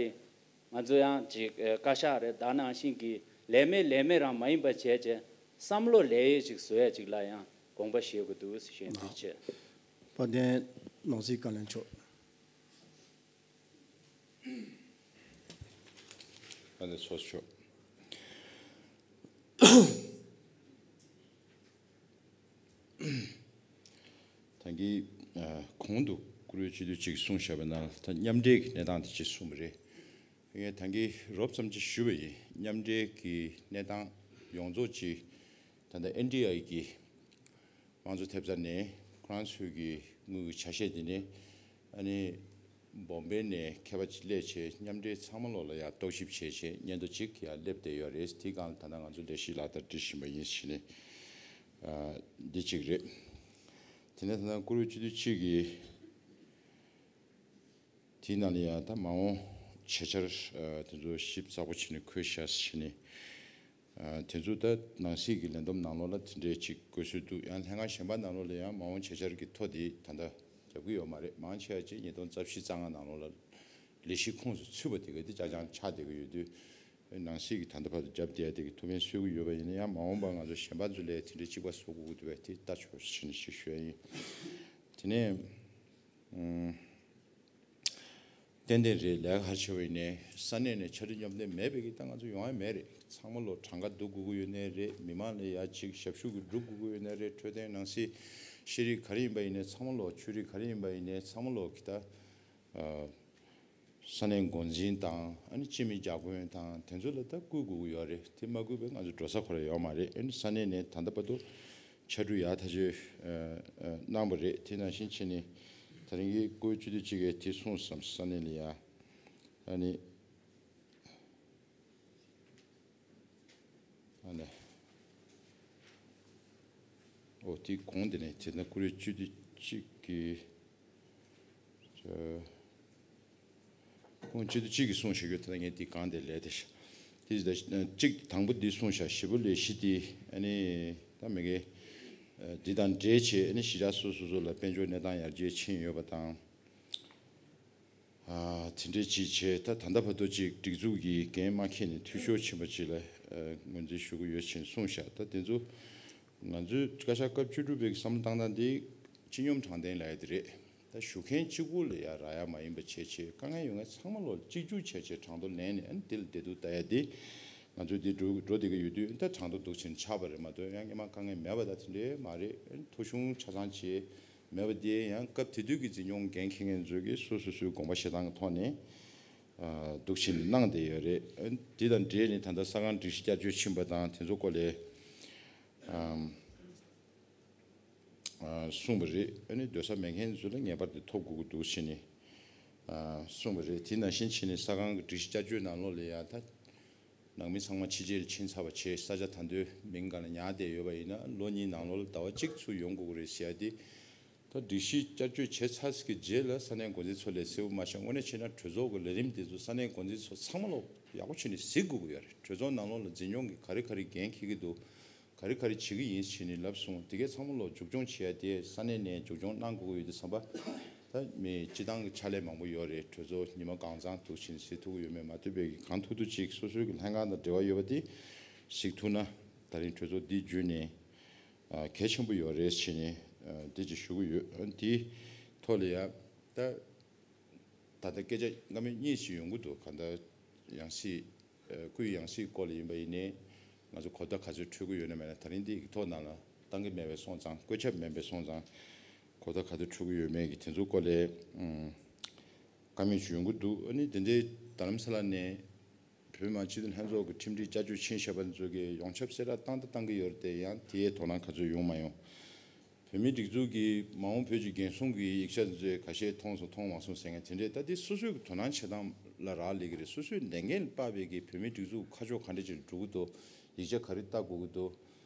ང་ཚོ་ཡང་ཅིག་ཨ་བཀའ་ཤག་རེད། ད་ནང་བཞིན་གྱི་ལས་མེད་ལས་མེད་རང་མ་ཡིན་པ་བྱས་བྱས་བསམ་བློ་ལས་ཡས་ཅིག་བཟོ་ཡས་ཅིག་ལ་ཡང་དགོངས་པ་བཞེས་དགོས་འདུག་ཞེས་འདི་བྱས། དཔལ་ལྡན་ནོར་འཛིན་བཀའ་བློན་མཆོག་ཨ་ནི་ཚོགས་ཆོག་ད་གིན་ཨ་གོང་དུ་བཀུར་འོས་སྤྱི་འཐུས་གཅིག་གསུངས་བཞག་པ་ནང་ལ་ད་མཉམ་འབྲེལ་གྱི་གནས་སྟངས་དེ་གཅིག་གསུངས་པ་རེད། ངས་ད་གིན་རོབ་ཙམ་ཅིག་ཞུས་པ་ཡིན། མཉམ་འབྲེལ་གྱི་གནས་སྟངས་ཡོངས་རྫོགས་ཅིག་ད་ལྟ་ཨེན་ཌི་ཨའི་གི་དམངས་གཙོ་ཐེབས་རྩ་ནས་ཁོ་རང་ཚོའི་གི་དངུལ་གྱི་ཆ་ཤས་དེ་ནས་ཨ་ནི་བོམ་བེ་ནས་མཁས་པ་ཅིག་སླེབས་བྱས་མཉམ་འབྲེལ་ཚང་མ་ལོག་ལ་ཡང་རྟོག་ཞིབ་བྱས་བྱས་སྙན་ཐོ་ཅིག་ཡང་སླེབས་བསྡད་ཡོད་རེད། དེའི་སྒང་ལ་ད་ལྟ་ང་ཚོ་ལས་གཞི་ལག་བསྟར་སྒྲིག་བཞིན་པ་ཡིན་ཞེས་ནས་ཨ་འདི་གཅིག་རེད། དེ་ནས་ད་ལྟ་བཀུར་འོས་སྤྱི་འཐུས་གཅིག་གིས་དེའི་ནང་ལ་ཡང་ད་མ་འོངས་བྱེད་འཆར་ཨ་དེ་ཚོ་ཞིབ་ཚགས་པོ་བྱས་ནས་འཁོད་བཞག་ཟེར་ནས་ཨ་དེ་ཚོ་ད་ནང་སྲིད་ཀྱི་ལས་བསྡོམས་ནང་ལོགས་ལ་དེ་འདྲའི་ཅིག་བཀོད་སྲོལ་འདུག་ཡང་ལྷན་ཁང་གཞན་པ་ནང་ལོགས་ལ་ཡང་མ་འོངས་བྱེད་འཆར་གྱི་ཐོ་དེ་ད་ལྟ་རྒྱབ་ཀྱི་ཡོད་མ་རེད། མང་ཆེ་བ་ཅིག་ཉིས་སྟོང་རྩ་བཞི་རྩ་ལྔ་ནང་ལོགས་ལ་ལས་གཞི་ཁོངས་སུ་ཚུད་པ་དེ་ག་དེ་རྐྱང་རྐྱང་ཆགས་བསྡད་ཀྱི་ཡོད་དུས། ནང་སྲིད་ཀྱི་ད་ལྟ་བར་དུ་རྒྱབ་བསྡད་ཡ་དེ་གི་ཐུགས་ཕན་གསོས་ཀྱི་ཡོད་པ་ཡིན་ན་ཡང་མ་འོངས་པར་ང་ཚོ་གཞན་པ་ཚོ་ལས་དེ་འདྲའི་གཅིག་པ་བཟོ་དགོས་ཀྱི་འདུག་པས་དེ་ལྟ་ཆོག་ཟེར་ནས་ཞུ་ཞུ་ཡ་ཡིན། དེ་ནས་ཨུམ། ཏན་ཏན་རེད། ལས་ཀ་ག་རེ་བྱས་པ་ཡིན་ནའི་ས་གནས་ནས་ཕྱར་གྲུ་མཉམ་འདེགས་མེད་པའི་གི་ད་ང་ཚོ་ཡོང་ཡ་མེད་རེད། ཚང་མ་ལོ་གྲངས་ཀ་བསྡུ་དགོས་ཀྱི་ཡོད་ནའི་རེད། མི་མང་ལ་ཡ་ཅིག་ཞབས་ཞུ་གི་སྒྲུབ་དགོས་ཀྱི་ཡོད་ནའི་རེད། འཕྲོད་བསྟེན་ནང་སྲིད་ཤེས་རིག་ག་རེ་ཡིན་པ་ཡིན་ནའི་ཚང་མ་ལོ་ཆོས་རིག་ག་རེ་ཡིན་པ་ཡིན་ནའི་ཚང་མ་ལོ་གི་ད་ས་གནས་འགོ་འཛིན་དང་ཨ་ནི་སྤྱི་མི་བརྒྱ་དཔོན་དང་དེ་ཚོ་ལ་ད་བསྐུལ་དགོས་ཀྱི་ཡོད་རེད། དེ་མ་བསྐུལ་བས་ང་ཚོ་འགྲོ་ས་ཁོ་ར་ཡོད་མ་རེད། ཨ་ནི་ས་གནས་ནས་ད་ལྟ་བར་དུ་ཕྱར་གྲུ་ཡག་ཐག་ཆོད་གནང་བ་རེད། དེ་ནང་བཞིན་བྱས་ནས་ད་རིང་གི་བཀུར་འོས་སྤྱི་འཐུས་གཅིག་གིས་དེ་གསུངས་སམ། ས་གནས་ལ་ཡ་ཨ་ནི་ཨ་ནི་ཨོ་དེ་གོང་དེ་ནས་དེ་ན་བཀུར་འོས་སྤྱི་འཐུས་གཅིག་གིས་ཁོང་སྤྱི་འཐུས་གཅིག་གིས་གསུངས་བཞག་ཡོད། ད་ངས་འདི་གང་དེ་ལས་དེ་ཤ་དེ་ད་གཅིག་དང་པོ་འདི་གསུངས་བཞག་བཞི་པོ་ལས་གཞི་དེ་ཨ་ནི་ད་མི་གེ་འདི་དང་འབྲེལ་བྱས་ཨ་ནི་གཞིས་ཆགས་སོ་སོ་སོ་ལ་དཔལ་འབྱོར་གནས་སྟངས་ཡར་རྒྱས་ཕྱིན་ཡོད་པ་དང་ཨ་དེ་འདྲའི་ཅིག་བྱས། ད་ད་ལྟ་བར་དུ་ཅིག་སྒྲིག་འཛུགས་ཀྱི་འགན་མ་འཁྱེར་ནས་འཐུས་ཤོར་ཕྱིན་པ་ཅིག་ལ་ངོས་འཛིན་ཞུ་གི་ཡོད་ཅེས་གསུངས་བཞག་ད་དེ་ཚོ་ང་ཚོའི་བཀའ་ཤག་སྐབས་བཅུ་དྲུག་པའི་བསམ་བློ་བཏང་སྟངས་འདི་སྤྱི་སྙོམས་དྲང་བདེན་ལབ་ཡ་དེ་རེད། ད་ཞུ་མཁན་གཅིག་པུ་ལ་ཡ་རག་ཡ་མ་ཡིན་པ་བྱས་བྱས་དཀའ་ངལ་ཡོད་མཁན་ཚང་མ་ལོ་གཅིག་གྱུར་བྱས་བྱས་གྲངས་ཐོ་ལེན་ནས་ཨ་ནི་དེ་ལ་བདེ་སྡུག་ལྟ་ཡ་དེ་ང་ཚོས་དེ་འགྲོ་འགྲོ་བསྡད་ཀྱི་ཡོད་དུས་ད་གྲངས་ཐོ་འདུག་ཕྱིན་ཆགས་པ་རེད་མ་གཏོགས་ཡང་སྔོན་མ་དཀའ་ངལ་མེད་པ་ད་དེ་འདྲའི་མ་རེད། ཨ་ནི་ཐོ་གཞུང་ཆ་ཚང་བྱས་མེད་པ་དེ་ཡང་སྐབས་དེ་དུས་ཀྱི་འཛིན་སྐྱོང་འགན་འཁྱེར་མཁན་ཚོས་ཀྱིས་སོ་སོ་སོའི་དགོངས་པ་བཞེས་སྟངས་ཀྱི་ཐོག་ནས་འདུག་ཕྱིན་གནང་བསྡད་ཡོད་རེད། ཨ་ནི་དེ་དང་འབྲེལ་ནས་ད་ལྟ་ས་ཁང་སྒྲིག་གཞི་བསྐྱར་བཅོས་ཕྱིན་པ་དང་དེ་ཚོ་སྐོར་ལས། གསུངས་པ་རེད། ཨ་ནི་སྡོད་ས་མེད་མཁན་ཚོ་ལ་ངེས་པར་དུ་ཐོབ་དགོས་ཀྱི་འདུག་ཟེར་ནས་གསུངས་པ་རེད། དེ་ནང་བཞིན་བྱས་ནས་ས་ཁང་གི་སྒྲིག་གཞི་བསྐྱར་བཅོས་ནང་ལོགས་ལ་ཡང་ད་ནང་མི་ཚང་མ་ཕྱི་རྒྱལ་ཕྱིན་ཚར་བ་བྱས་ས་ཆ་ད་དུང་མིང་སྒང་ལ་ཉར་བསྡད་ཡོད་པ་ཡིན་ན་ལོ་གཉིས་ནང་ལོགས་ལ་ཟླ་བ་གཅིག་ཚུར་ཡོང་དགོས་ཀྱི་རེད་ཟེར་ཡ་དེ། ད་སྒྲིག་གཞི་བསྐྱར་བཅོས་བྱས་ཚར་ཟིན་གྱི་རྗེས་ལ་ས་གནས་འགོ་འཛིན་ཚོ་ལས་གསལ་པོ་མ་ཤེས། དངོས་གནས་བྱས་ན་གྲོས་ཚོགས་ཀྱི་ལས་རིམ་དེ་ཚོ་ས་གནས་འགོ་འཛིན་ཚོ་ཚང་མ་ལོག་ཡག་པོ་བྱས་ནས་གཟིགས་དགོས་ཀྱི་ཡོད་རེད། གྲོས་ཚོགས་ནང་ལོགས་ལ་འཛིན་སྐྱོང་གིས་ག་རེ་ག་རེ་འགན་འཁྱེར་གྱི་འདུག་ག་རེ་ག་རེ་བྱེད་ཀྱི་ཡིན་ཟེར་ནས་ལབ་སོང་། དེ་གས་ཚང་མ་ལོ་མཇུག་སྐྱོང་བྱེད་ཡ་དེ་ས་གནས་ནས་མཇུག་སྐྱོང་གནང་དགོས་ཀྱི་ཡོད་དུས་ཙམ་པ། ད་མི་སྤྱི་བཏང་གི་ཕྱག་ལས་མང་པོ་ཡོད་རེད། གྲོས་ཚོགས་ཉི་མ་གང་ཚང་འདུག་ཕྱིན་གཟིགས་ཐུབ་ཀྱི་ཡོད་མེད་མ་ཐུབ་པའི་གི་གང་ཐུབ་ཐུབ་ཅིག་སོ་སོའི་གི་ལྷན་ཁང་དང་འབྲེལ་བ་ཡོད་པ་དེ་གཟིགས་ཐུབ་ན་ད་རིང་གྲོས་ཚོགས་འདི་བརྒྱུད་ནས་ཨ་གལ་ཆེན་པོ་ཡོད་རེད་ཟེར་ནས་ཨ་འདི་ཅིག་ཞུ་གི་ཡོད། ཨ་དེའི་ཐོག་ལ་ཡ་ད། ད་ལྟ་སྐད་ཆ་སྔ་མོ་གཉིས་ཤིག་ཡོང་གི་འདུག་གང་ལྟར་ཡང་སྲིད། ཨ་སྐུའི་ཡང་སྲིད་སྐོར་ལ་ཡིན་པ་ཡིན་ནའི་ང་ཚོ་གོ་བརྡ་ག་ཚོད་འཕྲོད་ཀྱི་ཡོད་ན་མེད་ན་ད་རིང་འདི་ཡིག་ཐོག་ནང་ལ་བཏང་གི་མེད་པས་སོང་ཙང་། བཀོད་ཁྱབ་མེད་པས་སོང་ཙང་གོ་བརྡ་ག་ཚོད་འཕྲོད་ཀྱི་ཡོད་མེད་ཀྱི་དེ་ཚོ་སྐོར་ལ་ཨུམ་བཀའ་མོལ་ཞིག་ཡོང་གི་འདུག་ཨ་ནི་དེ་འདྲའི་རྡ་རམ་ས་ལ་ནས་བོད་མི་མང་སྤྱི་འཐུས་ལྷན་ཚོགས་ཀྱི་ཁྲིམས་སྒྲིག་བསྐྱར་བཅོས་ཕྱིན་བཞག་པ་ཚོ་གིས་ཡོངས་ཁྱབ་གསལ་བསྒྲགས་བཏང་དང་བཏང་གི་ཡོད་རེད་དེ། ཡང་དེའི་དོ་སྣང་ག་ཚོད་ཡོང་མ་ཡོང་། བོད་མིའི་སྒྲིག་འཛུགས་ཀྱི་མ་འོངས་བོད་ཀྱི་འགན་སྲུང་གི་ཡིག་ཆ་ཚོས་ཁ་ཤས་མཐོང་སོང་མཐོང་མ་སོང་ཟེར་མཁན་དེ་འདྲས། ད་དེ་སོ་སོའི་གི་དོ་སྣང་བྱེད་སྟངས་ལ་རག་ལས་ཀྱི་རེད། སོ་སོའི་ལས་འགན་ལ་དཔག་པའི་གི་བོད་མིའི་སྒྲིག་འཛུགས་ཁ་ཕྱོགས་ག་འདྲ་ཅིག་འགྲོ་གི་འདུག་ཡིག་ཆ་ག་རེ་ལྟ་དགོས་ཀྱི་འདུག་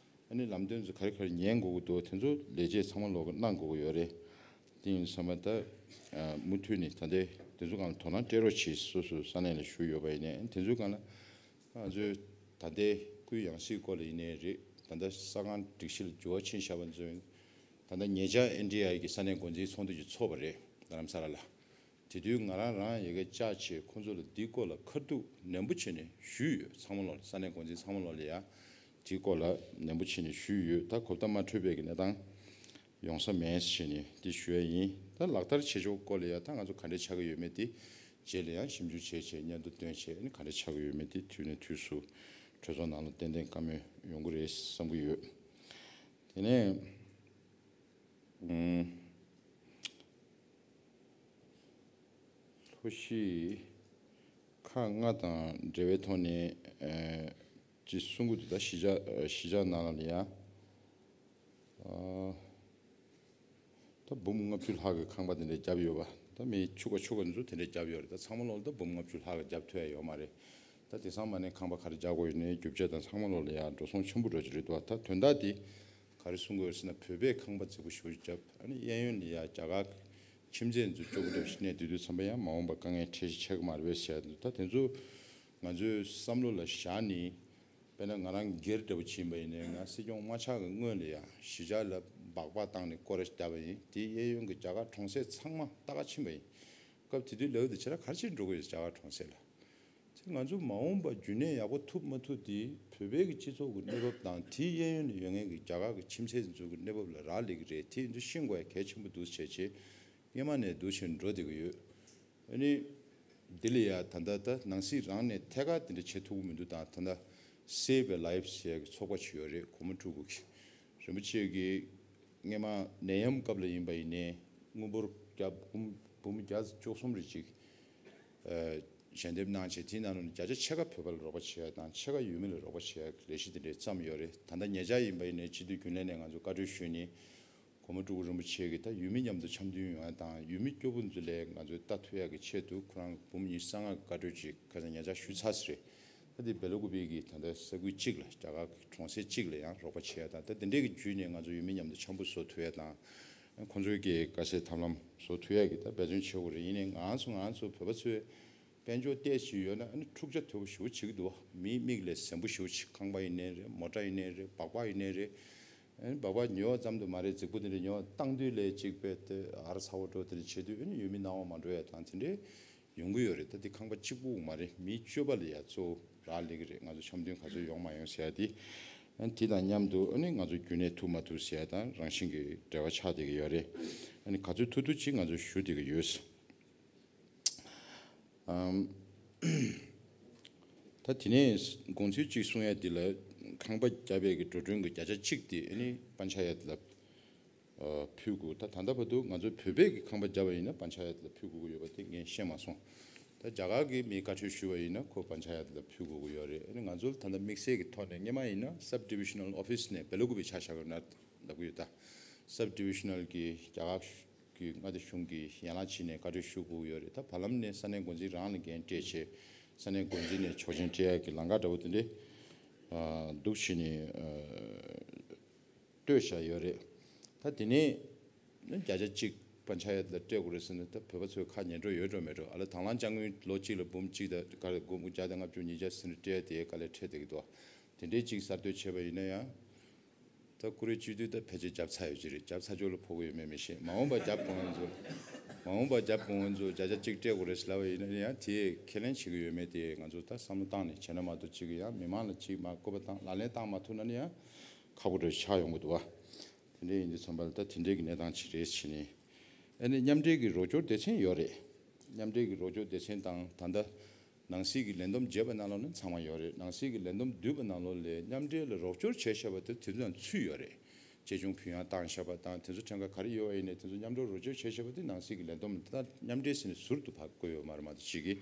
ཨ་ནི་ལམ་སྟོན་ཚོ་ག་རེ་ག་རེ་ཉན་དགོས་ཀྱི་འདུག་དེ་ཚོ་ལས་བྱེད་ཚང་མ་ལོག་གི་གནང་དགོས་ཀྱི་ཡོད་རེད། དེ་ཡིན་ཙང་ད་མུ་མཐུད་ནས་ད་ལྟའི་དེ་ཚོ་སྒང་ལ་དོ་སྣང་སྤྲད་རོགས་གྱིས། སོ་སོའི་ས་གནས་ལ་བཞུགས་ཡོད་པ་ཡིན་ནའི་དེ་ཚོའི་སྒང་ལ་ང་ཚོའི་ད་ལྟའི་སྐུའི་ཡང་སྲིད་སྐོར་ལ་ཡིན་ནའི་རེད། ད་ལྟ་ས་ཁང་སྒྲིག་གཞི་ལ་འགྱུར་བ་ཕྱིན་བཞག་པ་ཚོ་ཡིན། ད་ལྟ་ཉེ་ཆར་ཨེན་ཌི་ཨའི་གི་ས་གནས་འགོ་འཛིན་ཚོགས་འདུ་ཅིག་ཚོགས་པ་རེད། རྡ་རམ་ས་ལ་ལ། དེ་དུས་ང་རང་རང་ཡ་གི་བཅར་བྱས་ཁོང་ཚོ་ལ་འདིའི་སྐོར་ལ་ཁ་ཐུག་ནན་པོ་བྱས་ནས་ཞུས་ཡོད། ཚང་མ་ལོག་ལ་ས་གནས་འགོ་འཛིན་ཚང་མ་ལོག་ལ་ཡ་དེའི་སྐོར་ལ་ནན་པོ་བྱས་ནས་ཞུས་ཡོད། ད་གོ་བརྡ་མ་འཕྲོད་པའི་གི་གནས་སྟངས་ཡོང་ས་མེད་ཟེར་བྱས་ནས་འདི་ཞུ་ཡ་ཡིན། ད་ལག་བསྟར་བྱེད་ཕྱོགས་སྐོར་ལ་ཡ་ད་ང་ཚོ་ག་འདྲས་ཆགས་ཀྱི་ཡོད་མེད་དེ་རྗེས་ལ་ཡང་ཞིབ་འཇུག་བྱས་བྱས་སྙན་ཐོ་བཏོན་བྱས་ཨ་ནི་ག་འདྲས་ཆགས་ཀྱི་ཡོད་མེད་དེ་དུས་ནས་དུས་སུ་གྲོས་ཚོགས་ནང་ལ་ཏན་ཏན་བཀའ་མོལ་ཡོང་གི་རེད་བསམ་གྱི་ཡོད། དེ་ནས་ཨུམ། ལྷོ་གཞིས་ཁག་ལྔ་དང་འབྲེལ་བའི་ཐོག་ནས་ཨ་ཅིག་གསུང་གི་འདུག་ད་གཞིས་ཆགས་གཞིས་ཆགས་ནང་ལ་ཡ་ཨ་ད་འབུམ་ལྔ་བཅུ་ལྷག་གི་ཁང་པ་དེ་འདྲ་བརྒྱབ་ཡོད་པ། ད་མི་ཕྱུག་པ་ཕྱུག་པ་ཚོ་དེ་འདྲ་བརྒྱབ་ཡོད་རེད། ད་ཚང་མ་ལོག་ད་འབུམ་ལྔ་བཅུ་ལྷག་གི་བརྒྱབ་ཐུབ་ཡ་ཡོད་མ་རེད། ད་དེང་སང་མ་ནས་ཁང་པ་ག་རེ་རྒྱག་དགོས་ཡོད་ནའི་རྒྱུ་ཆ་དང་ཚང་མ་ལོག་ལ་ཡ་འགྲོ་སོང་ཆེན་པོ་འགྲོ་གི་རེད་འདུག་ད་དོན་དག་དེ་ག་རེ་གསུང་དགོས་རེད་ཟེར་ན་བོད་པས་ཁང་པ་རྫིག་པོ་ཞེ་པོ་ཅིག་བརྒྱབ། ཨ་ནི་གཡས་གཡོན་ལ་ཡ་རྒྱ་གར་ཁྱིམ་མཚེས་ཚོ་སྐྱོ་པོ་འདྲ་ཞིག་གནས་སྡོད་དུས་ཙམ་པ་ཡང་མ་འོངས་པ་དཀའ་ངལ་འཕྲད་ཤི་ཆགས་ཀྱི་མ་རེད་པས་ཟེར་ཡ་འདུག་ད་དེ་ཚོ་ང་ཚོའི་བསམ་བློ་ལ་བཞག་ནས་དཔེར་ན་ང་རང་སྒེར་འདྲ་པོ་ཕྱིན་པ་ཡིན་ནའི་ང་སྲིད་སྐྱོང་མ་ཆགས་ཀྱི་སྔོན་ལ་ཡ་གཞིས་ཆགས་ལ་སྦག་སྦག་བཏང་ནས་སྐོར་ར་ཞིག་བརྒྱབ་པ་ཡིན། དེའི་གཡས་གཡོན་གྱི་རྒྱ་གར་གྲོང་གསེབ་ཚང་མ་ལྟ་ག་ཕྱིན་པ་ཡིན། སྐབས་དེ་དུས་ལབ་ཡོད་དེ་ཁྱེད་རང་ག་རེ་བྱས་འགྲོ་གི་ཡོད་རྒྱ་གར་གྲོང་གསེབ་ལ། དེ་ང་ཚོ་མ་འོངས་པ་རྒྱུན་གནས་ཡག་པོ་ཐུབ་མ་ཐུབ་དེ་བོད་པའི་གི་སྤྱི་ཚོགས་ཀྱི་གནས་བབ་དང་དེའི་གཡས་གཡོན་ལ་ཡོད་མཁན་གྱི་རྒྱ་གར་གྱི་ཁྱིམ་མཚེས་ཚོ་གི་གནས་བབ་ལ་རག་ལས་ཀྱི་རེད། དེ་ཡིན་དུས་ཤེས་དགོས་ཡ་གལ་ཆེན་པོ་འདུག་བྱས་རྗེས་སྔས་མ་ནས་འདུག་བྱས་འགྲོ་བསྡད་ཀྱི་ཡོད། ཨ་ནི་འདི་ལ་ཡ་ད་ལྟ་ད་ནང་སྲིད་རང་ནས་ཐད་ཀར་དེ་འདྲ་བྱེད་ཐུབ་ཀྱི་མི་འདུག་དང་ད་ལྟ་Save a Life ཟེར་ཡ་གི་ཚོགས་པ་ཅིག་ཡོད་རེད། གོང་མ་སྤྲུལ་སྐུ་གི་རིན་པོ་ཆེ་གི་སྔས་མ་ནད་ཡམས་སྐབས་ལ་ཡིན་པ་ཡིན་ནའི་དངུལ་འབོར་བརྒྱ་འབུམ་འབུམ་བརྒྱ་བཅུ་གསུམ་རེ་ཅིག་ཨ་ཞལ་འདེབས་གནང་བྱས་དེའི་ནང་ལ་ནས་བརྒྱ་ཆ་ཕྱེད་ཀ་བོད་པ་ལ་རོགས་པ་བྱེད་ཡ་དང་ཕྱེད་ཀ་ཡུལ་མི་ལ་རོགས་པ་བྱེད་ཡ་གི་ལས་གཞི་དེ་འདྲས་བརྩམས་ཡོད་རེད། ད་ལྟ་ཉེ་ཆར་ཡིན་པ་ཡིན་ནའི་སྤྱི་འཐུས་རྒྱུན་ལས་ནས་ང་ཚོ་བཀའ་འཁྲོལ་ཞུས་ནས་གོང་མ་སྤྲུལ་སྐུ་རིན་པོ་ཆེ་གིས་ད་ཡུལ་མི་མཉམ་དུ་འཆམ་མཐུན་ཡོང་ཡ་དང་ཡུལ་མི་སྐྱོ་པོ་ཚོ་ལ་ང་ཚོས་ལྟ་ཐུབ་ཡ་གི་ཆེད་དུ་ཁོ་རང་འབུམ་ཉི་ཤུ་རྩ་ལྔ་གི་བཀའ་འཁྲོལ་ཅིག་ཁ་སང་ཉེ་ཆར་ཞུས་ཚར་ཟིན་རེད། ད་དེ་སྦེ་ལ་ཀུ་པེ་གི་ད་ལྟ་ས་ཁུལ་གཅིག་ལ་རྒྱ་གར་གྱི་གྲོང་གསེབ་གཅིག་ལ་ཡང་རོགས་པ་བྱེད་ཡ་དང་ད་དེ་འདྲས་ཀྱི་བརྒྱུད་ནས་ང་ཚོ་ཡུལ་མི་མཉམ་དུ་འཆམ་པོ་བཟོ་ཐུབ་ཡ་དང་ཁོང་ཚོའི་གི་དཀའ་སེལ་ཐབས་ལམ་བཟོ་ཐུབ་ཡ་གི་ད་འབད་བརྩོན་བྱེད་དགོས་རེད། ཡིན་ནའི་ང་ཚོ་ང་ཚོ་བོད་པ་ཚོས་དཔལ་འབྱོར་ཏོག་ཙམ་ཡོད་ན་ཨ་ནི་འཁྲུག་ཆ་དོད་པོ་ཞེ་པོ་བྱེད་ཀྱི་འདུག་བ། མིའི་མིག་ལས་གཟན་པོ་ཞེ་པོ་ཅིག་ཁང་པ་ཡིན་ནའི་རེད། མོ་ཊ་ཡིན་ནའི་རེད། སྦག་སྦག་ཡིན་ནའི་རེད། ཨ་ནི་སྦག་སྦག་ཉོ་བ་ཙམ་དུ་མ་རེད། རྫིག་པོ་དེ་འདྲ་ཉོ་བ་བཏང་དུས་ལས་ཅིག་དཔེ་དེ་ཨར་ཚ་བོ་འགྲོ་དེ་འདྲ་བྱེད་དུས་ཨ་ནི་ཡུལ་མི་སྣང་བ་མ་འགྲོ་ཡ་དང་དེ་འདྲའི་ཡོང་གི་ཡོད་རེད། ད་འདི་ཁང་པ་གཅིག་པུ་མ་རེད། མིའི་སྤྱོད་པ་ལ་ཡ་གཙོ་བོ་རག་ལས་ཀྱི་རེད། ང་ཚོ་འཆམ་མཐུན་ག་ཚོད་ཡོང་མ་ཡོང་ཟེར་ཡ་དེ་ཨ་ནི་དེ་དང་མཉམ་དུ་ཨ་ནི་ང་ཚོ་རྒྱུན་གནས་ཐུབ་མ་ཐུབ་ཟེར་ཡ་དང་རང་བཞིན་གྱི་འབྲེལ་བ་ཆགས་བསྡད་ཀྱི་ཡོད་རེད། ཨ་ནི་ག་ཚོད་ཐུབ་ཐུབ་ཅིག་ང་ཚོ་ཞུ་བསྡད་ཀྱི་ཡོད། ཨམ། ད་དེ་ནས་དགོངས་ཚུལ་གཅིག་གསུང་ཡ་འདི་ལ་ཁང་པ་བརྒྱབ་པའི་གི་འགྲོ་གྲོན་གྱི་བརྒྱ་ཆ་གཅིག་དེ་ཨ་ནི་པན་ཆ་ཡད་ལ་ཨ་ཕུལ་དགོས། ད་ད་ལྟ་བར་དུ་ང་ཚོ་བོད་པས་གི་ཁང་པ་བརྒྱབ་པ་ཡིན་ན་པན་ཆ་ཡད་ལ་ཕུལ་དགོས་ཀྱི་ཡོད་པ་དེ་ངས་ཤེས་མ་སོང་། ད་རྒྱ་གར་གི་མིས་བཀའ་འཁྲོལ་ཞུས་པ་ཡིན་ན་ཁོ་པན་ཆ་ཡད་ལ་ཕུལ་དགོས་ཀྱི་ཡོད་རེད། ཨ་ནི་ང་ཚོ་ད་ལྟ་དམིགས་བསལ་གྱི་ཐོག་ནས་སྔོན་མ་ཡིན་ན་Sub Divisional Office ནས་སྦེ་ལ་ཀུ་པེ་ཆ་བཞག་ཡོད་ན་ལབ་ཀྱི་ཡོད། ད་Sub Divisional གི་རྒྱ་གར་གི་མངའ་སྡེ་གཞུང་གི་ཡན་ལག་ཕྱིན་ནས་བཀའ་འཁྲོལ་ཞུ་དགོས་ཡོད་རེད། ད་བར་ལམ་ནས་ས་གནས་འགོ་འཛིན་རང་ལ་འགན་སྤྲད་བྱས་ས་གནས་འགོ་འཛིན་ནས་ཆོག་མཆན་སྤྲད་ཡག་གི་ལམ་ཁ་འདྲ་བོ་དེ་འདྲས་འདུག་བྱས་ནས་གཏོད་བཞག་ཡོད་རེད། ད་དེ་ནས་བརྒྱ་ཆ་གཅིག་པན་ཆ་ཡད་ལ་སྤྲད་དགོས་རེད་ཟེར་ན་ད་བོད་པ་ཚོའི་ཁ་ཉན་འགྲོ་ཡོད་འགྲོ་མེད་འགྲོ། ཨ་ལ་དང་བླངས་དཔྱ་དངུལ་ལོ་གཅིག་ལ་འབུམ་གཅིག་དང་དགུ་བརྒྱ་དང་ལྔ་བཅུ་ཉིས་བརྒྱ་ཟིན་སྤྲད་དེ་དཀའ་ལས་འཕྲད་བསྡད་ཀྱི་འདུག་དེ་འདྲས་གཅིག་གསར་གཏོད་བྱས་པ་ཡིན་ན་ཡང་། ད་ཀུ་རེ་བཅུད་བསྡུས་ད་ཕལ་ཆེར་བརྒྱབ་ཚར་ཡོད་ཀྱི་རེད། བརྒྱབ་ཚར་ཕྱོགས་ལ་ཕོག་གི་ཡོད་མེད་མི་ཤེས། མ་འོངས་པ་བརྒྱབ་དགོས་ངན་ཚོ། མ་འོངས་པ་བརྒྱབ་དགོས་ངན་ཚོ་བརྒྱ་ཆ་གཅིག་སྤྲད་དགོས་རེད་ཟེར་ལབ་པ་ཡིན་ན་ཡང་དེས་ཁས་ལེན་བྱེད་ཀྱི་ཡོད་མེད་དེ་ང་ཚོ་ད་བསམ་བློ་བཏང་ནས་བྱས་ན་མ་གཏོགས་གཅིག་གི་ཡང་མི་མང་ལ་གཅིག་མ་བསྐུར་བ་བཏང་ལག་ལེན་བཏང་མ་ཐུབ་ན་ནི་ཡང་ཁག་པོ་འདྲ་ཆགས་ཡོང་གི་འདུག་བ། དེ་འདྲ་ཡིན་དུས་ཙམ་པ་ལ་ད་དེ་འདྲའི་གི་གནས་སྟངས་ཅིག་རེད་བྱས་ནས། ཨ་ནི་མཉམ་འབྲེལ་གྱི་རོགས་སྐྱོར་སྡེ་ཚན་ཡོད་རེད། མཉམ་འབྲེལ་གྱི་རོགས་སྐྱོར་སྡེ་ཚན་དང་ད་ལྟ་ནང་སྲིད་ཀྱི་ལས་བསྡོམས་བརྒྱབ་པ་ནང་ལོགས་ནི་ཚང་མ་ཡོད་རེད། ནང་སྲིད་ཀྱི་ལས་བསྡོམས་བསྡུས་པ་ནང་ལོགས་ལས་མཉམ་འབྲེལ་ལ་རོགས་སྐྱོར་བྱས་བཞག་པ་དེ་དེ་ཚོ་ཡང་ཚུད་ཡོད་རེད། ཆེ་ཆུང་ཕུལ་ཡང་བཏང་བཞག་པ་དང་དེ་ཚོ་ཕྲན་ཁ་ག་རེ་ཡོད་པ་ཡིན་ནའི་དེ་ཚོ་མཉམ་འབྲེལ་རོགས་སྐྱོར་བྱས་བཞག་པ་དེ་ནང་སྲིད་ཀྱི་ལས་བསྡོམས་ད་མཉམ་འབྲེལ་ཟེར་ནས་ཟུར་དུ་ཕར་བཀོད་ཡོད་མ་རེད་མ་གཏོགས་ཅིག་གིས་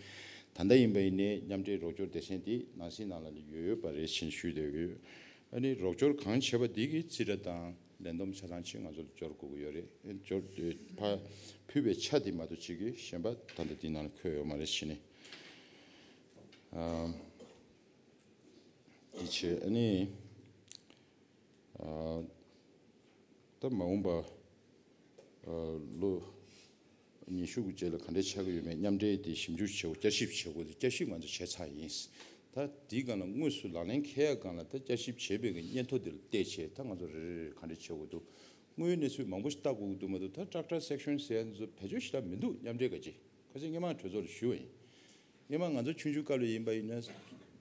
ད་ལྟ་ཡིན་པ་ཡིན་ནའི་མཉམ་འབྲེལ་རོགས་སྐྱོར་སྡེ་ཚན་དེ་ནང་སྲིད་ནང་ལ་ཡོད་ཡོད་པ་རེད་ཅེས་ཞུས་བསྡད་ཡོད། ཨ་ནི་རོགས་སྐྱོར་གང་བྱས་པ་དེ་གི་རྩིས་ཁྲ་དང་། ལས་བསྡོམས་ཆ་ཚང་ཅིག་ང་ཚོར་འབྱོར་དགོས་ཀྱི་ཡོད་རེད། འབྱོར་ཕ་ཕུལ་བའི་ཆ་དེ་མ་གཏོགས་ཅིག་གི་གཞན་པ་ད་ལྟ་དེའི་ནང་ལ་འཁོད་ཡོད་མ་རེད་ཟེར་ནས། ཨ་དེ་བྱས་ཨ་ནི་ ཨ། ད་མ་འོངས་པ་ཨ་ལོ་ཉི་ཤུ་གི་རྗེས་ལ་ག་འདྲས་ཆགས་ཀྱི་ཡོད་མེད་མཉམ་འབྲེལ་དེ་ཞིབ་འཇུག་བྱེད་དགོས། བསྐྱར་ཞིབ་བྱེད་དགོས། དེ་བསྐྱར་ཞིབ་ང་ཚོ་བྱས་ཚར་ཡིན། ད་དེའི་སྒང་ལ་དངོས་སུ་ལག་ལེན་འཁེལ་ཡ་སྒང་ལ་ད་བསྐྱར་ཞིབ་བྱས་པའི་གི་སྙན་ཐོ་དེ་ལ་བལྟས་བྱས་ད་ང་ཚོ་རེ་རེ་རེ་ག་འདྲས་བྱེད་དགོས་འདུག་དངོས་ཡོད་གནས་ཚུལ་མང་པོ་ཞིག་ལྟ་དགོས་ཀྱི་འདུག་མ་གཏོགས། ད་སྐྲག་སྐྲག་སེག་ཤོན་ཟེར་ཡ་འདི་ཚོ་བེད་སྤྱོད་ཞེ་དྲག་མི་འདུག་མཉམ་འབྲེལ་ག་ཅིག་ཁ་སང་སྔོན་མ་གྲོས་ཚོགས་ལ་ཞུས་པ་ཡིན། སྔོན་མ་ང་ཚོ་ཆུང་ཆུང་སྐབས་ལ་ཡིན་པ་ཡིན་ན།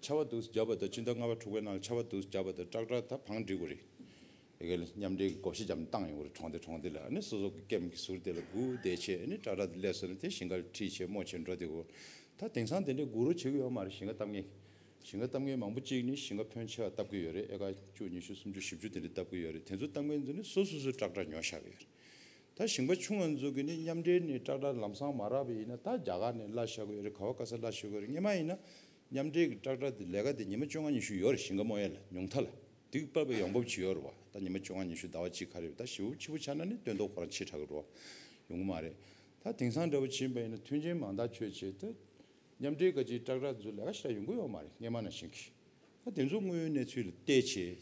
ཆར་པ་འདུག་སེ་བརྒྱབ་པ་དང་། སྤྱི་ཟླ་ལྔ་པ་དྲུག་པའི་ནང་ལ་ཆར་པ་འདུག་སེ་བརྒྱབ་པ་དང་། སྐྲག་སྐྲག་ད་བང་སྒྲིག་དགོས་རེད། དེ་ག་ལ་མཉམ་འབྲེལ་གྱི་སྒོ་ཕྱེ་བརྒྱབ་ནས་བཏང་ཡོང་གི་རེད། གྲོང་སྡེ་གྲོང་སྡེ་ལ། ཨ་ནི་སོ་སོ་གི་ཀེམ་གི་ཟུར་དེ་ལ་སྒུག་བསྡད་བྱས། ཨ་ནི་སྐྲག་སྐྲག་དེ་སླེབས་སོང་ན་དེ་ཞིང་ཁ་ལ་ཁྲིད་བྱས་རྨོ་བྱས་འགྲོ་བསྡད་དགོས། ད་དེང་སང་དེ་འདྲའི་སྒུག་རོགས་བྱེད་ཀྱི་ཡོད་མ་རེད། ཞིང་ཁ་བཏབ་མཁན། ཞིང་ཁ་བཏབ་མཁན་མང་པོ་གཅིག་ནི་ཞིང་ཁ་ཕོན་ཆེ་བ་བཏབ་ཀྱི་ཡོད་རེད། ཨེ་ཀར་བཅུ་ཉི་ཤུ་སུམ་ཅུ་བཞི་བཅུ་དེ་འདྲ་བཏབ་ཀྱི་ཡོད་རེད། དེ་ཚོ་བཏབ་མཁན་ཚོ་ནི་སོ་སོ་སོ་སོའི་སྐྲག་སྐྲག་ཉོ་བཞག་གི་ཡོད་རེད། ད་ཞིང་པ་ཆུང་བ་ཚོ་གིས་ནི་མཉམ་འབྲེལ་ནས་སྐྲག་སྐྲག་ལམ་སང་མ་རག་པ་ཡིན་ན། ད་རྒྱ་གར་ནས་གླ་བཞག་གི་ཡོད་རེད། ག་བ་ག་ས་གླ་བཞག་གི་ཡོད་རེད། སྔོན་མ་ཡིན་ན་མཉམ་འབྲེལ་གྱི་སྐྲག་སྐྲག་དེ་ལས་ཀ་དེ་ཉི་མ་བཅོ་ལྔ་ཉི་ཤུ་ཡོད་རེད། ཞིང་ཁ་རྨོ་ཡ་ལ་ཉུང་མཐའ་ལ་དེ་དཔག་པའི་ཡོང་འབབ་ཅིག་ཡོད་རེད་བ། ད་ཉི་མ་བཅོ་ལྔ་ཉི་ཤུ་ཟླ་བ་གཅིག་ག་རེ་རེད། ད་ཞེ་པོ་ཕྱི་པོ་ཆགས་ན་ནི་སྟོན་ཐོག་ཁོ་རང་ཕྱི་དྲགས་ཀྱི་རེད་བ། ཡོང་གི་མ་རེད། ད་དེང་སང་འདྲ་པོ་ཕྱིན་པ་ཡིན་ན་མཐུན་རྐྱེན་མང་དག་ཆོད་བྱས། ད་མཉམ་འབྲེལ་ག་ཅིག་སྐྲག་སྐྲག་ཚོ་ལས་ཀ་ཞེ་དྲག་ཡོང་གི་ཡོད་མ་རེད། སྔོན་མ་ནང་བཞིན་གྱི། ད་དེ་ཚོ་དངོས་ཡོད་གནས་ཚུལ་ལ་བལྟས་བྱས།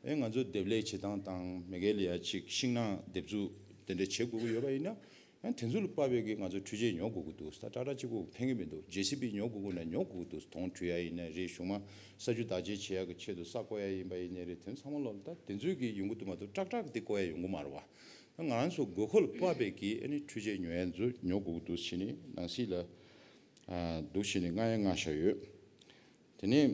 ཨེ་ང་ཚོ་འདེབས་ལས་བྱེད་སྟངས་དང་། མེ་ཀལ་ཡ་ཅིག་ཤིང་ནགས་འདེབས་འཛུགས་དེ་འདྲ་བྱེད་དགོས་ཀྱི་ཡོད་པ་ཡིན་ན། ཨེ་དེ་ཚོ་ལ་དཔག་པའི་གི་ང་ཚོ་འཕྲུལ་ཆས་ཉོ་དགོས་ཀྱི་འདུག་ད་སྐྲག་སྐྲག་གཅིག་པོ་ཕན་གྱི་མི་འདུག་ཇེ་སི་བི་ཉོ་དགོས་ཀྱི་ན་ཉོ་དགོས་ཀྱི་འདུག་དོང་བྲུས་ཡ་ཡིན་ནའི་རེད། གཞུང་མ་ས་ཆུ་བདག་གཅེས་བྱེད་ཡ་གི་ཆེད་དུ་ས་བརྐོ་ཡ་ཡིན་པ་ཡིན་ནའི་རེད། དེ་ཚང་མ་ལོག་ལ་ད་དེ་ཚོའི་གི་ཡོང་གི་འདུག་མ་གཏོགས། སྐྲག་སྐྲག་དེ་བརྐོ་ཡ་ཡོང་གི་མ་རེད་བ། ང་རང་ཚོ་དགོས་མཁོ་ལ་དཔག་པའི་གི་ཨ་ནི་འཕྲུལ་ཆས་ཉོ་ཡ་ཚོ་ཉོ་དགོས་ཀྱི་འདུག་ཟེར་ནས་ནང་སྲིད་ལ་ཨ་འདུག་ཟེར་ནས་མངགས་ཡ་མངགས་བཞག་ཡོད། དེ་ནས་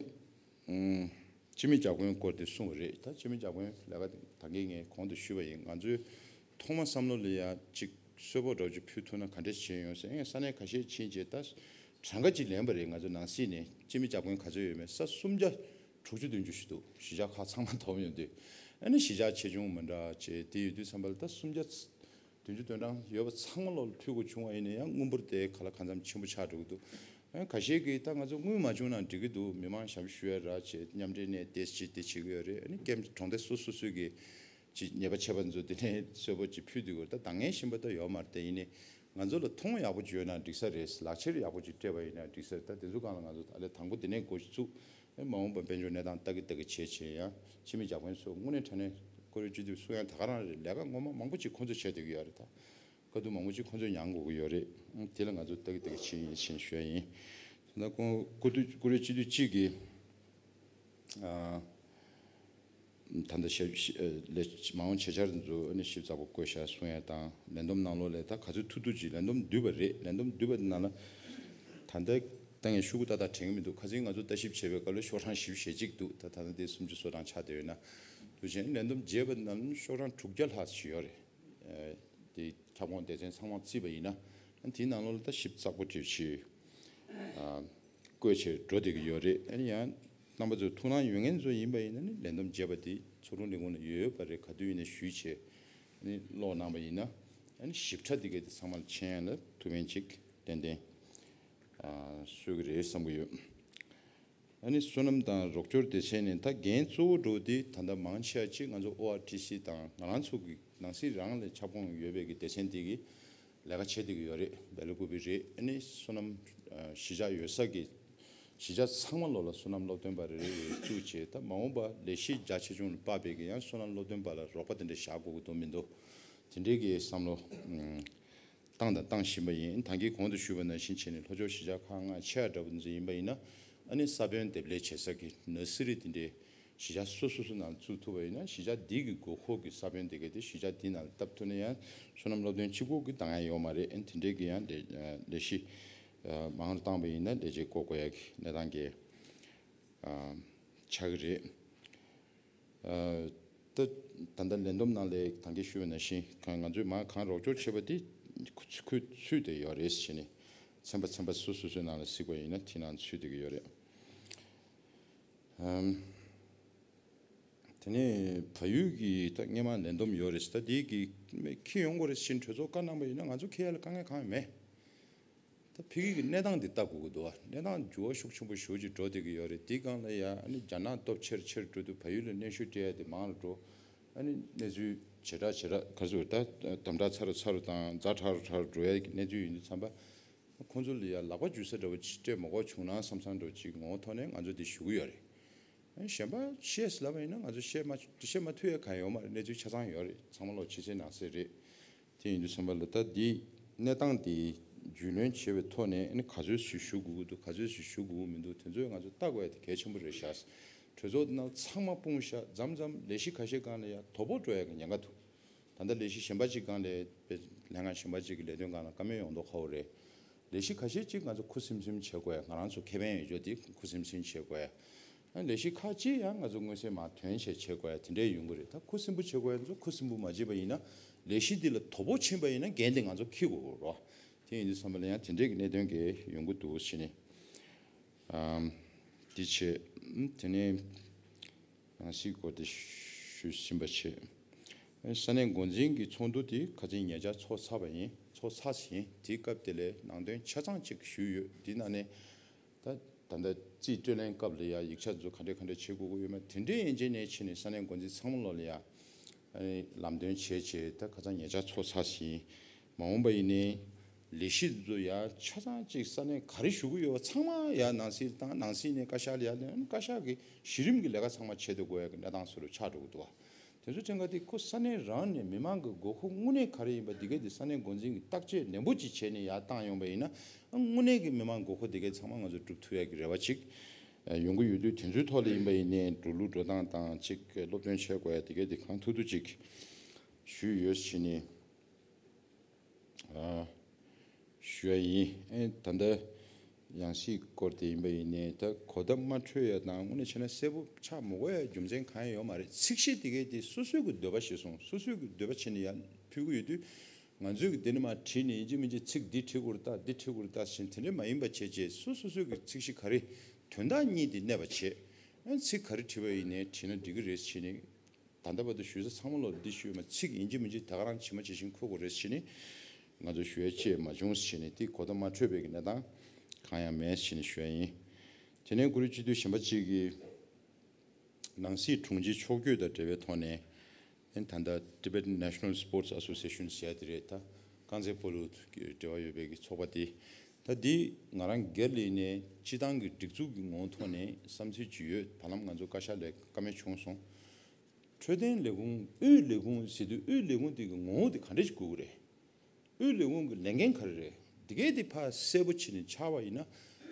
ཨུམ། སྤྱི་མི་བརྒྱ་དཔོན་སྐོར་དེ་གསུངས་པ་རེད། ད་སྤྱི་མི་བརྒྱ་དཔོན་ལས་ཀ་དེ་ད་གིན་ངས་གོང་དུ་ཞུས་པ་ཡིན། ང་ཚོའི་ཐོག་མ་བསམ་བློ་ལ་ཡ་གཅིག་གསོལ་ཕོགས་འདྲ་བོ་ཅིག་ཕུལ་ཐུབ་ན་ག་འདྲས་བྱས་ཡོང་ཟེར། ངས་ས་གནས་ཁ་ཤས་ཕྱིན་བྱས་ད་གྲངས་ཀ་ཅིག་ལེན་པ་རེད། ང་ཚོ་ནང་སྲིད་ནས་སྤྱི་མི་བརྒྱ་དཔོན་ག་ཚོད་ཡོད་མེད། ས་སུམ་བརྒྱ་དྲུག་ཅུ་བདུན་ཅུ་ཞིག་འདུག་གཞིས་ཆགས་ཁག་ཚང་མ་བསྡོམས་ཡོང་དུས། ཨ་ནི་གཞིས་ཆགས་ཆེ་ཆུང་མི་འདྲ་བྱས་དེ་ཡོད་དུས་ཙམ་པ་ལ་ད་སུམ་བརྒྱ་བདུན་ཅུ་དོན་གྲངས་ཡོད་པ་ཚང་མ་ལོག་ལ་ཕུལ་དགོས་བྱུང་བ་ཡིན་ན་ཡང་དངུལ་འབོར་དེ་ག་ལ་གང་འཚམ་ཆེན་པོ་ཆགས་འགྲོ་གི་འདུག་ཨ་ཁ་ཤས་ཀྱིས་ད་ང་ཚོ་དངུལ་མ་བྱུང་ན་འགྲིག་གི་འདུག་མི་མང་ཞབས་ཞུ་ཡ་རག་བྱས་མཉམ་འབྲེལ་ནས་དེ་བྱེད་དེ་བྱེད་ཀྱི་ཡོད་རེད། ཨ་ནི་ཀེམ་གྲོང་སྡེ་སོ་སོ་སོ་གི་ཅིག་ཉེས་པ་ཆེ་བ་ཚོ་དེ་ནས་གསོལ་ཕོགས་ཅིག་ཕུལ་དུས་སྐོར་ད་འདང་ངེས་བཞིན་པ་ད་ཡོད་མ་རེད། དེ་ཡིན་ནའི་ང་ཚོ་ལ་མཐོང་ཡག་པོ་ཅིག་ཡོད་ན་འགྲིག་ས་རེད། ལག་ཁྱེར་ཡག་པོ་ཅིག་སྤྲད་པ་ཡིན་ན་འགྲིག་ས་རེད། ད་དེ་ཚོ་སྒང་ལ་ང་ཚོ་ད་ལས་དང་པོ་དེ་ནས་འགོ་ཚུགས། ཨེ་མ་འོངས་པ་དཔལ་འབྱོར་གནས་སྟངས་ལྟ་གི་ལྟ་གི་བྱས་བྱས་ཡང་སྤྱི་མི་བརྒྱ་དཔོན་ཚོ་དངོས་གནས་དྲང་གནས་ཀུ་རེ་སྤྱི་འཐུས་སུ་ཡང་ད་ག་རང་རེད། ལས་ཀ་ངོ་མ་མང་པོ་ཅིག་ཁོང་ཚོས་བྱས་བསྡད་ཀྱི་ཡོད་རེད། ད་དཀའ་སྡུག་མང་པོ་ཅིག་ཁོང་ཚོས་མྱངས་དགོས་ཀྱི་ཡོད་རེད། ཨང་དེ་ལ་ང་ཚོ་ལྟ་གི་ལྟ་གི་བྱས་ཡིན་ཞེས་ཞུ་ཡ་ཡིན། ད་ཁོང་ཀུ་ཏུ་ཀུ་རེ་སྤྱི་འཐུས་གཅིག་གིས་ཨ། ད་ལྟ་ཞབས་ཞུ་ལས་མ་འོངས་བྱེད་འཆར་ཚོ་ཨ་ནི་ཞིབ་ཚགས་པོ་བཀོད་བཞག་གསུང་ཡ་དང་། ལས་བསྡོམས་ནང་ལོགས་ལས་ད་ག་ཚོད་ཐུབ་ཐུབ་ཅིག་ལས་བསྡོམས་བསྡུས་པ་རེད། ལས་བསྡོམས་བསྡུས་པ་ནང་ལ་ད་ལྟ་ད་ངས་ཤོག་གུ་ཏག་ཏག་དྲན་གྱི་མི་འདུག་ཁ་སང་ང་ཚོ་ལྟ་ཞིབ་བྱས་པའི་སྐབས་ལ་ཤོག་གྲངས་བཞི་བཅུ་ཞེ་གཅིག་འདུག་ད་ད་ལྟ་དེ་སུམ་ཅུ་སོ་གྲངས་ཆགས་བསྡད་ཡོད་ན། དུ་བྱས་ལས་བསྡོམས་བརྗེས་པ་ནང་ལ་ཤོག་གྲངས་དྲུག་བརྒྱ་ལྷག་ཞིག་ཡོད་རེད། དེ་ཁྱབ་ཁོངས་སྡེ་ཚན་ཚང་མ་བརྩིས་པ་ཡིན་ན། དེའི་ནང་ལོགས་ལ་ད་ཞིབ་ཚགས་པོ་གྲོས་ཆོད་བཀོད་བྱས་འགྲོ་བསྡད་ཀྱི་ཡོད་རེད། ཨ་ནི་ཡང་རྣམ་པ་ཚོས་ཐུགས་སྣང་ཡོད་མཁན་ཚོ་ཡིན་པ་ཡིན་ན་ནི་ལས་བསྡོམས་བརྗེས་པ་དེ་ཚོགས་དྲུང་ལས་ཁུངས་ལ་ཡོད་ཡོད་པ་རེད། ག་དུས་ཡིན་ན་ཞུས་བྱས་ཨ་ནི་ཀློག་གནང་པ་ཡིན་ན། ཨ་ནི་ཞིབ་ཕྲ་དེ་གའི་དེ་ཚང་མ་ལ་མཁྱེན་ཡ་ལ་ཐུགས་ཕན་ཅིག་ཏན་ཏན་གསོས་ཀྱི་རེད་བསམ་གྱི་ཡོད། ཨ་ནི་སོ་ནམ་དང་རོགས་སྐྱོར་སྡེ་ཚན་ནི་ད་འགན་གཙོ་བོ་འགྲོ་དེ་ད་ལྟ་མང་ཆེ་བ་ཅིག་ང་ཚོ་ཨོ་ཨར་ཊི་སི་དང་ང་རང་ཚོ་གི་ནང་སྲིད་རང་ལ་ཁྱབ་ཁོངས་ཡོད་པའི་གི་སྡེ་ཚན་དེ་གི་ལས་ཀ་བྱེད་བསྡད་ཀྱི་ཡོད་རེད། སྦེལ་ཀོབ་རེད། ཨ་ནི་སོ་ནམ་གཞིས་ཆགས་ཡོད་ས་གི་གཞིས་ཆགས་ཚང་མ་ལོགས་ལ་སོ་ནམ་སློབ་སྟོན་པ་རེ་རེ་བཙུགས་བྱས། ད་མ་འོངས་པ་ལས་གཞི་རྒྱ་ཆེ་ཆུང་ལ་དཔག་པའི་གི་ཡང་སོ་ནམ་སློབ་སྟོན་པ་ལ་རོགས་པ་དེ་འདྲ་བཞག་དགོས་ཀྱི་འདུག་མི་འདུག་དེ་འདྲའི་གི་བསམ་བློ་བཏང་དང་བཏང་བཞིན་པ་ཡིན། ད་གིན་གོང་དུ་ཞུས་པ་ནང་བཞིན་བྱས་ནས་ལྷོ་ཕྱོགས་གཞིས་ཆགས་ཁག་ལྔ་ཆེ་བ་འདྲ་པོ་འདི་ཚོ་ཡིན་པ་ཡིན་ན། ཨ་ནི་ས་བོན་འདེབས་ལས་བྱེད་ས་གི་ནར་སི་རི་དེ་འདྲའི་གཞིས་ཆགས་སོ་སོ་སོ་ནང་བཙུགས་ཐུབ་པ་ཡིན་ན། གཞིས་ཆགས་འདི་གི་དགོས་མཁོ་གི་ས་བོན་དེ་ག་དེ་གཞིས་ཆགས་འདི་ནང་ལ་བཏབ་ཐུབ་ན་ཡང་སོ་ནམ་སློབ་སྟོན་གཅིག་པོ་གི་འདང་ཡ་ཡོད་མ་རེད། ཨ་ནི་དེ་འདྲའི་གི་ཡང་ལས་ལས་གཞི་མང་རུ་བཏང་པ་ཡིན་ན་ལས་བྱེད་བསྐོ་དགོས་ཡ་གི་གནས་སྟངས་ཀྱི་ཆགས་ཀྱི་རེད། ད་ད་ལྟ་ལས་བསྡོམས་ནང་ལས་ད་གིན་ཞུས་པ་ནང་བཞིན་གང་ང་ཚོས་མར་གང་རོགས་སྐྱོར་བྱས་པ་དེ་ཁུ་ཚུད་བསྡད་ཡོད་རེད་ཟེར་ནས། ཚན་པ་ཚན་པ་སོ་སོ་སོའི་ནང་ལ་གཟིགས་པ་ཡིན་ན་དེ་ནང་ཚུད་བསྡད་ཀྱི་ཡོད་རེད། ཨམ། དེ་ནས་བལ་ཡུལ་གྱི་ད་སྔོན་མ་ལས་བསྡོམས་ཡོད་རེད། ད་དེ་གི་འཁྱེར་ཡོང་དགོས་རེད་ཟེར་གྲོས་ཚོགས་བཀའ་གནང་པ་ཡིན་ན་ང་ཚོ་འཁྱེར་ཡ་ལ་དཀའ་ངལ་གང་ཡང་མེད། ད་ཕ་གི་གི་གནས་སྟངས་འདི་ལྟ་དགོས་ཀྱི་འདུག་བ། གནས་སྟངས་འགྱུར་བ་ཤུགས་ཆེན་པོ་ཞེ་པོ་ཅིག་འགྲོ་བསྡད་ཀྱི་ཡོད་རེད། དེའི་སྒང་ལ་ཡ་ཨ་ནི་རྒྱ་ནག་སྟོབས་ཆེར་ཆེར་འགྲོ་དུས་བལ་ཡུལ་ལ་གནོན་ཤུགས་སྤྲད་ཡ་དེ་མང་རུ་འགྲོ། ཨ་ནི་གནས་ཚུལ་ཇེ་དྲག་ཇེ་དྲག་ག་རེ་ཟེར་དགོས་རེད། ད་དམ་དྲག་ཚ་རུ་ཚ་རུ་དང་ཛ་དྲག་རུ་དྲག་རུ་འགྲོ་ཡ་གི་གནས་ཚུལ་ཡིན་དུས་ཙམ་པ། ཁོང་ཚོ་ལ་ཡ་ལག་པ་འཇུ་ས་འདྲ་བོ་ཅིག་སྤྲད་མ་དགོས་བྱུང་ན་བསམ་བསམ་འདྲ་བོ་ཅིག་ངོ་བོ་ཐོག་ནས་ང་ཚོ་འདི་ཞུ་གི་ཡོད་རེད། གཞན་པ་བཤད་ལབ་པ་ཡིན་ན་ང་ཚོ་བཤད་མ་བཤད་མ་ཐུབ་ཡ་གང་ཡོད་མ་རེད། གནས་ཚུལ་ཆ་ཚང་ཡོད་རེད། ཚང་མ་ལོག་ཕྱི་གསལ་ནང་གསལ་རེད། དེ་ཡིན་དུས་ཙམ་པ་ལ་ད་འདི་གནས་སྟངས་དེ་རྒྱུས་ལོན་བྱས་པའི་ཐོག་ནས་ཨ་ནི་ག་ཚོད་ཞིག་ཞུ་དགོས་ཀྱི་འདུག་ག་ཚོད་ཞིག་ཞུ་དགོས་ཀྱི་མི་འདུག་དེ་ཚོ་ང་ཚོ་བལྟ་དགོས་ཡ་དེ་གལ་ཆེན་པོ་རེད་ཤག་གྲོས་ཚོགས་ནང་ཚང་མ་སྤུངས་ཤག་མཚམས་མཚམས་ལས་གཞི་ཁ་ཤས་སྒང་ལ་ཡ་དོ་ཕོག་འགྲོ་ཡ་གི་ཉེན་ཁ་འདུག་ད་ལྟ་ལས་གཞི་གཞན་པ་གཅིག་སྒང་ལས་པའི་ལྷན་ཁང་གཞན་པ་གཅིག་གི་ལས་དོན་སྒང་ལ་བཀའ་མོལ་ཡོང་མདོག་ཁ་པོ་རེད། ལས་གཞི་ཁ་ཤས་གཅིག་ང་ཚོ་ཁུ་སིམ་སིམ་བྱེད་དགོས་ཡ། ང་རང་ཚོ་ཁེ་ཕན་ཡོད་ཆོག་དེ་ཁུ་སིམ་སིམ་བྱེད་དགོས་ཡ། ཨ་ལས་གཞི་ཁག་ཅིག་ཡང་ང་ཚོ་མངོན་གསལ་མར་དོན་བྱས་བྱེད་དགོས་ཡ་དེ་འདྲས་ཡོང་གི་རེད། ད་ཁུ་སིམ་པོ་བྱེད་དགོས་ཡ་ཚོ་ཁུ་སིམ་པོ་མ་བྱེད་པ་ཡིན་ན་ལས་གཞི་འདི་ལ་དོ་ཕོག་ཕྱིན་པ་ཡིན་ན་འགན་དེ་ང་ཚོ་འཁྱེར་དགོས་རེད། དེ་ཡིན་དུས་ཙམ་པ་ལ་ཡང་དེ་འདྲས་ཀྱི་གནད་དོན་གྱི་ཡོང་གི་འདུག་ཟེར་ནས། ཨམ། འདི་བྱས། ཨམ། དེ་ནས་ནང་སྲིད་སྐོར་དེ་ཞུས་ཟིན་པ་བྱས། ས་གནས་འགོ་འཛིན་གྱི་ཚོགས་འདུ་དེ་ཁ་སང་ཉེ་ཆར་ཚོགས་ཚར་བ་ཡིན། ཚོགས་ཚར་ཟིན། དེའི་སྐབས་དེ་ལ་ནང་དོན་ཆ་ཚང་གཅིག་ཞུས་ཡོད། དེ་ནང་ནས་ད་ད་ལྟ་རྩིས་སྤྲོད་ལེན་སྐབས་ལ་ཡང་ཡིག་ཆ་ཚོ་ག་འདྲས་ག་འདྲས་བྱེད་དགོས་ཀྱི་ཡོད་མེད་དེ་འདྲས་ཡན་ཆད་ནས་ཕྱིན་ནས་ས་གནས་འགོ་འཛིན་ཚང་མ་ལོག་ལ་ཡང་ཨ་ནི་ལམ་སྟོན་བྱས་བྱས་ད་ཁ་སང་ཉེ་ཆར་ཚོགས་ཚར་ཟིན། མ་འོངས་པ་ཡིན་ནའི་ལས་གཞི་འདི་ཚོ་ཡང་ཆ་ཚང་གཅིག་ས་གནས་ག་རེ་ཞུ་གི་ཡོད་པ་ཚང་མ་ཡང་ནང་སྲིད་དང་ནང་སྲིད་ནས་བཀའ་ཤག་ལ་ཡང་ལན། བཀའ་ཤག་གི་གཞི་རིམ་གྱི་ལས་ཀ་ཚང་མ་བྱེད་དུ་དགོས་ཡ་གི་གནས་སྟངས་སུ་རུ་ཆགས་འགྲོ་གི་འདུག་བ། དེ་ཚོ་ཕྲན་ག་དེ་ཁོ་ས་གནས་རང་ནས་མི་མང་གི་དགོས་མཁོ་དངོས་གནས་ག་རེ་ཡིན་པ་འདི་གས་དེ་ས་གནས་འགོ་འཛིན་གྱིས་བརྟག་དཔྱད་ནན་པོ་ཅིག་བྱས་ནས་ཡར་བཏང་ཡོང་པ་ཡིན་ན་དངོས་གནས་ཀྱི་མི་མང་དགོས་མཁོ་འདི་གས་ཚང་མ་ང་ཚོ་སྒྲུབ་ཐུབ་ཡ་གི་རེ་བ་ཅིག་ཡོང་གི་ཡོད་དུས། དེ་ཚོའི་ཐོག་ལ་ཡིན་པ་ཡིན་ནའི་འགྲོ་ལུགས་འགྲོ་སྟངས་དང་ཅིག་སློབ་སྟོན་བྱེད་དགོས་ཡ་དེ་གས་དེ་གང་ཐུབ་ཐུབ་ཅིག་ཞུས་ཡོད་ཟེར་ནས། ཨ། ཞུ་ཡ་ཡིན། ཨེ་ད་ལྟ་ཡང་སྲིད་སྐོར་དེ་ཡིན་པ་ཡིན་ནའི་ད་གོ་བརྡ་མ་འཕྲོད་ཡ་དང་དངོས་གནས་བྱས་ན་གསལ་པོ་ཆགས་མི་དགོས་ཡ་རྒྱུ་མཚན་གང་ཡང་ཡོད་མ་རེད། ཚིག་གཞི་དེ་གས་དེ་སོ་སོའི་གི་འདོད་པ་ཞིག་སོང་། སོ་སོའི་གི་འདོད་པ་བྱས་ནས་ཡར་ཕུལ་གི་ཡོད་དུས་ང་ཚོས་གི་དེ་ནས་མར་བྲིས་ནས་ཡིན་གཅིག་མིན་གཅིག་ཚིག་འདི་བྲིས་དགོས་རེད་ད། འདི་བྲིས་དགོས་རེད་ད་ཟེར་དེ་འདྲས་མ་ཡིན་པ་བྱས་བྱས་སོ་སོ་སོའི་གི་ཚིག་གཞི་ག་རེ་དོན་དག་གཉིས་དེ་གནས་པ་བྱས། ཨ་ཚིག་ག་རེ་བྲིས་པ་ཡིན་ནའི་བྲིས་ན་འགྲིག་གི་རེད་ཟེར་ནས། ད་ལྟ་བར་དུ་ཞུ་ས་ཚང་མ་ལོ་འདི་ཞུས་མ། ཚིག་ཡིན་གཅིག་མིན་གཅིག་ད་ག་རང་ཇི་མ་ཇི་བཞིན་འཁོད་དགོས་རེད་ཟེར་ནས་ང་ཚོ་ཞུ་ཡ་ཅེས་མ་བྱུང་ཟེར་ནས་དེ་གོ་བརྡ་མ་འཕྲོད་པའི་གི་གནས་སྟངས་གང་ཡང་མེད་ཟེར་ནས་ཞུ་ཡ་ཡིན། དེ་ནས་གུ་རུ་སྤྱི་འཐུས་གཞན་པ་གཅིག་གིས་ནང་སྲིད་དྲུང་ཆེ་ཕྱོགས་བསྐྱོད་དང་འབྲེལ་བའི་ཐོག་ནས་ཨེ་ད་ལྟ་Tibetan National Sports Association ཟེར་ཡ་དེ་རེད། ད་རྐང་རྩེད་སྤོ་ལོ་འབྲེལ་བ་ཡོད་པའི་གི་ཚོགས་པ་དེ། ད་འདི་ང་རང་སྒེར་ལ་ཡིན་ནའི་སྤྱི་བཏང་གི་སྒྲིག་འཛུགས་ཀྱི་ངོ་བོ་ཐོག་ནས་བསམ་ཚུལ་ཅིག་ཡོད། ད་ལམ་ང་ཚོ་བཀའ་ཤག་ལ་བཀའ་མོལ་བྱུང་སོང་། འཕྲོད་བསྟེན་ལས་ཁུངས་དབུས་ལས་ཁུངས་ཟེར་དུས་དབུས་ལས་ཁུངས་དེ་གི་ངོ་བོ་དེ་ག་འདྲ་ཞིག་དགོས་ཀྱི་རེད། དབུས་ལས་ཁུངས་ཀྱི་ལས་འགན་ག་རེ་རེད། འདི་གས་དེ་ཕར་གསལ་པོ་བྱས་ནས་ཆགས་པ་ཡིན་ན།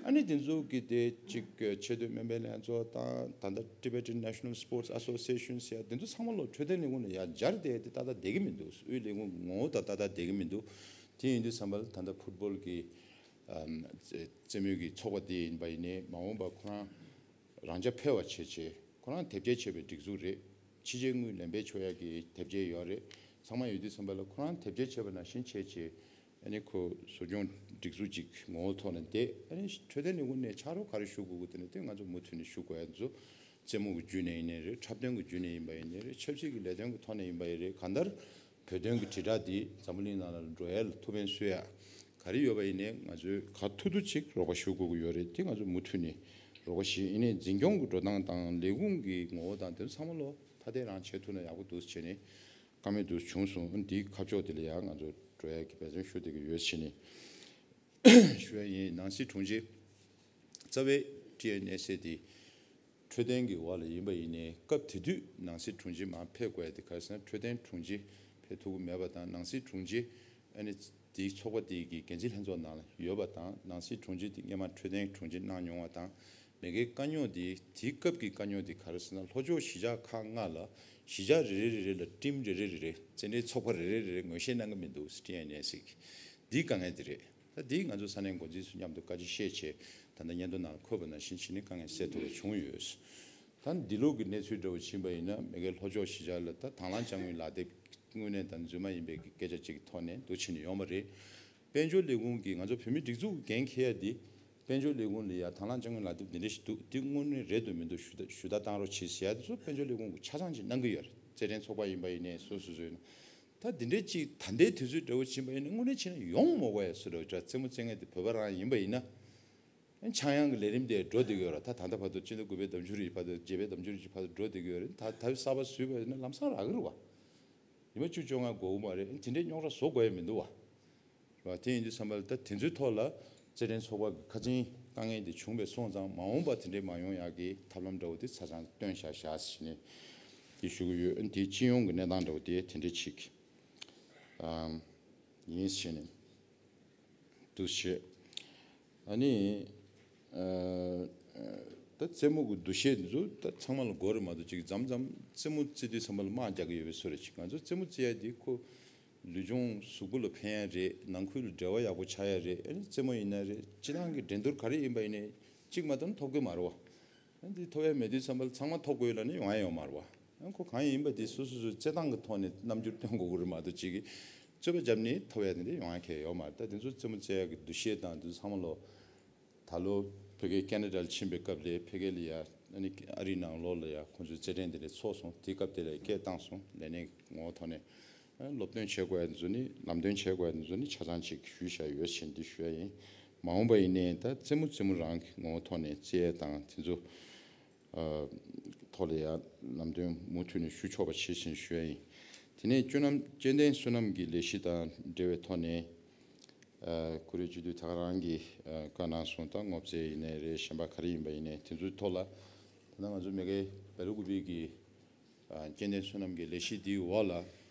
ཨ་ནི་དེ་ཚོ་གི་དེ་གཅིག་ཆེས་མཐོའི་སྨན་པའི་ལྷན་ཚོགས་དང་ད་ལྟ་Tibetan National Sports Association ཟེར་ཡ་དེ་ཚོ་ཚང་མ་ལོ་འཕྲོད་བསྟེན་ལས་ཁུངས་ལ་ཡར་སྦྱར་བསྡད་དེ་ཏག་ཏག་བསྡད་ཀྱི་མི་འདུག་དབུས་ལས་ཁུངས་ངོ་བོ་དང་ཏག་ཏག་བསྡད་ཀྱི་མི་འདུག་དེ་ཡིན་དུས་ཙམ་པ་ལ་ད་ལྟ་ཕུཊ་བོལ་གི་ཨམ་རྩེད་མོའི་གི་ཚོགས་པ་དེ་ཡིན་པ་ཡིན་ནའི་མ་འོངས་པ་ཁོ་རང་རང་རྐྱ་འཕེར་བ་བྱེད་ཆེད་ཁོ་རང་དེབ་སྐྱེལ་བྱས་པའི་སྒྲིག་འཛུགས་རེད། ཕྱི་རྒྱལ་དངུལ་ལེན་པའི་ཆོག་ཡ་གི་དེབ་སྐྱེལ་ཡོད་རེད། ཚང་མ་ཡོད་དུས་ཙམ་པ་ལ་ཁོ་རང་དེབ་སྐྱེལ་བྱས་པ་ནང་བཞིན་བྱས་བྱས་ཨ་ནི་ཁོ་གསོ་སྐྱོང་སྒྲིག་འཛུགས་ཅིག་ངོ་བོ་ཐོག་ནས་བསྡད། ཨ་ནི་འཕྲོད་བསྟེན་ལས་ཁུངས་ནས་ཕྱག་རོགས་ག་རེ་ཞུ་དགོས་ཀྱི་དེ་ནི་དེ་ང་ཚོ་མུ་མཐུད་ནས་ཞུ་དགོས་ཡ་ཚོ་རྩེད་མོ་གི་བརྒྱུད་ནས་ཡིན་ནའི་རེད། འཁྲབ་སྟོན་གྱི་བརྒྱུད་ནས་ཡིན་པ་ཡིན་ནའི་རེད། ཆབ་སྲིད་ཀྱི་ལས་དོན་གྱི་ཐོག་ནས་ཡིན་པ་ཡིན་རེད། གང་ལྟར་བོད་དོན་གྱི་དྲིལ་བསྒྲགས་འདི་འཛམ་བུ་གླིང་ནང་ལ་འགྲོ་ཡ་ལ་ཐུགས་ཕན་གསོས་ཡ་ག་རེ་ཡོད་པ་ཡིན་ནའི་ང་ཚོས་ག་ཐུབ་ཐུབ་ཅིག་རོགས་པ་ཞུ་དགོས་ཀྱི་ཡོད་རེད། དེ་ང་ཚོ་མུ་མཐུད་ནས་རོགས་པ་ཞུས། ཡིན་ནའི་འཛིན་སྐྱོང་གི་འགྲོ་སྟངས་དང་ལས་ཁུངས་ཀྱི་ངོ་བོ་དང་དེ་ཚོ་ཚང་མ་ལོ་ཐ་དད་རང་བྱེད་ཐུབ་ན་ཡག་པོ་འདུག་བྱས་ནས་བཀའ་མོལ་འདུག་བྱུང་སོང་། འདིའི་ཁ་ཕྱོགས་དེ་ལ་ཡང་ང་ཚོ་འགྲོ་ཡ་གི་འབད་བརྩོན་ཞུ་བསྡད་ཀྱི་ཡོད་བྱས་ནས། ཞུ་ཡ་ཡིན། ནང་སྲིད་དྲུང་ཆེ་རྩ་བའི་ཊི་ཨེན་ཨེས་ཨེ་དེ་འཕྲོད་བསྟེན་གྱི་འོག་ལ་ཡིན་པ་ཡིན་ནའི་སྐབས་དེ་དུས་ནང་སྲིད་དྲུང་ཆེ་མར་ཕེབས་དགོས་ཡ་དེ་ག་རེ་ཟེར་ན་འཕྲོད་བསྟེན་དྲུང་ཆེ་ཕེབས་ཐུབ་ཀྱི་མེད་པ་དང་། ནང་སྲིད་དྲུང་ཆེ་ཨ་ནི་དེའི་ཚོགས་པ་དེ་གི་འགན་འཛིན་ལྷན་ཚོགས་ནང་ལ་ཡོད་པ་དང་། ནང་སྲིད་དྲུང་ཆེ་དེ་སྔོན་མ་འཕྲོད་བསྟེན་དྲུང་ཆེ་གནང་མྱོང་བ་དང་། མ་གིའི་དཀའ་རྙོག་དེ་དེའི་སྐབས་ཀྱི་དཀའ་རྙོག་དེ་ག་རེ་ཟེར་ན་ལྷོ་ཕྱོགས་གཞིས་ཆགས་ཁག་ལྔ་ལ་གཞིས་ཆགས་རེ་རེ་རེ་རེ་ལ་ཊིམ་རེ་རེ་རེ་རེ་རྩེད་འགྲན་ཚོགས་པ་རེ་རེ་རེ་རེ་ངོས་བཞེས་གནང་གི་མི་འདུག་ཊི་ཨེན་ཨེས་ཨེ་གི་འདིའི་དཀའ་ངལ་དེ་རེད། ད་འདི་ང་ཚོ་ས་གནས་འགོ་འཛིན་ཚོ་མཉམ་དུ་བཀའ་ཆད་བཤད་བྱས་ད་ལྟ་སྙན་ཐོ་ནང་ལ་འཁོད་པ་ནང་བཞིན་བྱས་ནས་དཀའ་ངལ་སེལ་ཐུབ་པ་བྱུང་ཡོད། ད་འདི་ལོ་གི་གནས་ཚུལ་འདྲ་བོ་ཕྱིན་པ་ཡིན་ན་མ་གིའི་ལྷོ་ཕྱོགས་གཞིས་ཆགས་ལ་ད་དང་བླངས་དཔྱ་དངུལ་ལག་དེབ་དངོས་གནས་དང་རྫུན་མ་ཡིན་པའི་གི་སྐད་ཆ་ཅིག་གི་ཐོག་ནས་འདུ་ཕྱིན་ནས་ཡོང་བ་རེད། དཔལ་འབྱོར་ལས་ཁུངས་ཀྱིས་ང་ཚོ་བོད་མིའི་སྒྲིག་འཛུགས་ཀྱི་འགན་འཁྱེར་ཡ་འདི་དཔལ་འབྱོར་ལས་ཁུངས་ལ་ཡ་དང་བླངས་དཔྱ་དངུལ་ལག་དེབ་འདི་འདྲ་ཞིག་འདུག་འདི་དངོས་གནས་རེད་འདུག་མི་འདུག་ཞུ་ད་ཞུ་དག་བཏང་རོགས་གྱིས་ཟེར་ཡ་དེ་ཚོ་དཔལ་འབྱོར་ལས་ཁུངས་ཀྱིས་ཆ་ཚང་ཅིག་གནང་གི་ཡོད་རེད། རྩེད་འགྲན་ཚོགས་པ་ཡིན་པ་ཡིན་ནའི་སོ་སོ་སོ་ཡིན་ན། ད་འདི་འདྲའི་ཅིག་ད་ལྟའི་དུས་ཚོད་འདྲ་བོ་ཕྱིན་པ་ཡིན་ན་དངོས་གནས་བྱས་ན་ཡོང་མ་དགོས་ཡ་སུ་རེད་འདྲ། རྩེད་མོ་རྩེད་མཁན་དེ་བོད་པ་རང་ཡིན་པ་ཡིན་ན། ཆག་ཡང་གི་ལས་རིམ་དེ་འགྲོ་བསྡད་ཀྱི་ཡོད་རེད། ད་ད་ལྟ་བར་དུ་སྤྱི་ཟླ་དགུ་པའི་ཟླ་མཇུག་རིགས་བར་དུ་བརྒྱད་པའི་ཟླ་མཇུག་རིགས་བར་དུ་འགྲོ་བསྡད་ཀྱི་ཡོད་རེད། ད་དུས་གསར་པ་བཟོས་པ་ཡིན་ན་ལམ་སང་རག་གི་རེད་བ། ཉི་མ་བཅུ་བཅོ་ལྔ་འགོར་གི་མ་རེད། དེ་འདྲའི་རྙོག་དྲ་བཟོ་དགོས་ཡ་མི་འདུག་བ། རེད་བ། དེ་ཡིན་དུས་ཙམ་པ་ལ་ད་དེ་ཚོའི་ཐོག་ལ་རྩེད་འགྲན་ཚོགས་པ་གི་ཁ་ཚིག་ དཀའ་ངལ་དེ་བྱུང་བས་སོང་ཙང་མ་འོངས་པ་དེ་འདྲའི་མ་ཡོང་ཡག་གི་ཐབས་ལམ་འདྲ་བོ་དེ་ཆ་ཚང་སྟོན་བཞག་བཞག་ཟེར་ནས་དེ་ཞུ་གི་ཡོད། དེ་སྤྱི་ཡོངས་ཀྱི་གནས་སྟངས་འདྲ་བོ་དེ་དེ་འདྲ་ཅིག་ཨམ་ཡིན་ཟེར་ནས་འདུག་བྱས། ཨ་ནི་ཨ་ད་རྩེད་མོ་གི་འདུ་ཤེས་འདི་ཚོ་ད་ཚང་མ་ལ་དགོས་རེད་མ་གཏོགས་ཅིག་མཚམས་མཚམས་རྩེད་མོ་རྩེ་དུས་ཙམ་པ་ལ་དམག་རྒྱག་གི་ཡོད་པའི་བཟོ་འདྲ་ཅིག་ང་ཚོ་རྩེད་མོ་རྩེ་ཡ་འདི་ཁོ་ལུས་སྦྱོང་གཟུགས་པོ་ལ་ཕན་ཡ་རེད། ནང་ཁུལ་ལ་འབྲེལ་བ་ཡག་པོ་ཆགས་ཡ་རེད། ཨ་ནི་རྩེད་མོ་ཡིན་ན་རེད། སྤྱི་བཏང་གི་འགྲན་བསྡུར་ག་རེ་ཡིན་པ་ཡིན་ནའི་གཅིག་མ་གཏོགས་ཐོབ་གི་མ་རེད་བ། ཨ་འདི་ཐོབ་ཡ་མེད་དུས་ཙམ་པ་ལ་ཚང་མ་ཐོབ་དགོས་ལབ་ནས་ཡོང་ཡ་ཡོད་མ་རེད་བ། ཨ་ཁོ་གང་ཡིན་པ་འདི་སོ་སོ་སོའི་རྩེད་སྟངས་ཀྱི་ཐོག་ནས་རྣམ་འགྱུར་སྟོན་དགོས་ཀྱི་རེད་མ་གཏོགས་ཅིག་གིས་རྩོད་པ་བརྒྱབ་ནས་ཐོབ་ཡ་དེ་འདྲ་ཡོང་ཡ་གང་ཡང་ཡོད་མ་རེད། ད་དེ་ཚོ་རྩེད་མོ་རྩེ་ཡ་གི་འདུ་ཤེས་དང་དེ་ཚོ་ཚང་མ་ལོ། ད་ལོ་ཕ་གིའི་ཁེ་ན་ཌ་ལ་ཕྱིན་པའི་སྐབས་ལ་ཕ་གི་ལ་ཡ་ཨ་ནི་ཨ་རིའི་ནང་ལོགས་ལ་ཡ་ཁོང་ཚོའི་རྩེད་འགྲན་དེ་འདྲ་ཚོགས་སོང་། དེའི་སྐབས་དེ་ལ་སྐད་བཏང་སོང་། ལས་སྣེ་ངོ་བོ་ཐོག་ནས་ཨ་སློབ་སྟོན་བྱེད་དགོས་ཡ་དེ་ཚོ་ནི་ལམ་སྟོན་བྱེད་དགོས་ཡ་དེ་ཚོ་ནི་ཆ་ཚང་ཅིག་ཞུས་བཞག་ཡོད་ཟེར་འདི་ཞུ་ཡ་ཡིན། མ་འོངས་པ་ཡིན་ནའི་ད་རྩེད་མོ་རྩེད་མོ་རང་གི་ངོ་བོ་ཐོག་ནས་རྩེ་ཡ་དང་དེ་ཚོ་ཨ་ཐོག་ལ་ཡ་ལམ་སྟོན་མུ་མཐུད་ནས་ཞུ་ཆོག་པ་བྱེད་ཟེར་ཞུ་ཡ་ཡིན། དེ་ནས་སྤྱོད་ལམ་སྐྱེ་ལྡན་བསོད་ནམས་ཀྱི་ལས་གཞི་དང་འབྲེལ་བའི་ཐོག་ནས། ཨ་ཀུ་རེ་སྤྱི་འཐུས་ད་ག་རང་གིས་ཨ་བཀའ་གནང་སོང་། ད་སྔོ་ཚལ་ཡིན་ནའི་རེད། གཞན་པ་ག་རེ་ཡིན་པ་ཡིན་ནའི་དེ་ཚོའི་ཐོག་ལ་ད་ལྟ་ང་ཚོ་མ་གི་སྦེལ་ཀོབ་གི་ཨ་སྐྱེ་ལྡན་བསོད་ནམས་ཀྱི་ལས་གཞི་འདིའི་འོག་ལ་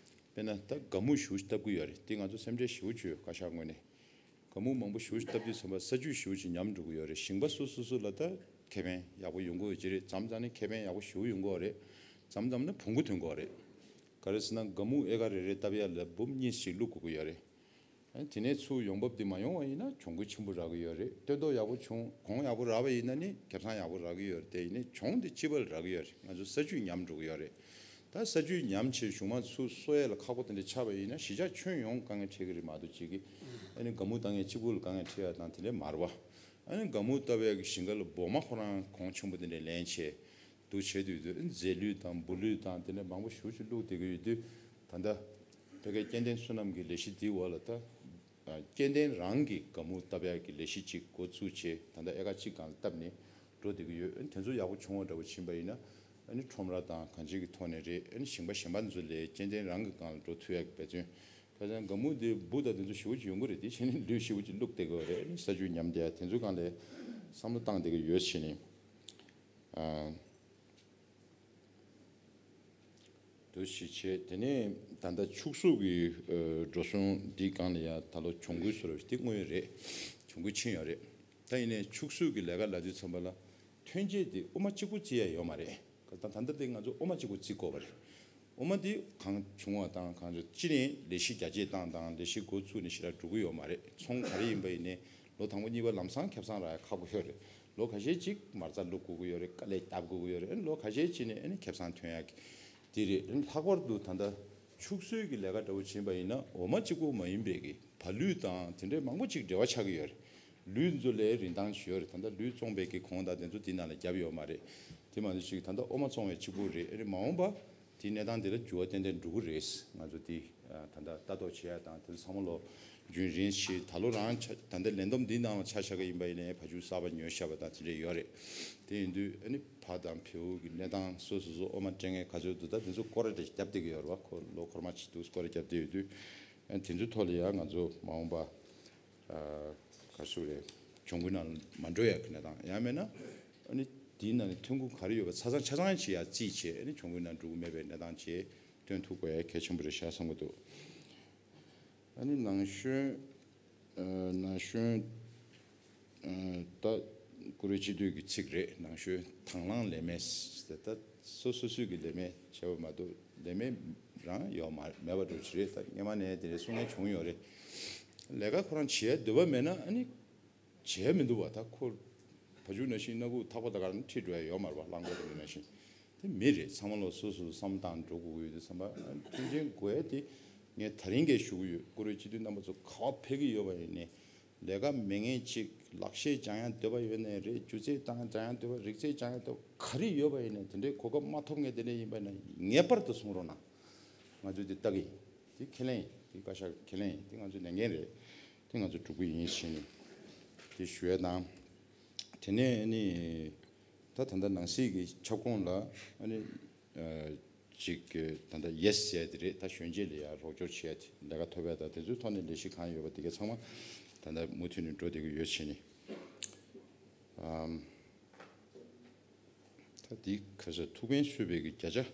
དཔེར་ན་ད་སྒ་སྨུག་ཞེ་པོ་ཅིག་བཏབ་ཀྱི་ཡོད་རེད། དེ་ང་ཚོ་སེམས་ཁྲལ་ཞེ་པོ་ཅིག་ཡོད། བཀའ་ཤག་ངོས་ནས་སྒ་སྨུག་མང་པོ་ཞེ་པོ་ཅིག་བཏབ་དུས་ཙམ་པ་ས་ཆུ་ཞེ་པོ་ཅིག་ཉམས་འགྲོ་གི་ཡོད་རེད། ཞིང་པ་སོ་སོ་སོ་ལ་ད་ཁེ་ཕན་ཡག་པོ་ཡོང་གི་ཡོད་ཀྱི་རེད། མཚམས་མཚམས་ནས་ཁེ་ཕན་ཡག་པོ་ཞེ་པོ་ཡོང་གི་ཡོད་རེད། མཚམས་མཚམས་ནས་བོང་གུ་ཐོན་གྱི་ཡོད་རེད། ག་རེ་ཟེར་ན་སྒ་སྨུག་ཨེ་ཀར་རེ་རེ་བཏབ་ཡ་ལ་འབུམ་གཉིས་ཤིག་བླུག་དགོས་ཀྱི་ཡོད་རེད། ཨ་དེ་ནས་ཚུར་ཡོང་འབབ་དེ་མ་ཡོང་བ་ཡིན་ན་གྱོང་གུན་ཆེན་པོ་རག་གི་ཡོད་རེད། སྟོན་ཐོག་ཡག་པོ་བྱུང་གོང་ཡག་པོ་རག་པ་ཡིན་ན་ནི་ཁེ་བཟང་ཡག་པོ་རག་གི་ཡོད་རེད། དེ་ཡིན་ནའི་གྱོང་དེ་ལྕི་བ་ལ་རག་གི་ཡོད་རེད། ང་ཚོ་ས་ཆུ་ཉམས་འགྲོ་གི་ཡོད་རེད། ད་ས་ཆུ་ཉམས་བྱས་གཞུང་མང་ཚུར་གསོ་ཡས་ལ་ཁག་པོ་དེ་འདྲ་ཆགས་པ་ཡིན་ན་གཞིས་ཆགས་ཁྱོན་ཡོངས་དཀའ་ངལ་འཕྲད་ཀྱི་རེད་མ་གཏོགས་ཅིག་གི་ཨ་ནི་སྒ་སྨུག་བཏང་མཁན་གཅིག་པུ་ལ་དཀའ་ངལ་འཕྲད་ཡ་དང་དེ་འདྲ་མ་རེད་བ། ཨ་ནི་སྒ་སྨུག་བཏབ་ཡ་གི་ཞིང་ཁ་ལ་སྦོ་མ་ཁོ་རང་གོང་ཆེན་པོ་དེ་འདྲ་ལེན་བྱས། འདུག་བྱས་དུས་དུས་རྫས་ལུད་དང་འབུ་ལུད་དང་དེ་འདྲ་མང་པོ་ཞེ་པོ་ཅིག་བླུགས་བསྡད་ཀྱི་ཡོད་དུས། ད་ལྟ་ཕ་གིའི་སྐྱེ་ལྡན་བསོད་ནམས་ཀྱི་ལས་གཞི་འདིའི་འོག་ལ་ད་ཨ་སྐྱེ་ལྡན་རང་གི་སྒ་སྨུག་བཏབ་ཡག་གི་ལས་གཞི་གཅིག་འགོ་བཙུགས་བྱས་ད་ལྟ་ཨེ་ཀར་གཅིག་སྒང་ལ་བཏབ་ནས་འགྲོ་བསྡད་ཀྱི་ཡོད། ཨ་ནི་དེ་ཚོ་ཡག་པོ་བྱུང་བ་འདྲ་པོ་ཕྱིན་པ་ཡིན་ན་ཨ་ནི་ཁྲོམ་ར་དང་གང་ཅིའི་ཐོག་ནས་རེད། ཨ་ནི་ཞིང་པ་གཞན་པ་ཚོ་ལས་སྐྱེ་ལྡན་རང་གི་སྒང་ལ་འགྲོ་ཐུབ་ཡག་གི་འབད་བརྩོན། ཁ་སང་སྒ་སྨུག་དེ་འབུ་དང་དེ་ཚོ་ཞེ་པོ་ཅིག་ཡོང་གི་རེད། དེ་བྱས་ནས་ལུད་ཞེ་པོ་ཅིག་བླུགས་བསྡད་ཀྱི་ཡོད་རེད། ཨ་ནི་ས་ཆུ་ཉམས་བསྡད་ཡ་དེ་ཚོ་སྒང་ལ་བསམ་བློ་བཏང་བསྡད་ཀྱི་ཡོད་བྱས་ནས། ཨ། འདུ་ཤེས་བྱས། དེ་ནས་ད་ལྟ་ཕྱུགས་ཟོག་གི་ཨ་འགྲོ་སོང་འདི་སྒང་ལ་ཡ་ད་ལོ་གྱོང་གུན་བཟོ་འདྲ་འདི་དངོས་ཡོད་རེད། གྱོང་གུན་ཕྱིན་ཡོད་རེད། ད་ཡིན་ནའི་ཕྱུགས་ཟོག་གི་ལས་ཀ་ལབ་དུས་ཙམ་པ་ལ་ཐོན་སྐྱེད་འདི་ཨོ་མ་གཅིག་པུ་བརྩི་ཡ་ཡོད་མ་རེད། ད་ད་ལྟ་འདི་ང་ཚོ་ཨོ་མ་གཅིག་པུ་བརྩི་དགོས་པ་རེད། ཨོ་མ་འདི་གང་བྱུང་བ་དང་གང་བྱུང་སྤྱི་ནས་ལས་གཞི་རྒྱ་སྐྱེད་བཏང་དང་ལས་གཞི་འགོ་བཙུགས་ནས་ཞེ་དྲག་འགྲོ་གི་ཡོད་མ་རེད། ཚོང་ག་རེ་ཡིན་པ་ཡིན་ནའི་ལོ་དང་པོ་གཉིས་པ་ལམ་སང་ཁེ་བཟང་རག་ཡ་ཁག་པོ་ཡོད་རེད། ལོ་ཁ་ཤས་ཅིག་མ་རྩ་བླུག་དགོས་ཀྱི་ཡོད་རེད། དཀའ་ལས་རྒྱབ་དགོས་ཀྱི་ཡོད་རེད། ཨ་ནི་ལོ་ཁ་ཤས་ཅིག་ནས་ཨ་ནི་ཁེ་བཟང་ཐོན་ཡག་གི་དེ་རེད། ཨ་ནི་ལྷག་པར་དུ་ད་ལྟ་ཕྱུགས་གསོའི་གི་ལས་ཀ་འདྲ་བོ་བྱེད་པ་ཡིན་ན་འོ་མ་གཅིག་པུ་མ་ཡིན་པའི་གི་བ་ལུད་དང་དེ་འདྲའི་མང་པོ་ཅིག་འབྲེལ་བ་ཆགས་ཀྱི་ཡོད་རེད། ལུད་ཚོ་ལ་རིན་ཐང་ཅིག་ཡོད་རེད། ད་ལྟ་ལུད་བཙོང་པའི་གི་གོང་དང་དེ་ཚོ་དེ་ནང་ལ་བརྒྱབ་ཡོད་མ་རེད། དེ་མ་གཏོགས་ཅིག་ད་ལྟ་ཨོ་མ་བཙོང་བའི་གཅིག་པུ་རེད། ཨ་ནི་མ་འོངས་པ་དེའི་གནས་སྟངས་དེ་ལ་འགྱུར་བ་ཏན་ཏན་འགྲོ་གི་རེད། ང་ཚོ་དེ་ད་ལྟ་ལྟ་རྟོག་བྱེད་ཡ་དང་དེ་ཚོ་ཚང་མ་ལོ་རྒྱུན་རིང་ཞིག་ད་ལོ་རང་ཆ་ད་ལྟ་ལས་བསྡོམས་འདིའི་ནང་ལ་ཆ་བཞག་གི་ཡིན་པ་ཡིན་ནའི་བ་ཕྱུགས་གསར་པ་ཉོས་བཞག་པ་དང་དེ་འདྲ་ཡོད་རེད། དེ་ཡིན་དུས་ཨ་ནི་ཕ་དང་བེའུ་གི་གནས་སྟངས་སོ་སོ་སོ་ཨོ་མ་སྤྲད་མཁན་ག་ཚོད་འདུག་ད་དེ་ཚོ་སྐོར་ར་རེ་བརྒྱབ་བསྡད་ཀྱི་ཡོད་རེད་བ། ཁོ་ལོ་འཁོར་མ་ཅིག་འདུག་སྐོར་ར་བརྒྱབ་བསྡད་ཡོད་དུས་ཨ་དེ་ཚོའི་ཐོག་ལ་ཡང་ང་ཚོ་མ་འོངས་པ། ཨ་ག་རེ་ཟེར་རེད། གྱོང་གུན་ནང་མ་འགྲོ་ཡ་གི་གནས་སྟངས། ཡང་མིན་ན་ཨ་ནི་དེའི་ནང་ནས་ཐོན་ཁུངས་ག་རེ་ཡོད་པ་ཆ་ཚང་ཆ་ཚང་ཅིག་ཡར་རྩིས་བྱས། ཨ་ནི་གྱོང་གུན་ནང་འགྲོ་གི་མེད་པའི་གནས་སྟངས་ཅིག་སྟོན་ཐུབ་དགོས་ཡ་གལ་ཆེན་པོ་རེད་ཤག་བསམ་གྱི་འདུག་ཨ་ནི་ནང་གཞོན་ཨ་ནང་གཞོན་ཨ་ད་ཀུ་རེ་སྤྱི་འཐུས་ཀྱི་ཚིག་རེད། ནང་གཞོན་དང་བླངས་ལས་མེད་ཟེར། ད་སོ་སོ་སོས་ཀྱི་ལས་མེད་བྱས་པ་མ་གཏོགས་ལས་མེད་རང་ཡོད་མ་མེད་པ་འདྲ་ཅིག་རེད། ད་སྔོན་མ་ནས་དེ་འདྲའི་གསུང་མཁན་བྱུང་ཡོད་རེད། ལས་ཀ་ཁོ་རང་བྱེད་འདོད་པ་མེད་ན་ཨ་ནི་བྱེད་མི་འདུག་བ། ད་ཁོ་བ་ཕྱུགས་ནང་བཞིན་སྣ་ཁུག་ཐག་པ་ད་ག་རང་ཁྲིད་འགྲོ་ཡ་ཡོད་མ་རེད་བ། རླངས་འཁོར་དེ་ནང་བཞིན་དེ་མི་རེད། ཚང་མ་ལོ་སོ་སོ་བསམ་བཏང་འགྲོ་དགོས་ཀྱི་ཡོད་དུས་ཙམ་པ་མཐུན་རྐྱེན་དགོས་ཡ་དེ་ངས་ད་རིང་གས་ཞུ་གི་ཡོད། ཀུ་རེ་སྤྱི་འཐུས་རྣམ་པ་ཚོ་ག་པར་ཕེབས་ཀྱི་ཡོད་པ་ཡིན་ནའི་ལས་ཀ་མེད་མཁན་ཅིག་ལག་ཤེས་སྦྱང་ཡ་འདོད་པ་ཡོད་ནའི་རེད། སྒྱུ་རྩལ་དང་སྦྱང་ཡ་འདོད་པ་རིག་རྩལ་སྦྱང་ཡ་འདོད་པ་ག་རེ་ཡོད་པ་ཡིན་ནའི་དེ་འདྲའི་གོ་སྐབས་མ་ཐོབ་མཁན་དེ་འདྲ་ཡིན་པ་ཡིན་ན་ངེས་པར་དུ་གསུང་རོགས་གནང་། ང་ཚོས་དེ་ལྟ་གི་ཡིན། དེ་ཁས་ལེན་ཡིན། དེ་བཀའ་ཤག་ཁས་ལེན་ཡིན། དེ་ང་ཚོའི་ལས་འགན་རེད། དེ་ང་ཚོ་སྒྲུབ་ཀྱི་ཡིན་ཞེས་ནས་དེ་ཞུ་ཡ་དང་། དེ་ནས་ཨ་ནི་ད་ད་ལྟ་ནང་སྲིད་ཀྱི་ཁྱབ་ཁོངས་ལ་ཨ་ནི་ཨ་ཅིག་ད་ལྟ་ཡེ་སི་ཟེར་ཡ་དེ་རེད། ད་གཞོན་སྐྱེས་ལ་ཡ་རོགས་སྐྱོར་བྱེད་ཡ་དེ་ལས་ཀ་ཐོབ་ཡ་དང་དེ་ཚོའི་ཐོག་ནས་ལས་གཞི་གང་ཡོད་པ་དེ་ག་ཚང་མ་ད་ལྟ་མུ་མཐུད་ནས་འགྲོ་བསྡད་ཀྱི་ཡོད་ཞེས་ནས། ཨམ། ད་འདི་ག་ས་ཐུགས་ཕན་གསོས་པའི་གི་བརྒྱ་ཆ་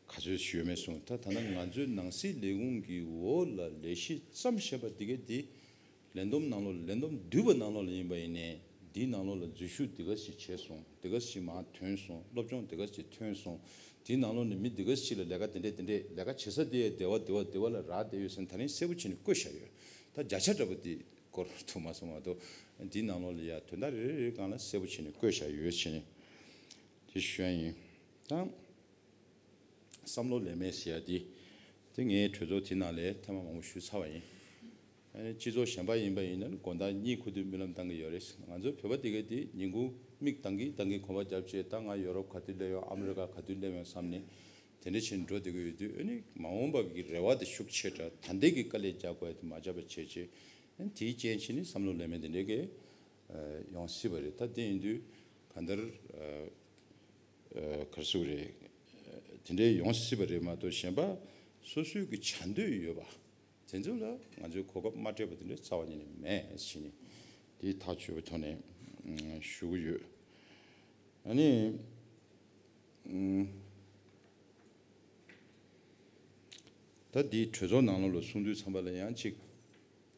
ག་ཚོད་ཞུ་མེད་སོང་། ད་ད་ལྟ་ང་ཚོའི་ནང་སྲིད་ལས་ཁུངས་ཀྱི་འོག་ལ་ལས་གཞི་བརྩམས་བཞག་པ་འདི་ག་འདི་ལས་བསྡོམས་ནང་ལོགས་ལ་ལས་བསྡོམས་བསྡུས་པ་ནང་ལོགས་ལ་ཡིན་པ་ཡིན་ནའི་འདིའི་ནང་ལོགས་ལ་འཛུལ་ཞུགས་འདི་ག་ཞིག་བྱས་སོང་། འདི་ག་ཞིག་མར་ཐོན་སོང་། སློབ་སྦྱོང་འདི་ག་ཞིག་ཐོན་སོང་། འདིའི་ནང་ལོགས་ནས་མི་འདི་ག་ཞིག་ལ་ལས་ཀ་འདི་འདྲས་འདི་འདྲས་ལས་ཀ་བྱེད་ས་དེ་ཡ་སྡེ་བ་སྡེ་བ་སྡེ་བ་ལ་རག་བསྡད་ཡོད་ཟེར་ན་ད་རིང་གསལ་པོ་བྱས་ནས་བཀོད་བཞག་ཡོད། ད་བརྒྱ་ཆ་འདྲ་པོ་འདི་སྐོར་དུ་མ་སོང་བ་དོ། འདིའི་ནང་ལོགས་ལ་ཡ་དོན་དག་རེ་རེ་རེ་སྒང་ལ་གསལ་པོ་བྱས་ནས་བཀོད་བཞག་ཡོད་བྱས་ནས་དེ་ཞུ་ཡ་ཡིན། ད་བསམ་བློ་ལེན་མེད་ཟེར་ཡ་དེ་དེ་ངའི་གྲོས་ཚོགས་དེ་ནང་ལ་ཐེངས་མ་མང་པོ་ཞུས་ཚར་བ་ཡིན། ཨ་ནི་སྤྱི་ཚོགས་གཞན་པ་ཡིན་པ་ཡིན་ན་དགོང་དག་གཉིད་ཁུག་དུས་རྨི་ལམ་བཏང་གི་ཡོད་རེད། ང་ཚོ་བོད་པ་དེ་ག་དེ་ཉིན་གུང་མིག་གདངས་ཀྱིན་གདངས་ཀྱིན་གོམ་པ་རྒྱབ་བྱས་ད་ང་ཡོ་རོབ་ག་དུས་སླེབས་ཡོང་། ཨ་མི་རི་ཀ་ག་དུས་སླེབས་ཡོང་བསམ་ནས་དེ་འདྲ་བྱས་ནས་འགྲོ་བསྡད་ཀྱི་ཡོད་དུས། ཨ་ནི་མ་འོངས་པ་གི་རེ་བ་དེ་ཤུགས་ཆེ་དྲགས། ད་ལྟའི་གི་དཀའ་ལས་རྒྱག་དགོས་ཡ་དེ་མ་རྒྱག་པ་བྱས་བྱས། ཨ་ནི་དེའི་རྐྱེན་བྱས་ནས་བསམ་བློ་ལེན་མེད་དེ་འདྲ་གི་ཨ་ཡོང་སྲིད་པ་རེད། ད་དེ་ཡིན་དུས་གང་ལྟར་ཨ་ཨ་ག་རེ་ཟེར་དགོས་རེད། དེ་འདྲ་ཡོང་སྲིད་པ་རེད་མ་གཏོགས་གཞན་པ་སོ་སོའི་གི་བྱ་འདོད་ཡོད་པ། དེ་ཚོ་ལ་ང་ཚོས་གོ་སྐབས་མ་སྤྲད་པ་དེ་འདྲ་རྩ་བ་ཉིད་ནས་མེད་ཟེར་ནས་འདི་ཐག་ཆོད་པའི་ཐོག་ནས་ཨ་ཞུ་གི་ཡོད། ཨ་ནི་ཨ་ད་འདི་གྲོས་ཚོགས་ནང་ལོགས་ལ་གསུང་དུས་ཙམ་པ་ལ་ཡང་ཅིག་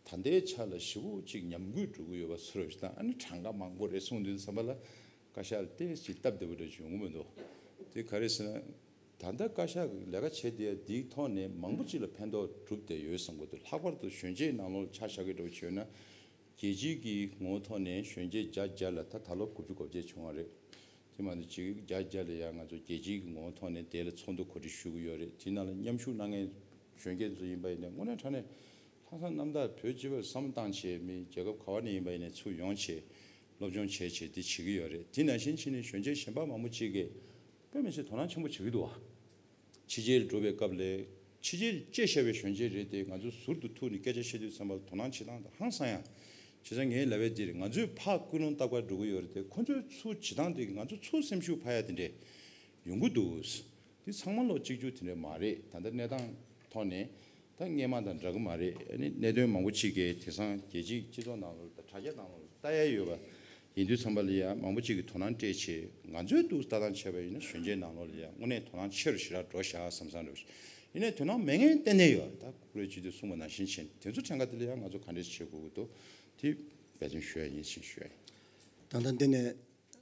ད་ལྟའི་ཆ་ལ་ཞེ་པོ་ཅིག་ཉམས་རྒུད་འགྲོ་གི་ཡོད་པ་ཚོར་བ་ཞིག་དང་། ཨ་ནི་གྲངས་ཀ་མང་པོ་རེད་གསུང་དུས་ཙམ་པ་ལ་བཀའ་ཤག་ལ་ཏོག་ཙམ་སྟབས་བདེ་པོ་འདྲ་ཅིག་ཡོང་གི་མི་འདུག་དེ་ག་རེ་ཟེར་ན། ད་ལྟ་བཀའ་ཤག་གིས་ལས་ཀ་བྱས་བསྡད་ཡ་འདིའི་ཐོག་ནས་མང་པོ་ཅིག་ལ་ཕན་ཐོགས་གྲུབ་བསྡད་ཡོད་བསམ་གྱི་འདུག་ལྷག་པར་དུ་གཞོན་སྐྱེས་ནང་ལོགས་ལ་ཆ་བཞག་གི་འདྲ་པོ་བྱས་ན། རྒྱལ་སྤྱིའི་གི་ངོ་བོ་ཐོག་ནས་གཞོན་སྐྱེས་བརྒྱ་བརྒྱ་ལ་ད་ད་ལོ་དགུ་བཅུ་གོ་བརྒྱད་བྱུང་བ་རེད། དེ་མ་གཏོགས་ཅིག་བརྒྱ་བརྒྱ་ལ་ཡང་ང་ཚོ་རྒྱལ་སྤྱིའི་གི་ངོ་བོ་ཐོག་ནས་དེ་ལ་ཚོགས་འདུ་གོ་སྒྲིག་ཞུ་གི་ཡོད་རེད། དེ་ནང་ལ་མཉམ་ཞུགས་གནང་མཁན་གཞོན་སྐྱེས་ཚོ་ཡིན་པ་ཡིན་ནའི་དངོས་གནས་དྲང་གནས་ལྷག་བསམ་རྣམ་དག་བོད་སྤྱི་པར་བསམ་བློ་བཏང་བྱས། མི་རྒྱལ་ཁབ་ག་བ་ནས་ཡིན་པ་ཡིན་ནའི་ཚུར་ཡོང་བྱས་སློབ་སྦྱོང་བྱས་བྱས་དེ་བྱེད་ཀྱི་ཡོད་རེད། དེ་ནང་བཞིན་བྱས་ནས་གཞོན་སྐྱེས་གཞན་པ་མང་པོ་ཅིག་གིས་དཔེ་མི་སྲིད་དོ་སྣང་ཆེན་པོ་བྱེད་ཀྱི་འདུག་བ། ཕྱི་རྒྱལ་འགྲོ་བའི་སྐབས་ལ་ཕྱི་རྒྱལ་གྱི་སྐད་ཆ་བཤད་པའི་གཞོན་སྐྱེས་རེད་དེ། ང་ཚོ་ཟུར་དུ་ཐུག་ནས་སྐད་ཆ་བཤད་དུས་ཙམ་པ་ལ་དོ་སྣང་བྱེད་སྟངས་དང་ཧང་སང་ཡ། བྱས་ཙང་ངས་ལབ་པ་འདི་རེད། ང་ཚོས་ཕར་ཀུན་སློང་བཏགས་པ་འགྲོ་གི་ཡོད་རེད་དེ། ཁོ་ཚོའི་ཚུར་བྱེད་སྟངས་དེ་གིས་ང་ཚོ་ཚུར་སེམས་ཤུགས་འཕར་ཡ་དེ་འདྲས་ཡོང་གི་འདུག་འདི་ཚང་མ་ལོག་གཅིག་གྱུར་དེ་འདྲས་མ་རེད། ད་ལྟ་གནས་སྟངས་ཐོག་ནས་ད་སྔོན་མ་དང་འདྲ་གི་མ་རེད། ཨ་ནི་གནད་དོན་མང་པོ་ཅིག་གིས་དེང་སང་རྒྱལ་སྤྱིའི་སྤྱི་ཚོགས་ནང་ལོགས་དང་དྲ་རྒྱ་ནང་ལོགས་ལྟ་ཡ་ཡོད་པ་ཡིན་དུས་ཙམ་པ་ལ་ཡང་མང་པོ་ཅིག་གིས་དོ་སྣང་སྤྲད་བྱས། ང་ཚོའི་འདུག་ལྟ་སྟངས་བྱས་པ་ཡིན་ན་གཞོན་སྐྱེས་ནང་ལོགས་ལ་ཡང་དངོས་གནས་དོ་སྣང་ཆེ་རུ་ཞེ་དྲག་འགྲོ་ཤག་བསམ་བསམ་རེད། ཡིན་ནའི་དོ་སྣང་མེད་མཁན་གཏན་ནས་ཡོད། ད་བཀུར་འོས་སྤྱི་འཐུས་གསུངས་པ་ནང་བཞིན་བྱས། དེ་ཚོ་ཕྲན་ཁ་དེ་ལ་ཡང་ང་ཚོ་ག་འདྲས་བྱེད་དགོས་ཀྱི་འདུག་དེ་འབད་བརྩོན་ཞུ་ཡ་ཡིན་ཞེས་ཞུ་ཡ་ཡིན། ད་ལྟ་འདི་ནས་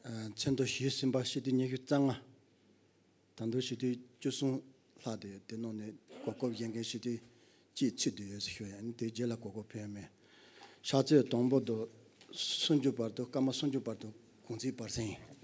ཨ་ཚེས་ཉི་ཤུ་རྩ་ལྔ་ཕྱི་དྲོ་ཉི་ཤུ་རྩ་ལྔ། ད་དུང་ཕྱི་དྲོ་བཅུ་གསུམ་ལྷག་དེ་དེ་ནང་ནས་གོ་སྐབས་ཡོད་མཁན་ཕྱི་དྲོ་གཅིག་ཚུད་དུ་ཡོད་ཟེར་ཞུ་ཡ་ཡིན། དེའི་རྗེས་ལ་གོ་སྐབས་ཕོད་མེད། ཕྱག་ཚོད་དང་པོ་དང་སུམ་ཅུ་བར་དུ། སྐར་མ་སུམ་ཅུ་བར་དུ་གུང་ཚིགས་བར་གསེང་ཡིན།